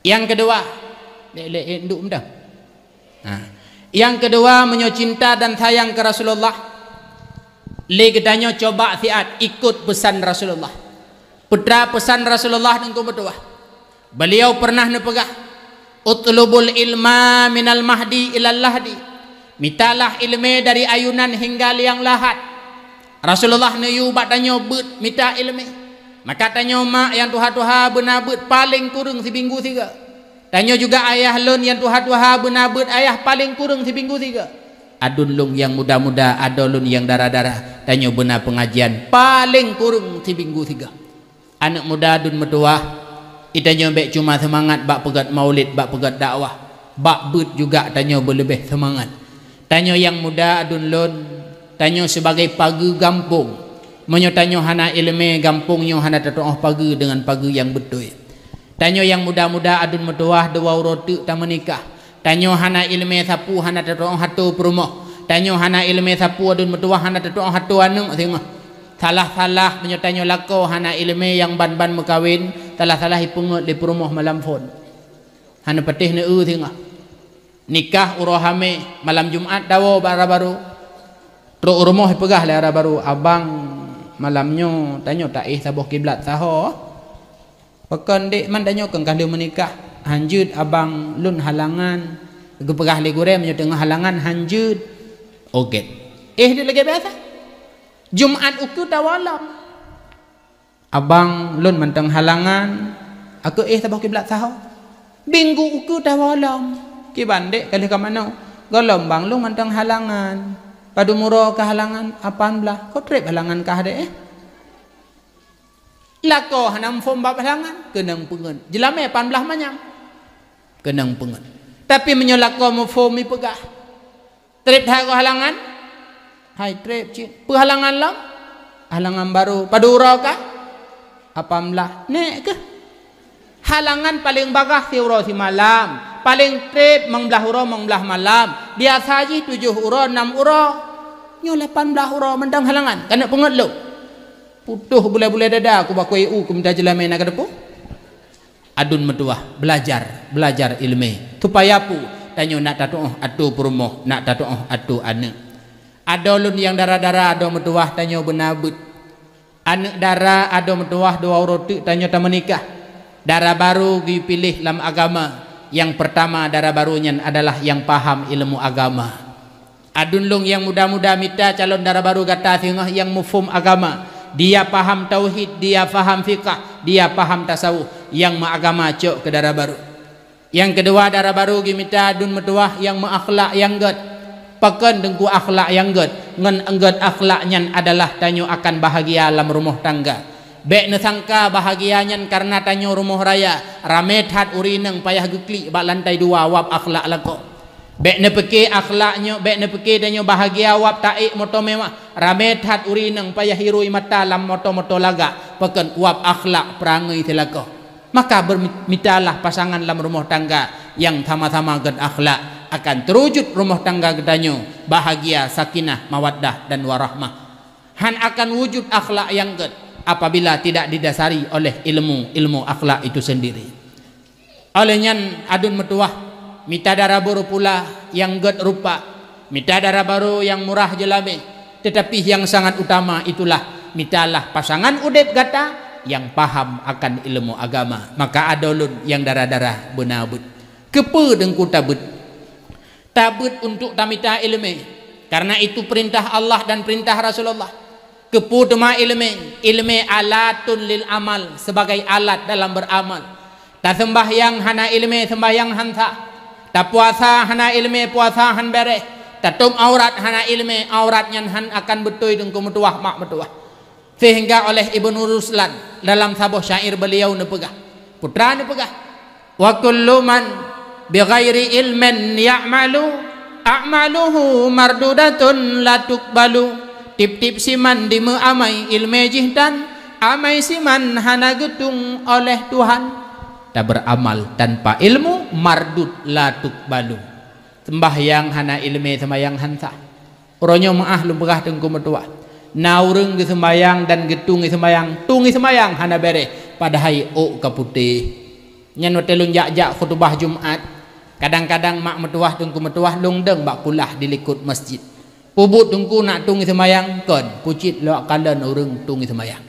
Yang kedua, lé-, lé-, eh, nduk mudah. Nah, yang kedua, meunyoe cinta dan sayang keu Rasulullah, lé geutanyoe coba siat ikut pesan Rasulullah. Peue pesan Rasulullah Teungku meutuwah. Beliau pernah neupeugah, "Utlubul ilma minal mahdi ilal lahdi." Mitalah ilmé dari ayunan hingga liang lahat. Rasulullah neuyue bak tanyoe beuet mita ilmé. Maka tanyoe mak nyang tuha-tuha beuna beuet paleng kureueng sibinggu siga. Tanyoe juga ayah lôn nyang tuha-tuha beuna beuet ayah paleng kureueng sibinggu siga. Aduen lôn nyang muda-muda, adoe lôn nyang dara-dara, tanyoe beuna peungajian paleng kureueng sibinggu siga. Aneuëk muda aduen meutuwah, geutanyoe bék cuma seumangat bak peugét maulid, bak peugét dakwah, bak beuet juga tanyoe beuleubeh seumangat. Tanyoe nyang muda aduen lôn, tanyoe sibagai pageue gampông. Meunyoe tanyoe hana iéleumé, gampông nyoe hana tatu'oh pageue deungon pageue nyang beutôi. Tanyoe nyang muda-muda aduen meutuwah dua uroe teuk tameunikah. Tanyoe hana iéleumé sapeue hana tatu'oh atô peurumoh. Tanyoe hana iéleumé sapeue aduen meutuwah hana tatu'oh atô aneuëk singoh. Salah-salah meunyoe tanyoe lakoe hana iéleumé nyang ban-ban meukawen, salah-salah ipeungét lé peurumoh malam phon. Hana patéh neu-eu singoh. Nikah uroe hamé, malam Jumat dawoe bak dara barô. Trok u rumoh ipeugah lé dara barô, "Abang, malam nyoe tanyoe taéh saboh kiblat saho." "Pakon, Dek, man tanyoe kon ka lheueh meunikah?" "Hanjeuet, Abang, lôn halangan." Geupeugah lé gurée meunyoe teungoh halangan, "Hanjeuet." Ogét. Éh deuek lagée biasa. Jumat ukeue tawoe lom. "Abang, lôn mantong halangan, akeue éh saboh kiblat saho." Minggu ukeue tawoe lom. "Kiban, Dek, ka lheueh ka manoe?" "Gohlom, Bang, lôn mantong halangan." "Padum uroe kah halangan?" "Lapan blaih." "Kon treb halangan kah, Dek, eh?" Lakoe hana muphom bab halangan, keunong peungét. Jeulamé lapan blaih manyam, keunong peungét. Tapi meunyoe lakoe muphom ipeugah, "Treb that kah halangan?" "Hai treb cit." "Peue halangan lom?" "Halangan barô." "Padum uroe kah?" "Lapan blaih." "Nék keuh." Halangan paleng bagaih siuroe simalam, paleng treb limong blaih uroe limong blaih malam, biasa jih tujoh uroe nam uroe. Nyoe lapan blaih uroe mantong halangan, ka neuk peungét lom. Putôh bulée-bulée dada kubakue u keu mita jeulamé na ka teupeue. Aduen meutuwah, belajar, belajar iéleumé. Supaya peue? Tanyoe nak tatu'oh atô peurumoh, nak tatu'oh atô aneuëk. Adoe lôn nyang dara-dara, adoe meutuwah, tanyoe beuna beuet. Aneuëk dara, adoe meutuwah, dua uroe teuk tanyoe tameunikah. Dara barô geupiléh lam agama. Nyang peurtama dara barô nyan adalah nyang paham iéleumé agama. Aduen lôn nyang muda-muda mita calon dara barô gata singoh nyang muphom agama, dia paham tauhid, dia paham fiqah, dia paham tasawuf, nyang meuagama cok keu dara barô. Nyang keudua, dara barô geumita aduen meutuwah nyang meuakhlak nyang gét. Pakon teungku akhlak nyang gét? Ngon gét akhlak nyan adalah tanyoe akan bahagia lam rumoh tangga. Bék neusangka bahagia nyan kareuna tanyoe rumoh raya, ramé that ureuëng inong payah geuklik bak lantai dua wab akhlak lakoe. Bék neupike akhlak nyoe, bék neupike tanyoe bahagia wab taék moto meuwah, ramé that ureuëng inong payah irui mata lam moto-moto lagak, pakon wab akhlak peurangui silakoe. Maka beurmitalah pasangan lam rumoh tangga nyang sama-sama gét akhlak, akan teurujut rumoh tangga geutanyoe bahagia, sakinah, mawaddah dan warahmah. Hán akan wujud akhlak nyang gét apabila tidak didasari oleh ilmu, ilmu akhlak itu sendiri. Oleh nyan aduen meutuwah, mita dara barô pula nyang gét rupa, mita dara barô nyang murah jeulamé, teutapi nyang sangat utama itulah mitalah pasangan udeb gata nyang paham akan ilmu agama. Maka adoe lôn nyang dara-dara beuna beuet. Keupeue teungku tabeuet? Tabeuet untuk tamita ileumé, karena itu perintah Allah dan perintah Rasulullah. Keupeue teuma ileumé? Ileumé alatun lil amal, sebagai alat dalam beramal. Taseumbahyang hana ileumé, seumbahyang han sah. Tapuasa hana ileumé, puasa han béréh. Tatôb aurat hana ileumé, aurat nyan han akan beutôi, Teungku meutuwah, mak meutuwah. Sehingga oleh Ibnu Ruslan dalam saboh syair beliau neupeugah, putra neupeugah, "Wa kullu man bighairi ilmin ya'malu, a'maluhu mardudatun la tuqbalu." Tiep-tiep siman dimeuamai ileumé jih tan, amai siman hana geutueng oleh Tuhan. Taberamal tanpa ilmu, mardud la tuqbalu. Seumbahyang hana ileumé, seumbahyang han sah. Uroe nyoe meu'ah lôn peugah, Teungku meutuwah, na ureuëng geuseumbahyang dan geutueng seumbahyang, tueng seumbahyang hana béréh, padahai ôk ka putéh. Nyan watée lôn jak-jak khutubah Jumat, kadang-kadang mak meutuwah, Teungku meutuwah, lôn deueng bak kulah di likot masjid. Peubuet Teungku nak tueng seumbahyang? Kon, pucit lawak kalon ureuëng tueng seumbahyang.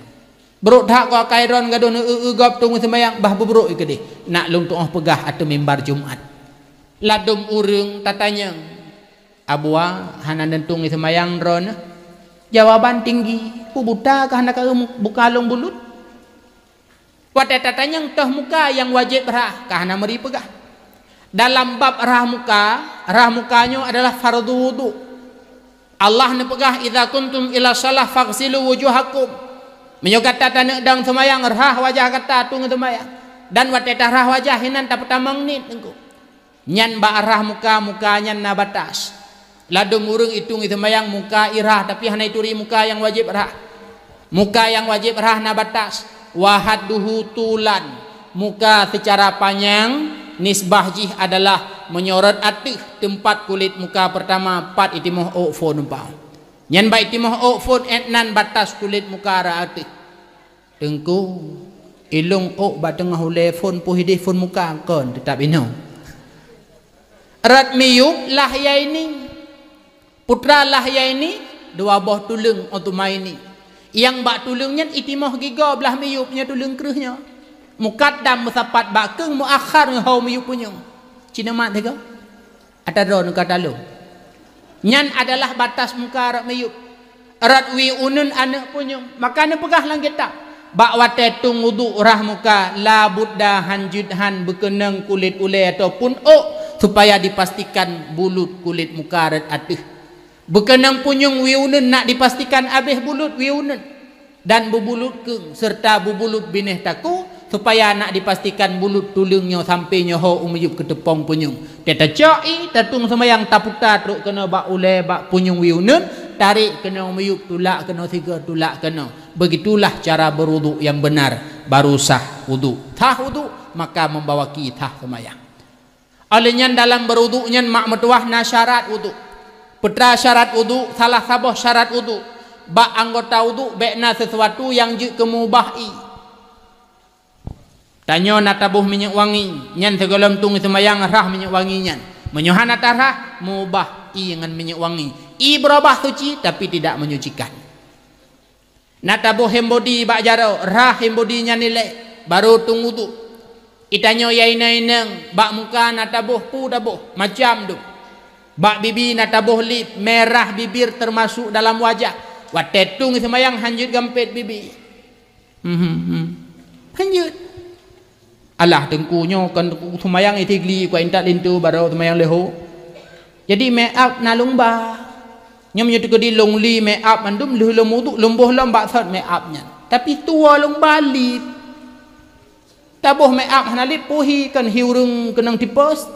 Brok that keu akai droen gadôh neu-eu-eu gob tueng seumbahyang, bah beubrok keudeh, nak lôn tuoh peugah ateueh mimbar Jumat. Ladôm ureuëng tatanyong, "Abua, hana neutueng seumbahyang droeneuh?" Jawaban tinggi, "Peue buta kah hana ka buka lôn bulut?" Watée tatanyong toh muka nyang wajéb rhah, ka hana meuri peugah. Dalam bab rhah muka, rhah muka nyoe adalah fardhu wudhu. Allah neupeugah, "Idza kuntum ila shalah faghsilu wujuhakum." Meunyoe gata taneuk dong seumayang, rhah wajah gata tueng seumayang. Dan watée tarhah wajah, hinan tapeutamong niet Teungku. Nyan bak rhah muka, muka nyan na batas. Ladôm ureuëng itueng seumayang muka irhah, tapi hana ituri muka nyang wajéb rhah. Muka nyang wajéb rhah na batas. Wa hadduhu tulan, muka seucara panyang nisbah jih adalah meunyoe rot ateueh teumpat kulét muka peurtama pat itimoh ôk phon umpama. Nyan bak itimoh ôk phon, 'et nan batas kulét muka rot ateueh. Teungku, ilong ôk bak teungoh ulée phon, poh ideh phon muka kon, teutab inoe. Rot miyueb lah Yaini. Putra lah Yaini, dua boh tuleueng Utsmaini. Nyang bak tuleueng nyan itimoh gigoe blah miyueb nyoe tuleueng kreueh nyoe. Mukaddam meusapat bak keueng, muakhar ngon ho miyueb punyueng. Ci neumat teuga? Ata droeneuh ka talom. Nyan adalah batas muka rot miyueb. Rot wie uneuen aneuëk punyueng. Maka neupeugah lam kitab, bak watée tueng wudhu rhah muka, la budda, han jeuet han beukeunong kulét ulée ataupun ôk, supaya dipastikan bulut kulét muka rot ateueh. Beukeunong punyueng wie uneuen nak dipastikan abéh bulut wie uneuen. Dan beubulut keueng, serta beubulut binéh takue, supaya nak dipastikan bulut tuleueng nyoe sampoe nyoe ho u miyueb keuteupong punyueng. Teuh tacok ié, tatueng seumayang, taputa trok keunoe bak ulée, bak punyueng wie uneuen, tarek keunoe miyueb, tulak keunoe sigoe, tulak keunoe. Begitulah cara berwudhu yang benar, baru sah wudhu. Sah wudhu, maka membawaki sah seumayang. Óh lheueh nyan, dalam berwudhu nyan mak meutuwah na syarat wudhu. Peue teuma syarat wudhu? Salah saboh syarat wudhu, bak anggota wudhu bék na sesuatu nyang jeuet keu meubah ié. Tanyoe na taboh minyeuk wangi, nyan sigohlom tueng seumayang rhah minyeuk wangi nyan. Meunyoe hana tarhah, meubah ié ngon minyeuk wangi. Ié beurubah suci, tapi tidak menyucikan. Na taboh hand body bak jaroe, rhah hand body nyan ilée, barô tueng wudhu. Itanyoe nyang inong-inong, bak muka na taboh peue taboh, macam dum. Bak bibi na taboh lip, merah bibir termasuk dalam wajah. Watée tueng seumayang han jeuet gampét bibi. Mhm, mhm. Han jeuet. Alah, Teungku, nyoe kon Teungku seumayang isigli, kuat intat linto barô seumayang leuho. Jadi make up na lôn ba. Nyoe meunyoe teukeudi lôn li make up mandum lheueh lôn wudhu, lôn boh lom bak sot make up nyan. Tapi tuwoe lôn ba lip. Taboh make up hana lip, peue hi kon hi ureuëng keunong tipes.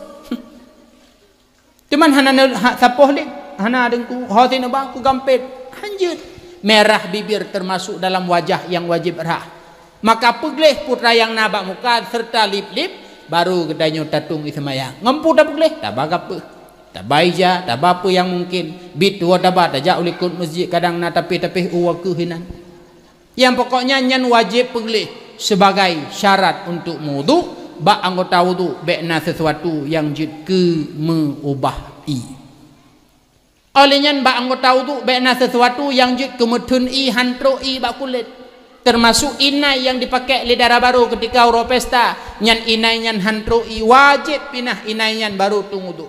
Teuma hana ne-, ha, sapoh lé, hana Teungku, ho sineuba ku gampét, han jeuet. Merah bibir termasuk dalam wajah nyang wajéb rhah. Maka peugleh peue teuma nyang na bak muka serta lip-lip, barô geutanyoe tatueng seumayang. Ngon peue tapeugleh? Taba kapeuh, taba ija, taba peue nyang mungken. Biet tuwoe taba tajak u likot meuseujid, kadang na tapéh-tapéh u wakeuh inan. Nyang pokoknya nyan wajéb peugleh sebagai syarat untuk meuwudhu, bak anggota wudhu bék na sesuatu nyang jeuet keu meubah ié. Óh lheueh nyan bak anggota wudhu bék na sesuatu nyang jeuet keu meutheun ié, han trok ié bak kulét. Teumasuk inai nyang dipakék lé dara barô keutika uroe pesta, nyan inai nyan han trok ié, wajéb pinah inai nyan barô tueng wudhu.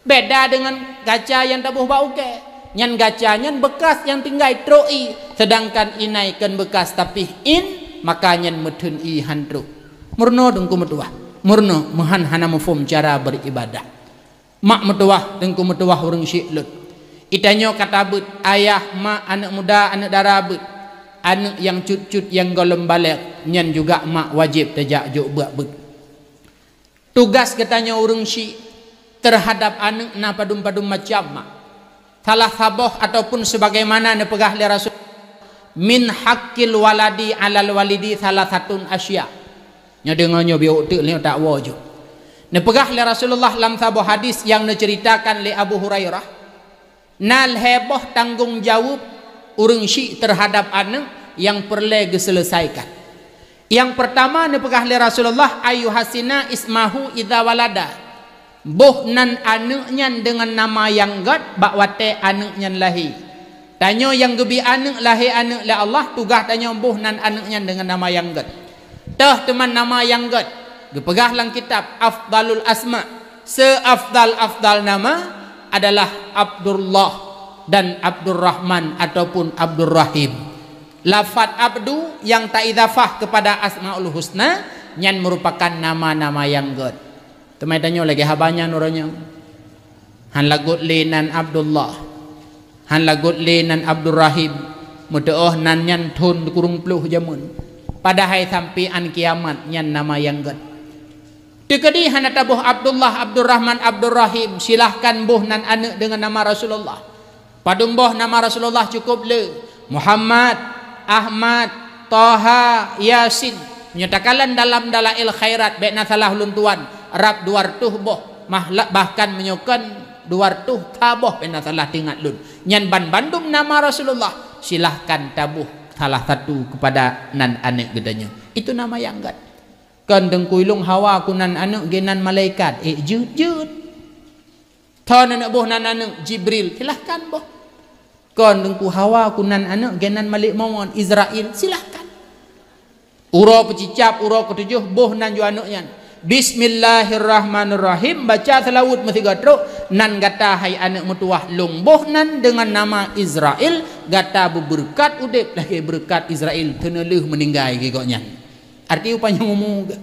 Beda dengan gaca nyang taboh bak ukée. Nyan gaca nyan beukas nyang tinggai trok i, sedangkan inai kon beukas tapi in, maka nyan meutheun i han trok. Meurunoe Teungku meutuwah, meurunoe meuhan hana muphom cara beribadah. Mak meutuwah, Teungku meutuwah ureuëng syik lôn. Itanyoe ka tabeuet, ayah, mak, aneuëk muda, aneuëk dara beuet, aneuëk nyang cut-cut nyang gohlom balek, nyan juga mak wajéb tajak jok beuet. Tugas geutanyoe ureuëng syik teuhadap aneuëk na padum-padum macam mak. Salah saboh ataupun sebagaimana neupeugah lé Rasul, "Min haqqil waladi alal walidi salasatun asya." Nyoe deungoe nyoe biôk teuk lé tak woe ju. Neupeugah lé Rasulullah lam saboh hadis nyang neuceuritakan lé Abu Hurairah, na lhée boh tanggong jaweueb ureuëng syik teuhadap aneuëk nyang peureulée geuseuleusaikan. Nyang peurtama neupeugah lé Rasulullah, "Ayyuhasina ismahu idza walada." Boh nan aneuëk nyan deungon nama nyang gét bak watée aneuëk nyan lahé. Tanyoe nyang geubi aneuëk, lahé aneuëk lé Allah, tugaih tanyoe boh nan aneuëk nyan deungon nama nyang gét. Teuh teuma nama nyang gét, geupeugah lam kitab Afdalul Asma, seafdal-afdal nama adalah Abdullah dan Abdurrahman ataupun Abdurrahim. Lafaz abdu nyang taidhafah keupada Asmaul Husna nyan meurupakan nama-nama nyang gét. Teuma tanyoe lagée haba nyan uroe nyoe. Han lagot lé nan Abdullah, han lagot lé nan Abdurrahim, meuteuôh nan nyan thon kureueng ploh jameun. Padahai sampoe án kiamat nyan nama nyang gét. Teukeudi hana taboh Abdullah, Abdurrahman, Abdurrahim, silahkan boh nan aneuëk deungon nama Rasulullah. Padum boh nama Rasulullah cukup le, Muhammad, Ahmad, Toha, Yasin. Meunyoe takalon dalam Dalail Khairat, bék na salah ulôn tuan, rab dua reutôh boh, mahla-, bahkan meunyoe kon dua reutôh ka boh, bék na salah teuingat lôn. Nyan ban bandum nama Rasulullah, silahkan taboh salah satu keupada nan aneuëk geutanyoe. Itu nama nyang gét. Kon Teungku, ilôn hawa ku nan aneuëk geunan malaikat, ék jeuet-jeuet. Thon aneuëk boh nan aneuëk Jibril, silahkan boh. Kon Teungku, hawa ku nan aneuëk geunan Malik Mawon, Izrail, silahkan. Uroe peucicab, uroe keutujoh, boh nan ju aneuëk nyan. Bismillahirrahmanirrahim, baca seulaweuet meusigoe trok, nan gata hai aneuëk meutuwah lôn boh nan deungon nama Izrail, gata beubeureukat udeb lagée beureukat Izrail, teuneulheueh meuninggai geuh gobnyan. Arti upanyang umu geuh.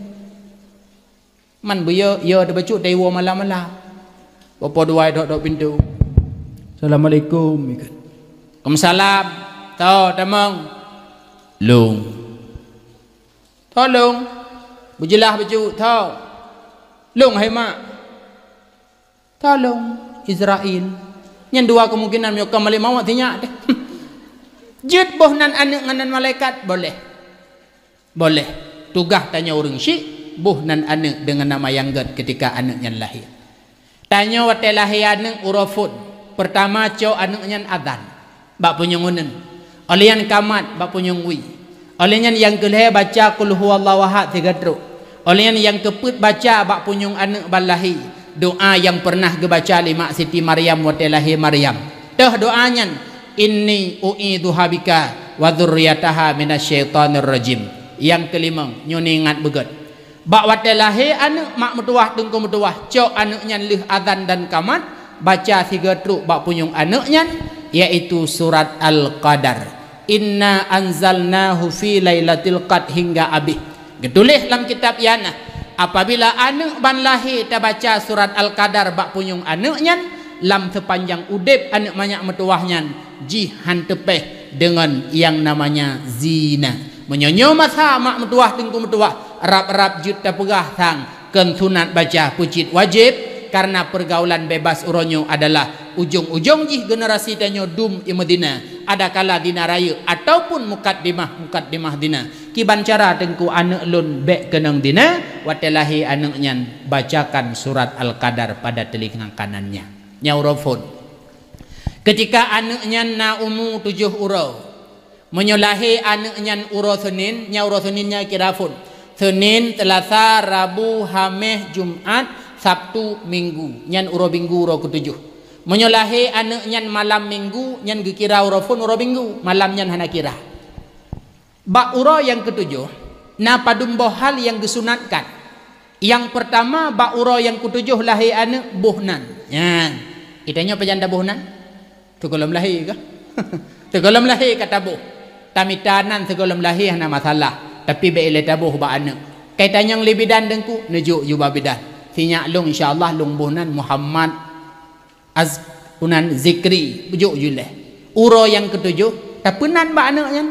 Man beuyo, yo teubacut dari woe malam-malam. Popo duai dok-dok pintu. "Assalamualaikum," ikheun. "Waalaikumsalam." "Tho, tamong." "Lôn." "Tho, lôn." Beujeulaih bacut, "Tho." "Lôn, hai mak." "Tho, lôn, Izrail." Nyan dua kemungkinan, meunyoe ka Malik Mawon sinyak deh. Jeuet boh nan aneuëk ngon nan malaikat, boleh. Boleh. Tugaih tanyoe ureuëng syik, boh nan aneuëk deungon nama nyang gét ketika aneuëk nyan lahé. Tanyoe watée lahé aneuëk uroe phon, peurtama cok aneuëk nyan azan bak punyueng uneuen. Óh lheueh nyan kamat bak punyueng wie. Óh lheueh nyan nyang keulhée baca Qul Huwallahu Ahad sigoe trok. Óh lheueh nyan nyang keupeuet baca bak punyueng aneuëk ban lahé, doá nyang peureunah geubaca lé mak Siti Maryam watée lahé Maryam. Teuh doá nyan, "Inni u'idzuha bika wa dzurriyyataha minasy syaithanir rajim." Nyang keulimong, nyoe neuingat beugét. Bak watée lahé aneuëk, mak meutuwah, teungku meutuwah, cok aneuëk nyan lheueh azan dan kamat, baca sigoe trok bak punyueng aneuëk nyan, yaitu surat Al-Qadar. "Inna anzalnahu fi lailatil qadr," hingga abéh. Geutuléh lam kitab Ianah, apabila aneuëk ban lahé tabaca surat Al-Qadar bak punyueng aneuëk nyan, lam seupanjang udeb aneuëk manyak meutuwah nyan, jih han teupéh deungon nyang namanya zina. Meunyoe nyoe masa mak meutuwah, teungku meutuwah, rab-rab jeuet tapeugah sang kon sunat baca peucit wajéb, karena peurgaulan bebas uroe nyoe adalah ujong-ujong jih generasi tanyoe dum i meuzina. Adakala zina rayeuk ataupun mukaddimah-mukaddimah zina. Kiban cara teungku aneuëk lôn bék keunong zina, watée lahé aneuëk nyan bacakan surat Al-Qadar pada telinga kanannya. Nyan uroe phon. Ketika aneuëk nyan na umu tujoh uroe, meunyoe lahé aneuëk nyan uroe Senin, nyan uroe Senin nyan kira phon. Senin, Selasa, Rabu, Haméh, Jumat, Sabtu, Minggu. Nyan uroe Minggu uroe keutujoh. Meunyoe lahé aneuëk nyan malam Minggu, nyan geukira uroe phon uroe Minggu. Malam nyan hana kira. Bak uroe nyang keutujoh, na padum boh hal nyang geusunatkan. Nyang peurtama, bak uroe nyang keutujoh lahé aneuëk, boh nan. Nyan, itanyoe pajan taboh nan? Sigohlom lahé kah? Sigohlom lahé ka taboh. Tamita nan sigohlom lahé hana masalah, tapi bék ilée taboh bak aneuëk. Kai tanyong lé bidan Teungku, neujok ju bak bidan. Sinyak lôn, insya Allah lôn boh nan Muhammad Az-, unan Zikri, jok ju lé. Uroe nyang keutujôh, tapeunan bak aneuëk nyan.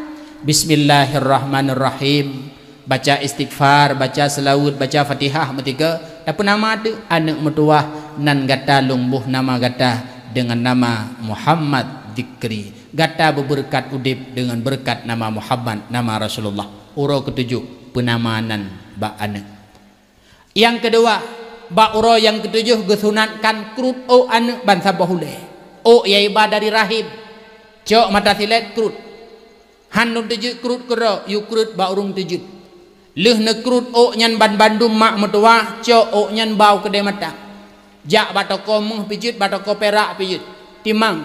Bismillahirrahmanirrahim. Baca istighfar, baca seulaweuet, baca Fatihah meutika, tapeunama teuk aneuëk meutuwah nan gata lôn boh nama gata deungon nama Muhammad Zikri. Gata beubeureukat udeb deungon beureukat nama Muhammad, nama Rasulullah. Uroe keutujôh peunama nan bak aneuëk. Nyang keudua, bak uroe nyang keutujôh geusunatkan krut ôk aneuëk ban saboh ulée. Ôk nyang iba dari rahim. Cok mata silét krut. Han lôn teujeuet krut keudroe, yue krut bak ureuëng teujeuet. Lheueh neukrut ôk nyan banmandum mak meutuwah, cok ôk nyan ba u keudée mata. Jak bak toko méuh pijeuet, bak toko pirak pijeuet. Timang.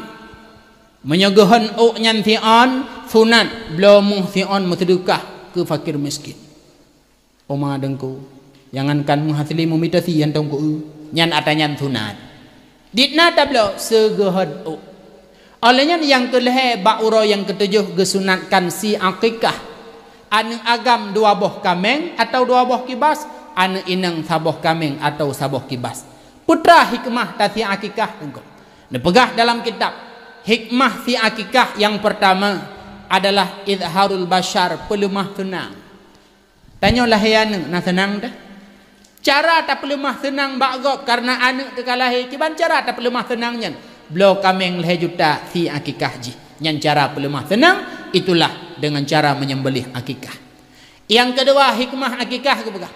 Meunyoe geuhon ôk nyan siôn, sunat bloe méuh siôn meuseudeukah keu fakir miskin. Oma Teungku, jangankan meuhasli meumita si hantom keu nyan atra nyan sunat. Ditna tabloe seugeuhon ôk. Óh lheueh nyan nyang keulhée bak uroe nyang keutujôh geusunatkan si akikah. Aneuëk agam dua boh kaméng atawa dua boh kibas, aneuëk inong saboh kaméng atawa saboh kibas. Peue teuma hikmah tasi akikah Teungku? Neupeugah dalam kitab, hikmah si akikah nyang peurtama adalah izharul basyar, peuleumah seunang. Tanyoe lahé aneuëk na seunang teuh. Cara tapeuleumah seunang bak gob kareuna aneuëk teuka lahé, kiban cara tapeuleumah seunang nyan? Bloe kaméng lhée juta si akikah jih. Nyan cara peuleumah seunang, itulah deungon cara menyembelih akikah. Nyang keudua, hikmah akikah geupeugah,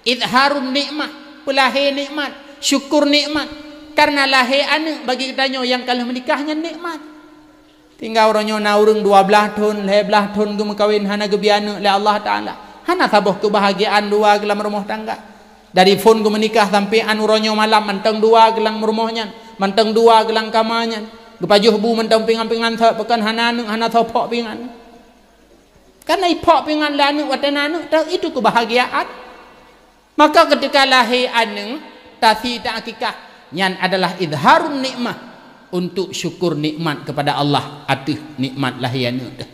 izharun nikmah, peulahé nikmat, syukur nikmat. Kareuna lahé aneuëk bagi geutanyoe nyang ka lheueh meunikah nyan nikmat. Tinggai uroe nyoe na ureuëng dua blaih thon, lhée blaih thon geumeukawen hana geubri aneuëk lé Allah Taala. Hana saboh keubahgiaan dua geulam rumoh tangga. Dari phon geumeunikah sampoe 'an uroe nyoe malam mantong dua geulam rumoh nyan, mantong dua geulam kama nyan. Geupajoh bu mantong pingan-pingan sot, pakon hana aneuëk, hana soe phok pingan. Kareuna iphok pingan lé aneuëk watée na aneuëk, teuh itu keubahgiaan. Maka ketika lahé aneuëk, tasi ta akikah, nyan adalah izharun nikmah, untuk syukur nikmat kepada Allah ateueh nikmat lahé aneuëk teuh.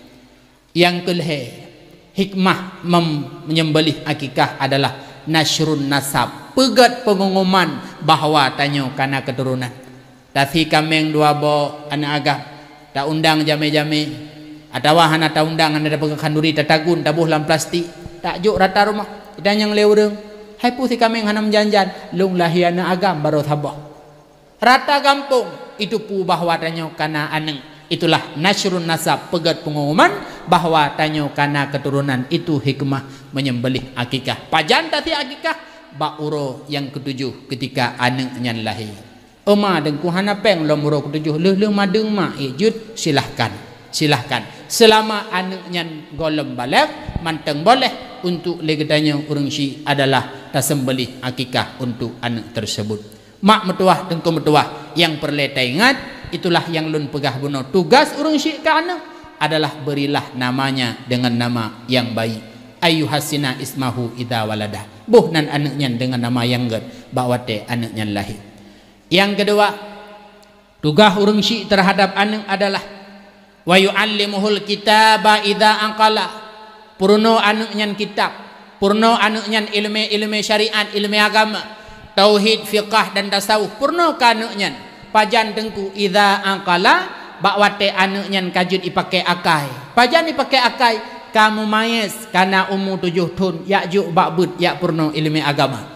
Nyang keulhée, hikmah mem-, menyembelih akikah adalah nasyrun nasab, peugét peungumuman bahwa tanyoe kana keuturonan. Tasi kaméng dua boh aneuëk agam, taundang jamé-jamé, atawa hana taundang, hana tapeugah khanduri, tatagun, taboh lam plastik, tajok rata rumoh. Itanyong lé ureuëng, "Hai peue si kaméng hana meujan-jan?" "Lôn lahé aneuëk agam barô saboh." Rata gampông itu peue bahwa tanyoe kana aneuëk. Itulah nasyrun nasab, peugét peungumuman bahwa tanyoe kana keuturonan, itu hikmah menyembelih akikah. Pajan tasi akikah? Bak uroe nyang keutujôh ketika aneuëk nyan lahé. Oma Teungku, hana péng lom uroe keutujôh, lheueh-lheueh madeueng mak, eh, jeuet, silahkan. Silahkan. Seulama aneuëk nyan gohlom balek, mantong boleh untuk lé geutanyoe ureuëng syiek adalah tasembelih akikah untuk aneuëk tersebut. Mak meutuwah, Teungku meutuwah, nyang peureulée taingat, itulah nyang lôn peugah bunoe, tugas ureuëng syiek keu aneuëk adalah berilah namanya dengan nama yang baik. Ayyuhassina ismahu idza walada. Boh nan aneuëk nyan deungon nama nyang gét bak watée aneuëk nyan lahé. Nyang keudua, tugaih ureuëng syiek teuhadab aneuëk adalah, "Wa yu'allimuhul kitaba idza aqala." Peurunoe aneuëk nyan kitab, peurunoe aneuëk nyan iéleumé-iéleumé syariat, iéleumé agama, tauhid, fiqah, dan tasawuf, peurunoe keu aneuëk nyan. Pajan Teungku? Idza aqala, bak watée aneuëk nyan ka jeuet ipaké akai. Pajan ipaké akai? Ka mumayez, kana umu tujoh thon, jak jok bak beuet, jak peurunoe iéleumé agama.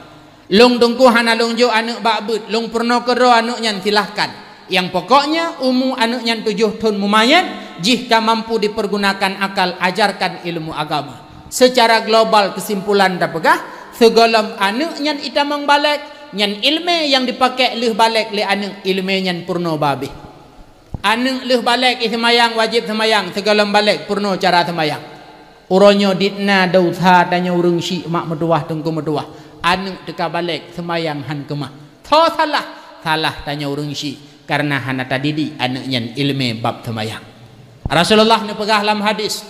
Lôn Teungku hana lôn jok aneuëk bak beuet, lôn peurunoe keudroe aneuëk nyan, silahkan. Nyang pokoknya umu aneuëk nyan tujoh thon mumayez, jih ka mampu dipergunakan akal, ajarkan ilmu agama. Secara global keusimpulan tapeugah, sigohlom aneuëk nyan itamong balek, nyan iéleumé nyang dipaké lheueh balek lé aneuëk, iéleumé nyan peurunoe babeh. Aneuëk lheueh balek i seumayang, wajéb seumayang, sigohlom balek peurunoe cara seumayang. Uroe nyoe dit na desya tanyoe ureuëng syiek mak meutuwah, Teungku meutuwah. Aneuëk teuka balek, seumayang han keumah. Tho salah, salah tanyoe ureuëng syiek, kareuna hana tadidik aneuëk nyan iéleumé bab seumayang. Rasulullah neupeugah lam hadis,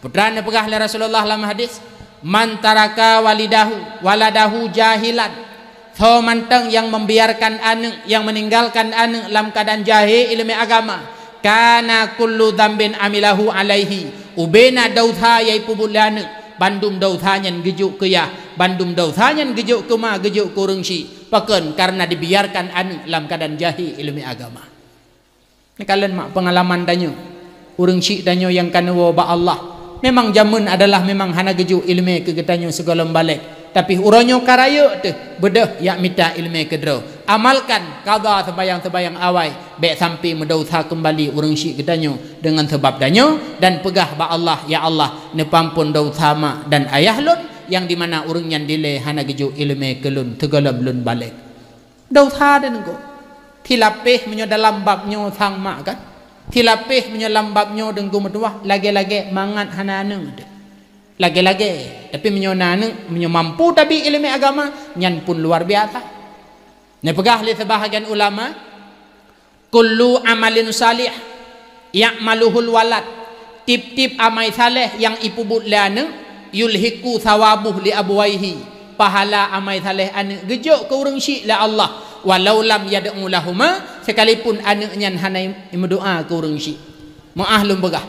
peue neupeugah lé Rasulullah lam hadis, "Man taraka walidahu, waladahu jahilan, Tho mantong nyang membiarkan aneuk, nyang meninggalkan aneuk lam keadaan jahé ileumé agama, kana kullu dzambin amilahu alaihi, ubena desya nyang ipeubuet lé aneuk, bandum desya nyan geujok keu yah, bandum desya nyan geujok keu ma, geujok keu ureuëng syik. Pakon? Karena dibiarkan aneuk lam keadaan jahé ileumé agama. Neukalon mak peungalaman tanyoe. Ureuëng syik tanyoe nyang ka neuwoe bak Allah. Memang jameun adalah memang hana geujok ileumé keu geutanyoe sigohlom balek. Tapi uroe nyoe ka rayeuk teuh, beudôh jak mita ileumé keudroe. Amalkan qadha seumayang-seumayang awai, bék sampai meudesya keumbali ureuëng syik geutanyoe deungon sabab tanyoe dan peugah bak Allah, "Ya Allah, neupeuampon desya mak dan ayah lôn, nyang di mana ureuëng nyan dilée hana geujok ileumé keu lôn sigohlom lôn balek." Desya deh nengko. Tilapéh meunyoe dalam bab nyoe sang mak kan. Tilapéh meunyoe lam bab nyoe deungku meutuwah, lagée-lagée mangat hana aneuk deh. Lagée-lagée. Tapi meunyoe na aneuk, meunyoe mampu tabi ileumé agama, nyan pun luar biasa. Neupeugah lé seubahagian ulama, "Kullu amalin salih ya'maluhul walad." Tieb-tieb amai saleh nyang ipeubuet lé aneuk, yulhiqu tsawabuhu li abuwaihi. Pahala amai saleh aneuk geujok keu ureuëng syik lé Allah, walau lam yad'u lahuma, sekalipun aneuk nyan hana imeudoá keu ureuëng syik. Meuáh lôn peugah,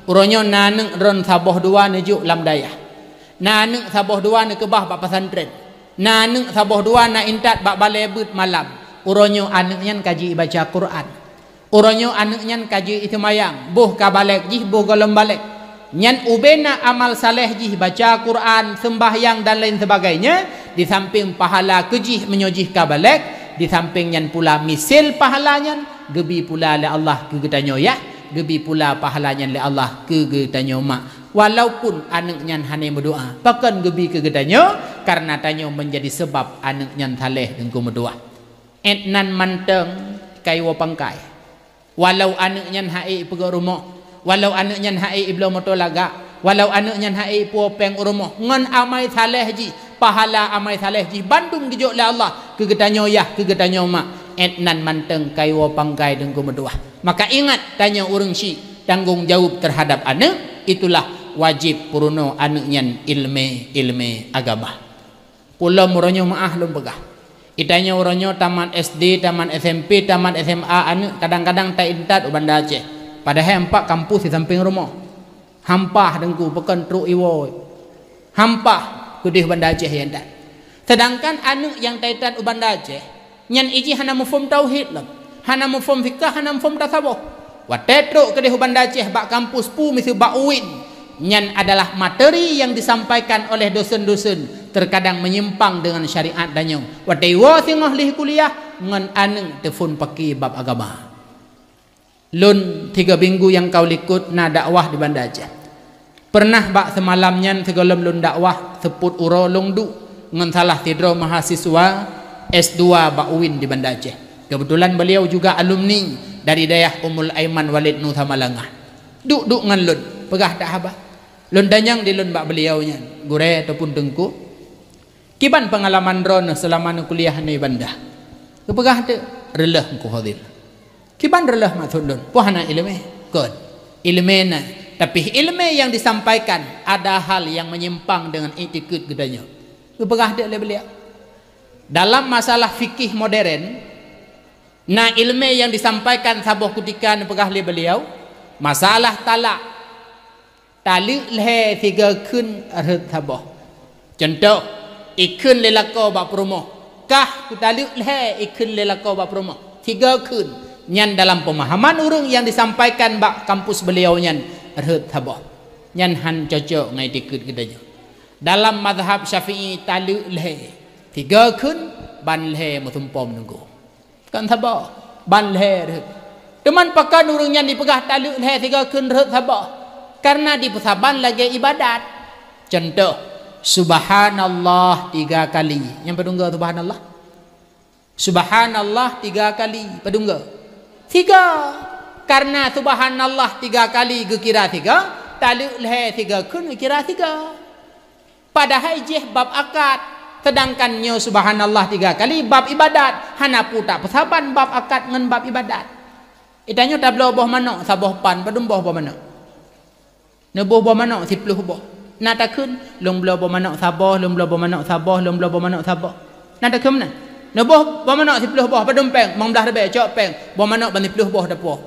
uroe nyoe na aneuk droen saboh dua neujok lam dayah. Na aneuk saboh dua neukeubah bak pesantren. Na aneuk saboh dua na intat bak balée beuet malam. Uroe nyoe aneuk nyan ka jibaca Quran. Uroe nyoe aneuk nyan ka jeuet seumayang, boh ka balek jih, boh gohlom balek. Nyan ubena amal saleh jih, baca Quran, seumbahyang dan lain sebagainya, di samping pahala keu jih meunyoe jih ka balek, di samping nyan pula misil pahala nyan geubi pula lé Allah keu geutanyoe yah, geubi pula pahala nyan lé Allah keu geutanyoe mak. Walaupun aneuk nyan hana meudoá, pakon geubi keu geutanyoe, karena tanyoe menjadi sebab aneuk nyan saleh deungku meutuwah. Ét nan mantong kaiwoe pangkai. Walau aneuk nyan ha'é ipeugöt rumoh, walau aneuk nyan ha'é ibloe moto lagak, walau aneuk nyan ha'é ipuwoe péng u rumoh, ngon amai saleh jih, pahala amai saleh jih bandum geujok lé Allah keu geutanyoe yah, keu geutanyoe mak. Ét nan mantong kaiwoe pangkai deungku meutuwah. Maka ingat, tanyoe ureuëng syik tanggong jaweueb teuhadab aneuk, itulah wajéb peurunoe aneuk nyan ileumé-ileumé agama. Ulôn meuronyong meuáh lôn peugah. Geutanyoe uroe nyoe tamat S D, tamat S M P, tamat S M A aneuk kadang-kadang ta intat u Banda Aceh. Padahai ampak kampus di sampéng rumoh. Hampah deungku, pakon trok iwoe. Hampah keudeh Banda Aceh intat. Sedangkan aneuk nyang ta intat u Banda Aceh, nyan ijih hana muphom tauhid lom. Hana muphom fikah, hana muphom tasawuf. Watée trok keudeh u Banda Aceh bak kampus peue miseue bak UIN, nyan adalah materi nyang disampaikan oleh dosen-dosen terkadang menyimpang dengan syariat tanyoe. Watée iwoe singoh lheueh kuliah, ngon aneuk teuphon paki bab agama. Lôn tiga minggu nyang ka likot na dakwah di Banda Aceh. Peureunah bak seumalam nyan sigohlom lôn dakwah seupôt uroe lôn duek ngon salah sidroe mahasiswa S dua bak UIN di Banda Aceh. Keubeutulan beuliau juga alumni dari dayah Ummul Aiman Walid Nusa Malangah. Duek-duek ngon lôn, peugah that haba. Lôn tanyong di lôn bak beuliau nyan, "Gurée ataupun teungku, kiban peungalaman droeneuh seulama neukuliah nibak Banda?" Geupeugah teuk, "Reuloh Teungku Fadil." "Kiban reuloh maksud lôn?" "Peue hana iéleumé?" "Kon, iéleumé na, tapi iéleumé nyang disampaikan ada hal nyang menyimpang deungon iktikeuet geutanyoe." Geupeugah teuk lé beuliau, "Dalam masalah fikih modern, na iéleumé nyang disampaikan saboh kutika," neupeugah lé beuliau, "masalah talak. Taleuek lhée sigoe kheun rhot saboh. Cuntoh, ikheun lé lakoe bak peurumoh, kah kutaleuek lhée ikheun lé lakoe bak peurumoh. Sigoe kheun." Nyan dalam peumahaman ureuëng nyang disampaikan bak kampus beuliau nyan rhot saboh. Nyan hán cocok ngon iktikeuet geutanyoe. Dalam mazhab Syafi'i taleuek lhée sigoe kheun, ban lhée meusumpom teungku. Kon saboh, ban lhée rhot. Teuma pakon ureuëng nyan dipeugah taleuek lhée sigoe kheun rhot saboh? Karena dipeusaban lagée ibadat. Cuntoh, subhanallah tiga kali. Nyan padum goe subhanallah? Subhanallah tiga kali. Padum goe? Sigoe. Karena subhanallah tiga kali geukira sigoe, taleuek lhée sigoe kheun geukira sigoe. Padahai jih bab akad, sedangkan nyoe subhanallah tiga kali bab ibadat, hana peue tapeusaban bab akad ngon bab ibadat. Geutanyoe tabloe boh manok saboh pan, padum boh boh manok? Neuboh boh manok siplôh boh. Na takheun, "Lôn bloe boh manok saboh, lôn bloe boh manok saboh, lôn bloe boh manok saboh." Na takheun meunan? Neuboh boh manök siplôh boh, padum péng, limong blaih ribèe, cok péng, boh manök ban siplôh boh tapoh.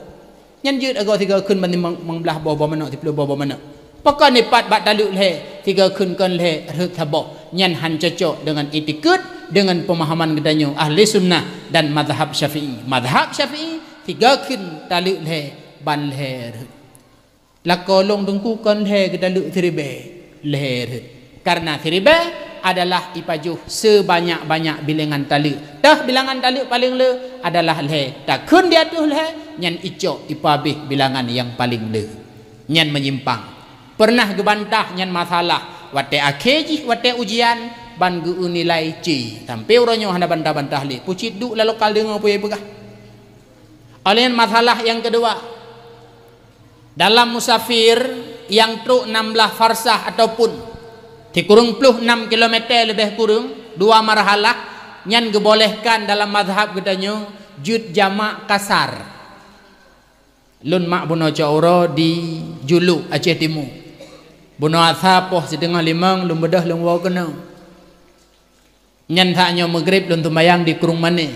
Nyan jeuet agoe siga kheun ban limong, limong blaih boh, boh manök siplôh boh, boh manök. Pakon ipat bak taleuek lhèe, siga kheun kon lhèe rhot saboh. Nyan han cocok deungon itikeuet, deungon peumahaman geutanyoe ahli sunnah dan mazhab Syafi'i. Mazhab Syafi'i, siga kheun taleuek lhèe ban lhèe rhot. Lakoe lôn Teungku kon lhèe geutaleuek siribèe, lhèe rhot. Karena siribèe adalah ipajoh sebanyak-banyak bilangan taleuek. Teuh bilangan taleuek paleng le adalah lhèe. Takheun di ateueh lhèe, nyan icok ipeuhabéh bilangan nyang paleng le. Nyan meunyimpang. Peureunah geubantah nyan masalah watèe akhé jih, watèe ujian, ban geu-eu nilai C. Sampoe uroe nyoe hana bantah-bantah lé. Pucit duek lam lokal deungoe peue nyang ipeugah. Óh lheueh nyan masalah nyang keudua, dalam musafir nyang trok nam blaih farsah ataupun sikureueng ploh nam kilometer leubeh kureueng, dua marhalah, nyan geubolehkan dalam mazhab geutanyoe jeuet jamak kasar. Lôn mak bunoe cot uroe di Juluk, Aceh Timu. Bunoe asa poh siteungoh limong lôn beudôh lôn woe keunoe. Nyan saat nyoe Maghrib lôn seumayang di Krueng Mané.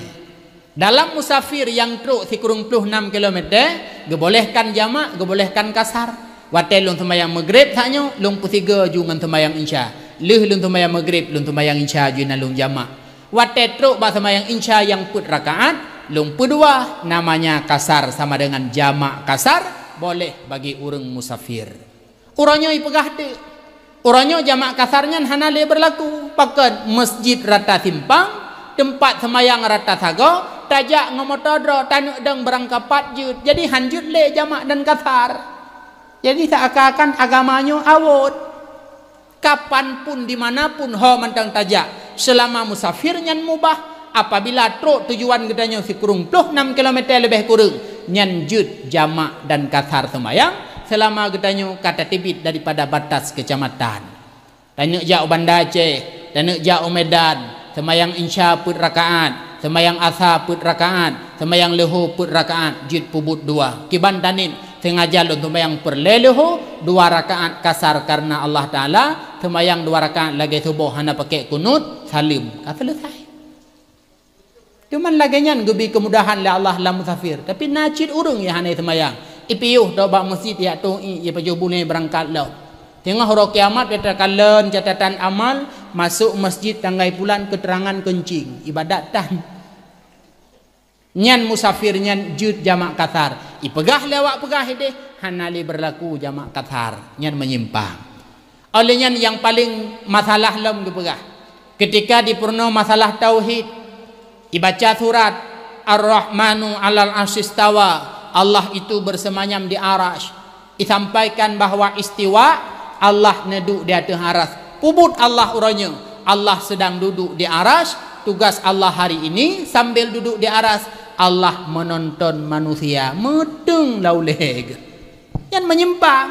Dalam musafir nyang trok sikureueng ploh nam kilometer, geubolehkan jamak, geubolehkan kasar. Watèe lôn seumayang Maghrib saat nyoe, lôn peusigoe ju ngon seumayang Isya. Lheueh lôn seumayang Maghrib, lôn seumayang Isya ju na lôn jamak. Watèe trok bak seumayang Isya nyang peuet rakaat, lôn peudua, namanya kasar sama dengan jamak kasar, boleh bagi ureueng musafir. Uroe nyoe ipeugah teuk. Uroe nyoe jamak kasar nyan hana lé beurlaku. Pakon? Masjid rata simpang, teumpat seumayang rata sagoe, tajak ngon moto droe, taneuk dong barangkapat jeuet. Jadi han jeuet lé jamak dan kasar. Jadi seuakan-akan agama nyoe awot. Kapan pun, di mana pun ho mantong tajak, seulama musafir nyan mubah. Apabila trok tujuan geutanyoe sikureueng ploh nam kilometer leubeh kureueng, nyan jeuet jamak dan kasar seumayang, seulama geutanyoe ka tateubiet daripada batas keucamatan. Taneuk jak u Banda Aceh, taneuk jak u Medan, seumayang Isya peuet rakaat, seumayang Asa peuet rakaat, seumayang Leuhô peuet rakaat, jeuet peubuet dua. Kiban taneuk, sengaja lôn seumayang peureulèe Leuhô, dua rakaat kasar kareuna Allah Taala, seumayang dua rakaat lagèe suboh hana pakèk kunut, saleuem, ka seuleusai. Teuma lagèe nyan geubri keumudahan lé Allah lam musafir. Tapi na cit ureueng nyang hana seumayang, ipiôh tôh bak meuseujid, ijak tôh ié, ié pajoh bunoe beurangkat lom. Teungoh uroe kiamat, bèk takalon catatan amal, masôk meuseujid tanggai pulan keuteurangan keuncing, ibadat tan. Nyan musafir nyan jeuet jamak kasar. Ipeugah lé awak peugah idéh, hana lé beurlaku jamak kasar. Nyan meunyimpang. Óh lheueh nyan nyang paleng masalah lom geupeugah, keutika di peurunoe masalah tauhid, ibaca surat Ar-Rahmanu 'alal 'arsyistawa, Allah itu bersemayam di Arasy. Isampaikan bahwa istiwa, Allah neuduek di ateueh Arasy. Peubuet Allah uroe nyoe, Allah sedang duduk di Arasy. Tugas Allah hari ini sambil duduk di Arasy, Allah menonton manusia meuteung lam ulèe geuh. Nyan meunyimpang.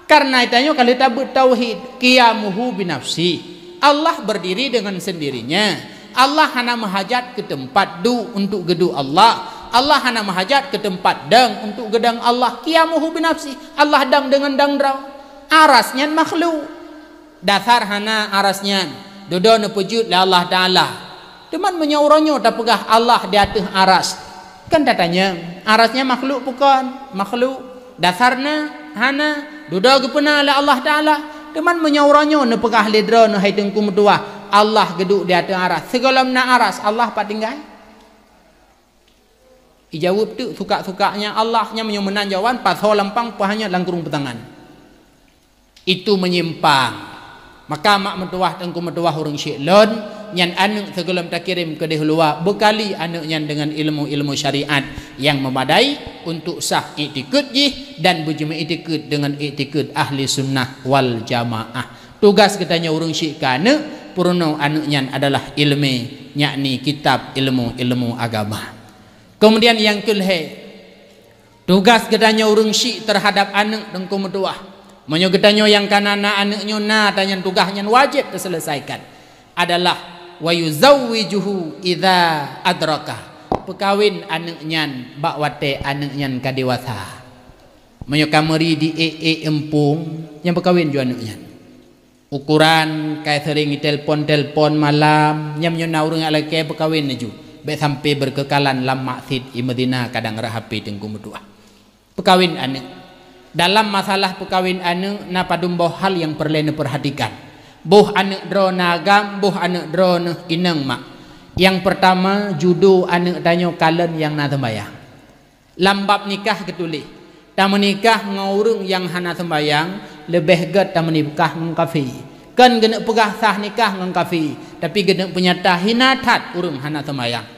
Kareuna tanyoe ka lheueh tabeuet tauhid, qiyamuhu binafsi. Allah berdiri dengan sendirinya. Allah hana meuhajat keu teumpat duek untuk geuduek Allah. Allah hana meuhajat keu teumpat dong untuk geudong Allah. Qiyamuhu binafsi. Allah dong deungon dong droe. Arasy nyan makhluk. Dasar hana Arasy nyan. Dudoe neupeujeuet lé Allah Taala. Teuma meunyoe uroe nyoe tapeugah Allah di ateueh Arasy, kan tatanyong, Arasy nyan makhluk bukon? Makhluk. Dasar na? Hana. Dudoe geupeuna lé Allah Taala. Teuma meunyoe uroe nyoe neupeugah lé droeneuh, hai Teungku meutuwah, Allah geuduek di ateueh Arasy, sigohlom na Arasy, Allah pat tinggai? Ijaweueb teuk suka-sukanya Allah, nyan meunyoe meunan jawaban, pasoe lampang, peuhanyot lam krueng peutangan. Itu meunyimpang. Maka mak meutuwah, Teungku meutuwah, ureueng syik lôn, nyan aneuk sigohlom takirém keudéh luwa, beukali aneuk nyan deungon ilmu-ilmu syariat nyang meumadai untuk sah iktikeuet jih dan beujimeuiktikeuet deungon iktikeuet ahli sunnah wal jamaah. Tugas geutanyoe ureueng syik keu aneuk, peurunoe aneuk nyan adalah ileumèe, yakni kitab, ilmu-ilmu agama. Keumudian nyang keulhèe, tugas geutanyoe ureueng syik teuhadab aneuk, Teungku meutuwah. Meunyoe geutanyoe nyang ka na, na aneuk nyoe na, tanyan tugaih nyan wajéb teuseuleusaikon. Adalah wa yuzawwijuhu idza adraka. Peukawen aneuk nyan bak watèe aneuk nyan ka dewasa. Meunyoe ka meuri di ék-ék eumpung, nyan peukawen ju aneuk nyan. Ukoran kai seuring itelpon-telpon malam, nyam nyoe na ureuëng alakée peukawen laju, bék sampai beukeukalan lam maksiet i Madinah kadang rhah H P teungku meutuah. Peukawen aneuëk. Dalam masalah peukawen aneuëk na padum boh hal nyang peureulée neupeurhatikan. Boh aneuëk droe na agam, boh aneuëk droe neuh inong mak. Nyang peurtama, judo aneuëk tanyoe kalon nyang na seumayang. Lam bab nikah geutuléh, tameunikah ngon ureuëng nyang hana seumbayang leubeh gét tameunikah ngon kafé. Kon geuneuk peugah sah nikah ngon kafé, tapi geuneuk peunyata hina that ureuëng hana seumbayang.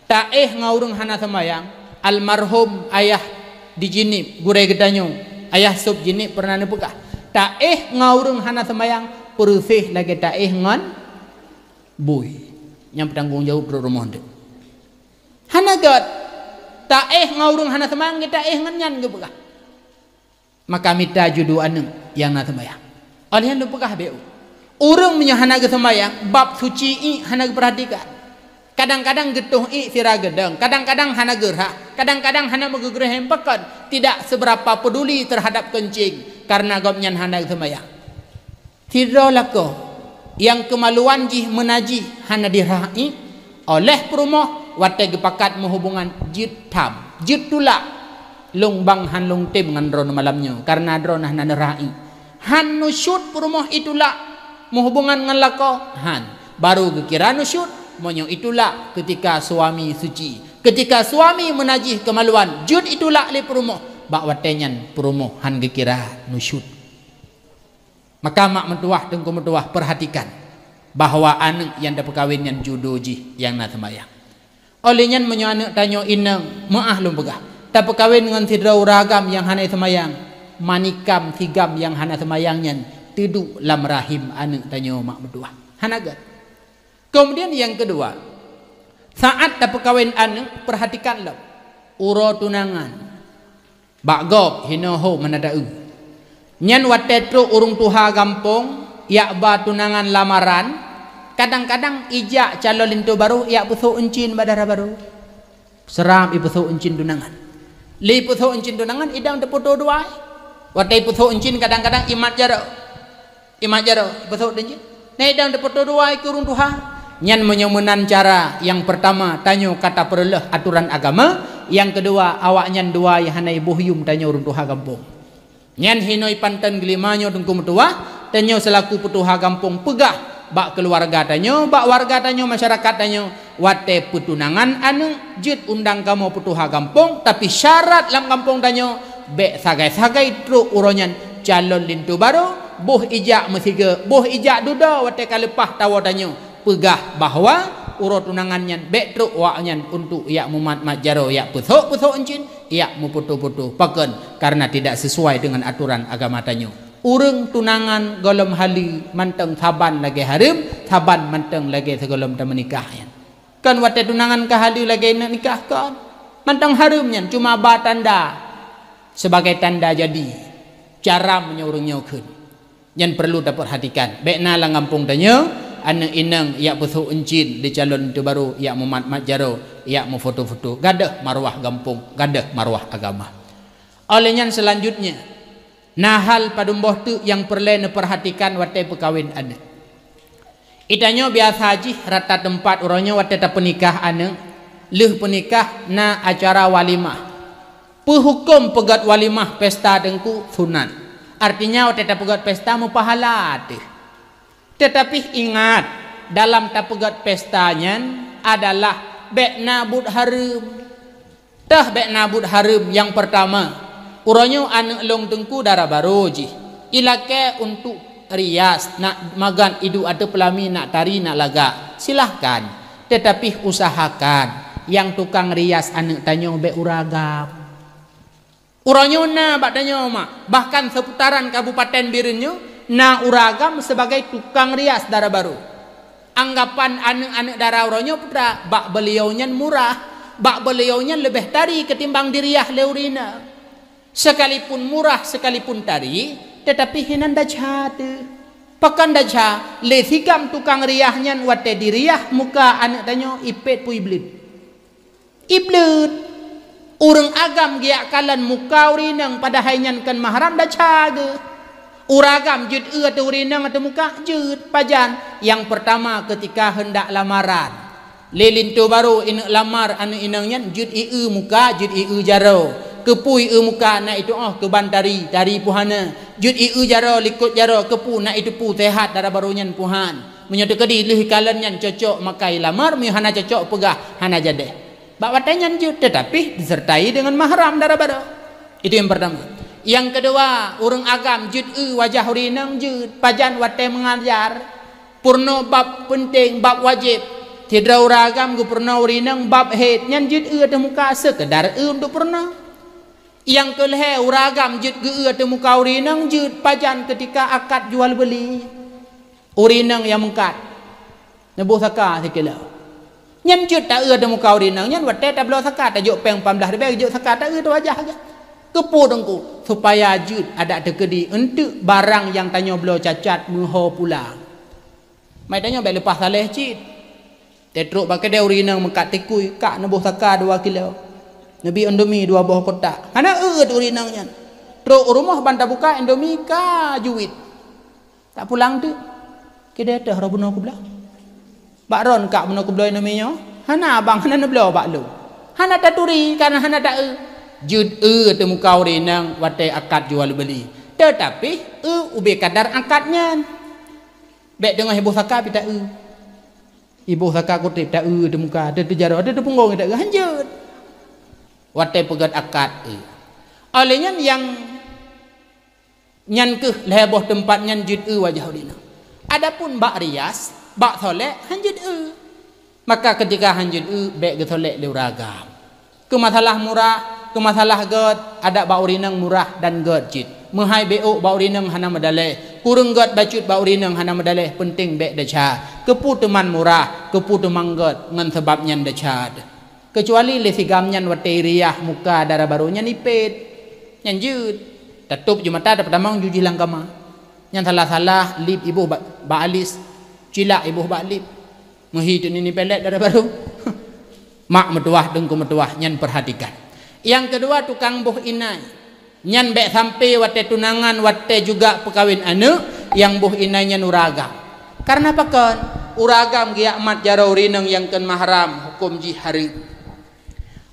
Taéh ngon ureuëng hana seumbayang, almarhum ayah di Jeunieb, gurée geutanyoe, ayah sôb Jeunieb peureunah neupeugah, taéh ngon ureuëng hana seumbayang peureuséh lagée taéh ngon bui. Nyang peutanggong jaweueb droe rumoh deuek. Hana gét. Taéh ngon ureuëng hana seumbayang, taéh ngon nyan geupeugah. Maka mita judo aneuëk nyang na seumbayang. Óh lheueh nyan neupeugah bék. Ureuëng meunyoe hana geuseumbayang, bab suci iek hana geupeurhatikan. Kadang-kadang geutoh iek sira geudong, kadang-kadang hana geurhah, kadang-kadang hana meugeugeuréh pakon, tidak seberapa peduli terhadap keuncing karena gobnyan hana geuseumbayang. Sidroe lakoe nyang keumaluan jih meunajih hana dirhah iek oleh peurumoh watée geupakat meuhubungan jeuet tham, jeuet tulak. Lôn bang han lôn tem ngon droeneuh malam nyoe, kareuna droeneuh hana neurhah iek. Han nusyut peurumoh itulak meuhubungan ngon lakoe? Han. Baru geukira nusyut meunyoe itulak keutika suami suci. Keutika suami meunajih keumaluan, jeuet itulak lé peurumoh, bak watée nyan peurumoh han geukira nusyut. Maka mak meutuwah, teungku meutuwah, peurhatikan bahwa aneuëk nyang tapeukawen nyan judo jih nyang na seumayang. Óh lheueh nyan, meunyoe aneuëk tanyoe inong, meuáh lôn peugah, tapeukawen ngon sidroe ureuëng agam nyang hana seumayang, manikam sigam nyang hana seumayang nyan teuduek lam rahim aneuëk tanyoe, mak meutuwah. Hana gét. Keumudian nyang keudua, saát tapeukawen aneuëk, peurhatikan lom uroe tunangan. Bak gob hinoe ho meunadeue. Nyan watée trok ureuëng tuha gampông jak ba tunangan lamaran, kadang-kadang ijak calon linto barô jak peusôk euncin bak dara barô. Seurab ipeusôk euncin tunangan. Lé ipeusôk euncin tunangan, idong teupoto dua. Watée ipeusôk euncin, kadang-kadang imat jaroe. Imat jaroe, ipeusôk deuh jih. Nyan idong teupoto dua keu ureuëng tuha. Nyan meunyoe meunan cara nyang peurtama, tanyoe ka tapeureuloh atoran agama. Nyang keudua, awaknyan dua hana iboh yum tanyoe ureuëng tuha gampông. Nyan hinoe panton geulima nyoe, teungku meutuwah, tanyoe seulaku peutuha gampông peugah bak keuluwarga tanyoe, bak warga tanyoe, masyarakat tanyoe, watée peutunangan aneuëk, jeuet undang kamoe peutuha gampông, tapi syarat lam gampông tanyoe bék sagai-sagai trok uroe nyan calon linto barô, boh ijak meusigoe, boh ijak dudoe watée ka leupah tawoe tanyoe. Peugah bahwa uroe tunangan nyan bék trok awaknyan untuk jak mumat-mat jaroe, jak peusôk-peusôk euncin, jak meupoto-poto. Pakon? Kareuna tidak sesuai dengan atoran agama tanyoe. Ureuëng tunangan gohlom haleue mantong saban lagée hareuem, saban mantong lagée sigohlom tameunikah nyan. Kon watée tunangan ka haleue lagée neunikah kon. Mantong hareuem nyan cuma ba tanda, sebagai tanda jadi. Cara meunyoe ureuëng nyoe kheun. Nyan perlu tapeurhatikan. Bék na lam gampông tanyoe aneuëk inong jak peusôk euncin di calon linto barô, jak mumat-mat jaroe, jak meufoto-foto. Gadôh marwah gampông, gadôh marwah agama. Óh lheueh nyan, seulanjutnya, na hal padum boh teuk nyang peureulée neupeurhatikan watée peukawen aneuëk. Itanyoe biasa jih rata teumpat uroe nyoe watée tapeunikah aneuëk, lheueh peunikah na acara walimah. Peuhuköm peugét walimah, pesta, teungku, sunat. Artinya watée tapeugét pesta meupahala teuh. Teutapi ingat, dalam tapeugét pesta nyan adalah bék na buet hareuem. Teuh bék na buet hareuem. Nyang peurtama, uroe nyoe aneuëk lôn teungku dara barô jih, ilakée untuk rias, nak magat iduek ateueh peulami, nak tari, nak lagak, silahkan. Teutapi usahakan nyang tukang rias aneuëk tanyoe bék ureuëng agam. Uroe nyoe na bak tanyoe mak, bahkan seputaran Kabupaten Bireuen nyoe na ureuëng agam sebagai tukang rias dara barô. Anggapan aneuëk-aneuëk dara uroe nyoe peue teuma, bak beuliau nyan murah, bak beuliau nyan leubeh tari ketimbang diriah lé ureuëng inong. Sekalipun murah, sekalipun tari, teutapi hinan desya teuh. Pakon desya? Lé sigam tukang rias nyan watée diriah muka aneuëk tanyoe, ipét peue ibleuet. Ibleuet. Ureuëng agam geujak kalon muka ureuëng inong padahai nyan kon mahram, desya geuh. Ureueng agam jeuet eu ateueh ureueng inong ateueh muka? Jeuet. Pajan? Nyang peurtama, keutika heundak lamaran. Lé linto barô ineuk lamar aneuk inong nyan, jeuet ie eu muka, jeuet ie eu jaroe. Keupeue ie eu muka? Na itu'oh keu ban tari, tari puhana. Jeuet ie eu jaroe, likot jaroe, keupeue? Na iteupeue seuhat dara barô nyan puhan. Meunyoe teukeudi lheueh kalon nyan cocok, maka ilamar, meunyoe hana cocok, peugah hana jadeh. Bak watée nyan jeuet, teutapi disertai deungon mahram dara barô. Itu nyang peurtama. Nyang keudua, ureueng agam jeuet eu wajah ureueng inong? Jeuet. Pajan? Watée meungajar. Peurunoe bab peunteng, bab wajéb. Sidroe ureueng agam geupeurunoe ureueng inong bab hét, nyan jeuet eu ateueh muka, seukeudar eu untuk peurunoe. Nyang keulhée, ureueng agam jeuet geu eu ateueh muka ureueng inong? Jeuet. Pajan? Keutika akad jual beuli. Ureueng inong nyang meungkat, neuboh saka sikilo. Nyan jeuet ta eu ateueh muka ureueng inong nyan, watée tabloe saka, tajok péng lapan blaih ribée, jok saka, ta eu ateueh wajah geuh. Keupeue Teungku? Supaya jeuet adak teukeudi eunteuk barang nyang tanyoe bloe cacat meuho pulang. Mai tanyoe bék leupah saleh cit. Teutrok bak keudée, ureueng inong meungkat tikui, kak neuboh saka dua kilo. Neubi Indomie dua boh kotak. Hana eu ateueh ureueng inong nyan. Trok u rumoh ban tabuka, Indomie ka juwit. Tapulang teuk. Keudeh teuh roh bunoe keubloe. Bak droen kak bunoe keubloe Indomie nyoe? Hana, abang, hana neubloe bak lôn. Hana taturi, kana hana ta eu. Jeuet eu ateueh muka ureueng inong watée akad jual beuli. Teutapi eu ubé kadar akad nyan. Bék teungoh iboh saka pih ta eu. Iboh saka kutéb ta eu ateueh muka, ateueh teujaroe, ateueh teupeunggong ta eu, hanjeuet. Watée peugét akad eu. Óh lheueh nyan nyang Nyan kheueh lhée boh teumpat nyan jeuet eu wajah ureueng inong. Adapun bak rias, bak solek, hanjeuet eu. Maka keutika hanjeuet eu, bék geusolek lé ureueng agam. Keu masalah murah, keu masalah gét, adak bak ureueng inong murah dan gét cit. Meuhai bék bak ureueng inong hana meudaleh. Kureueng gét bacut bak ureueng inong hana meudaleh, peunteng bék desya. Keupeue teuma murah, keupeue teuma gét, ngon sabab nyan desya. Keucuali lé sigam nyan watée iriah muka dara barô nyan ipét. Nyan jeuet. Tatôb ju mata, tapeutamong ju jih lam kama. Nyan salah-salah lip iboh bak, bak alis, cilak iboh bak lip. Meuhi teunini pelet dara barô. Mak meutuwah, teungku meutuwah, nyan peurhatikan. Nyang keudua, tukang boh inai. Nyan bék sampai watée tunangan, watée juga peukawen aneuëk, nyang boh inai nyan ureuëng agam. Kareuna pakon? Ureuëng agam geujak mat jaroe ureuëng inong nyang kon mahram, huköm jih hareuem.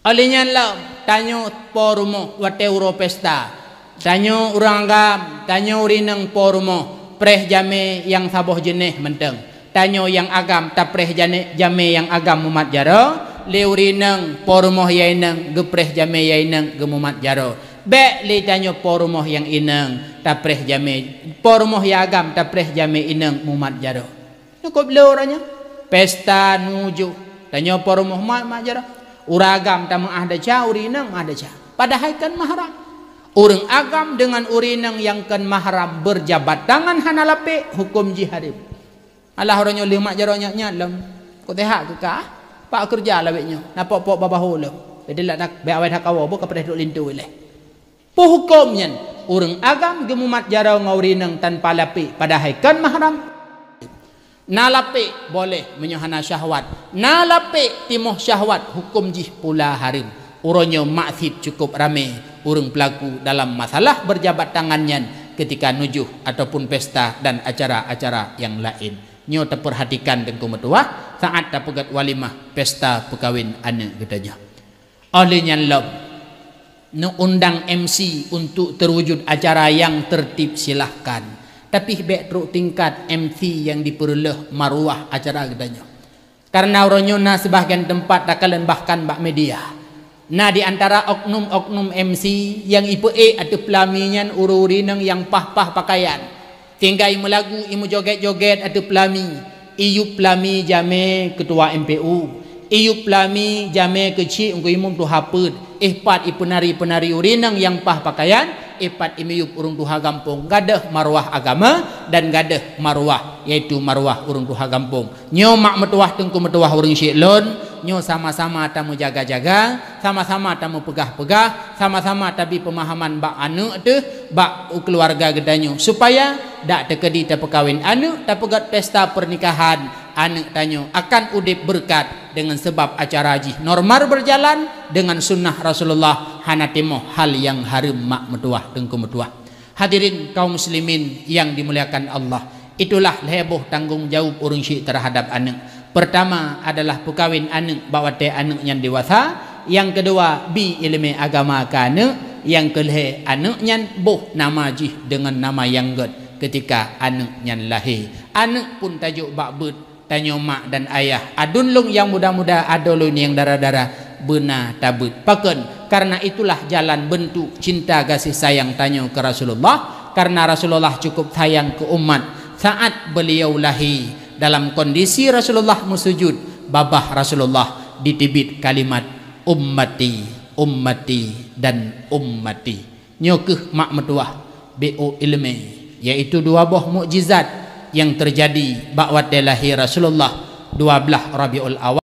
Óh lheueh nyan lom, tanyoe po rumoh watée uroe pesta. Tanyoe ureuëng agam, tanyoe ureuëng inong po rumoh, preh jamé nyang saboh jeuneh mantong. Tanyoe nyang agam tapreh jane-, jamé nyang agam mumat jaroe, lé ureuëng inong po rumoh nyang inong geupreh jamé nyang inong geumumat jaroe. Bék lé tanyoe po rumoh nyang inong tapreh jamé, po rumoh nyang agam tapreh jamé inong mumat jaroe. Nyoe kok bloe uroe nyoe? Pesta nujoh. Tanyoe po rumoh mat, mat jaroe. Ureuëng agam tameuáh desya, ureuëng inong meuáh desya. Padahai kon mahram. Ureuëng agam deungon ureuëng inong nyang kon mahram beujabat tangan hana lapek, huköm jih hareuem. Alah, uroe nyoe lheueh mat jaroe nyak-nyak lom. Kok teuhak keu kah? Pak keureuja lawét nyoe, na pok-pok babaho lom. Jadi lak nak bék awai that kawoe, boh ka preh duek linto ilée. Peue huköm nyan? Ureuëng agam geumumat jaroe ngon ureuëng inong tanpa lapek, padahai kon mahram. Na lapek boleh meunyoe hana syahwat. Na lapek timoh syahwat, huköm jih pula hareuem. Uroe nyoe maksiet cukup ramé ureuëng peulaku dalam masalah beujabat tangan nyan keutika nujoh ataupun pesta dan acara-acara nyang laén. Nyoe tapeurhatikan teungku meutuwah saat tapeugét walimah pesta peukawen aneuëk geutanyoe. Óh lheueh nyan lom, neuundang M C untuk teuwujud acara nyang tertib, silahkan. Tapi bék trok tingkat M C nyang dipeureuloh maruah acara geutanyoe. Kareuna uroe nyoe na sibagian teumpat takalon bahkan bak media. Na di antara oknum-oknum M C nyang ipeuék ateueh peulami nyan ureuëng-ureuëng inong nyang paih-paih peukayan. Tinggai meulagu, imeujogét-jogét ateueh peulami, iyueb peulami jamé keutua M P U, iyueb peulami jamé keuchik Teungku Imum tuha peuet, eh pat ipeunari-peunari ureuëng inong nyang paih peukayan, eh pat imiyueb ureuëng tuha gampông, gadôh maruah agama dan gadôh maruah, yaitu maruah ureuëng tuha gampông. Nyoe mak meutuwah teungku meutuwah ureuëng syik lôn, nyoe sama-sama tameujaga-jaga, sama-sama tameupeugah-peugah, sama-sama tabi peumahaman bak aneuëk teuh, bak keuluwarga geutanyoe, supaya dak teukeudi tapeukawen aneuëk, tapeugét pesta peurnikahan aneuëk tanyoe akan udeb beureukat deungon sabab acara jih normal beujalan deungon sunnah Rasulullah, hana timoh hal nyang hareuem mak meutuwah teungku meutuwah. Hadirin kaum muslimin yang dimuliakan Allah, itulah lhée boh tanggong jaweueb ureuëng syik terhadap aneuëk. Pertama adalah peukawén aneuëk bak watée aneuëk nyan dewasa, nyang keudua bi iéleumé agama keu aneuëk, nyang keulhée aneuëk nyan boh nama jih deungon nama nyang gét keutika aneuëk nyan lahé. Aneuëk pun tajok bak beuet, tanyoe mak dan ayah, aduen lôn nyang muda-muda, adoe lôn nyang dara-dara, beuna tabeuet. Pakon? Karena itulah jalan bentuk cinta gaséh sayang tanyoe keu Rasulullah, karena Rasulullah cukup sayang keu umat. Saat beliau lahé, dalam kondisi Rasulullah meusujud, babah Rasulullah diteubiet kalimat, "Ummati, ummati, dan ummati." Nyoe kheueh mak meutuwah B O iéleumé, yaitu dua boh mukjizat nyang teujadi bak watée lahé Rasulullah, dua blaih Rabiul Awal.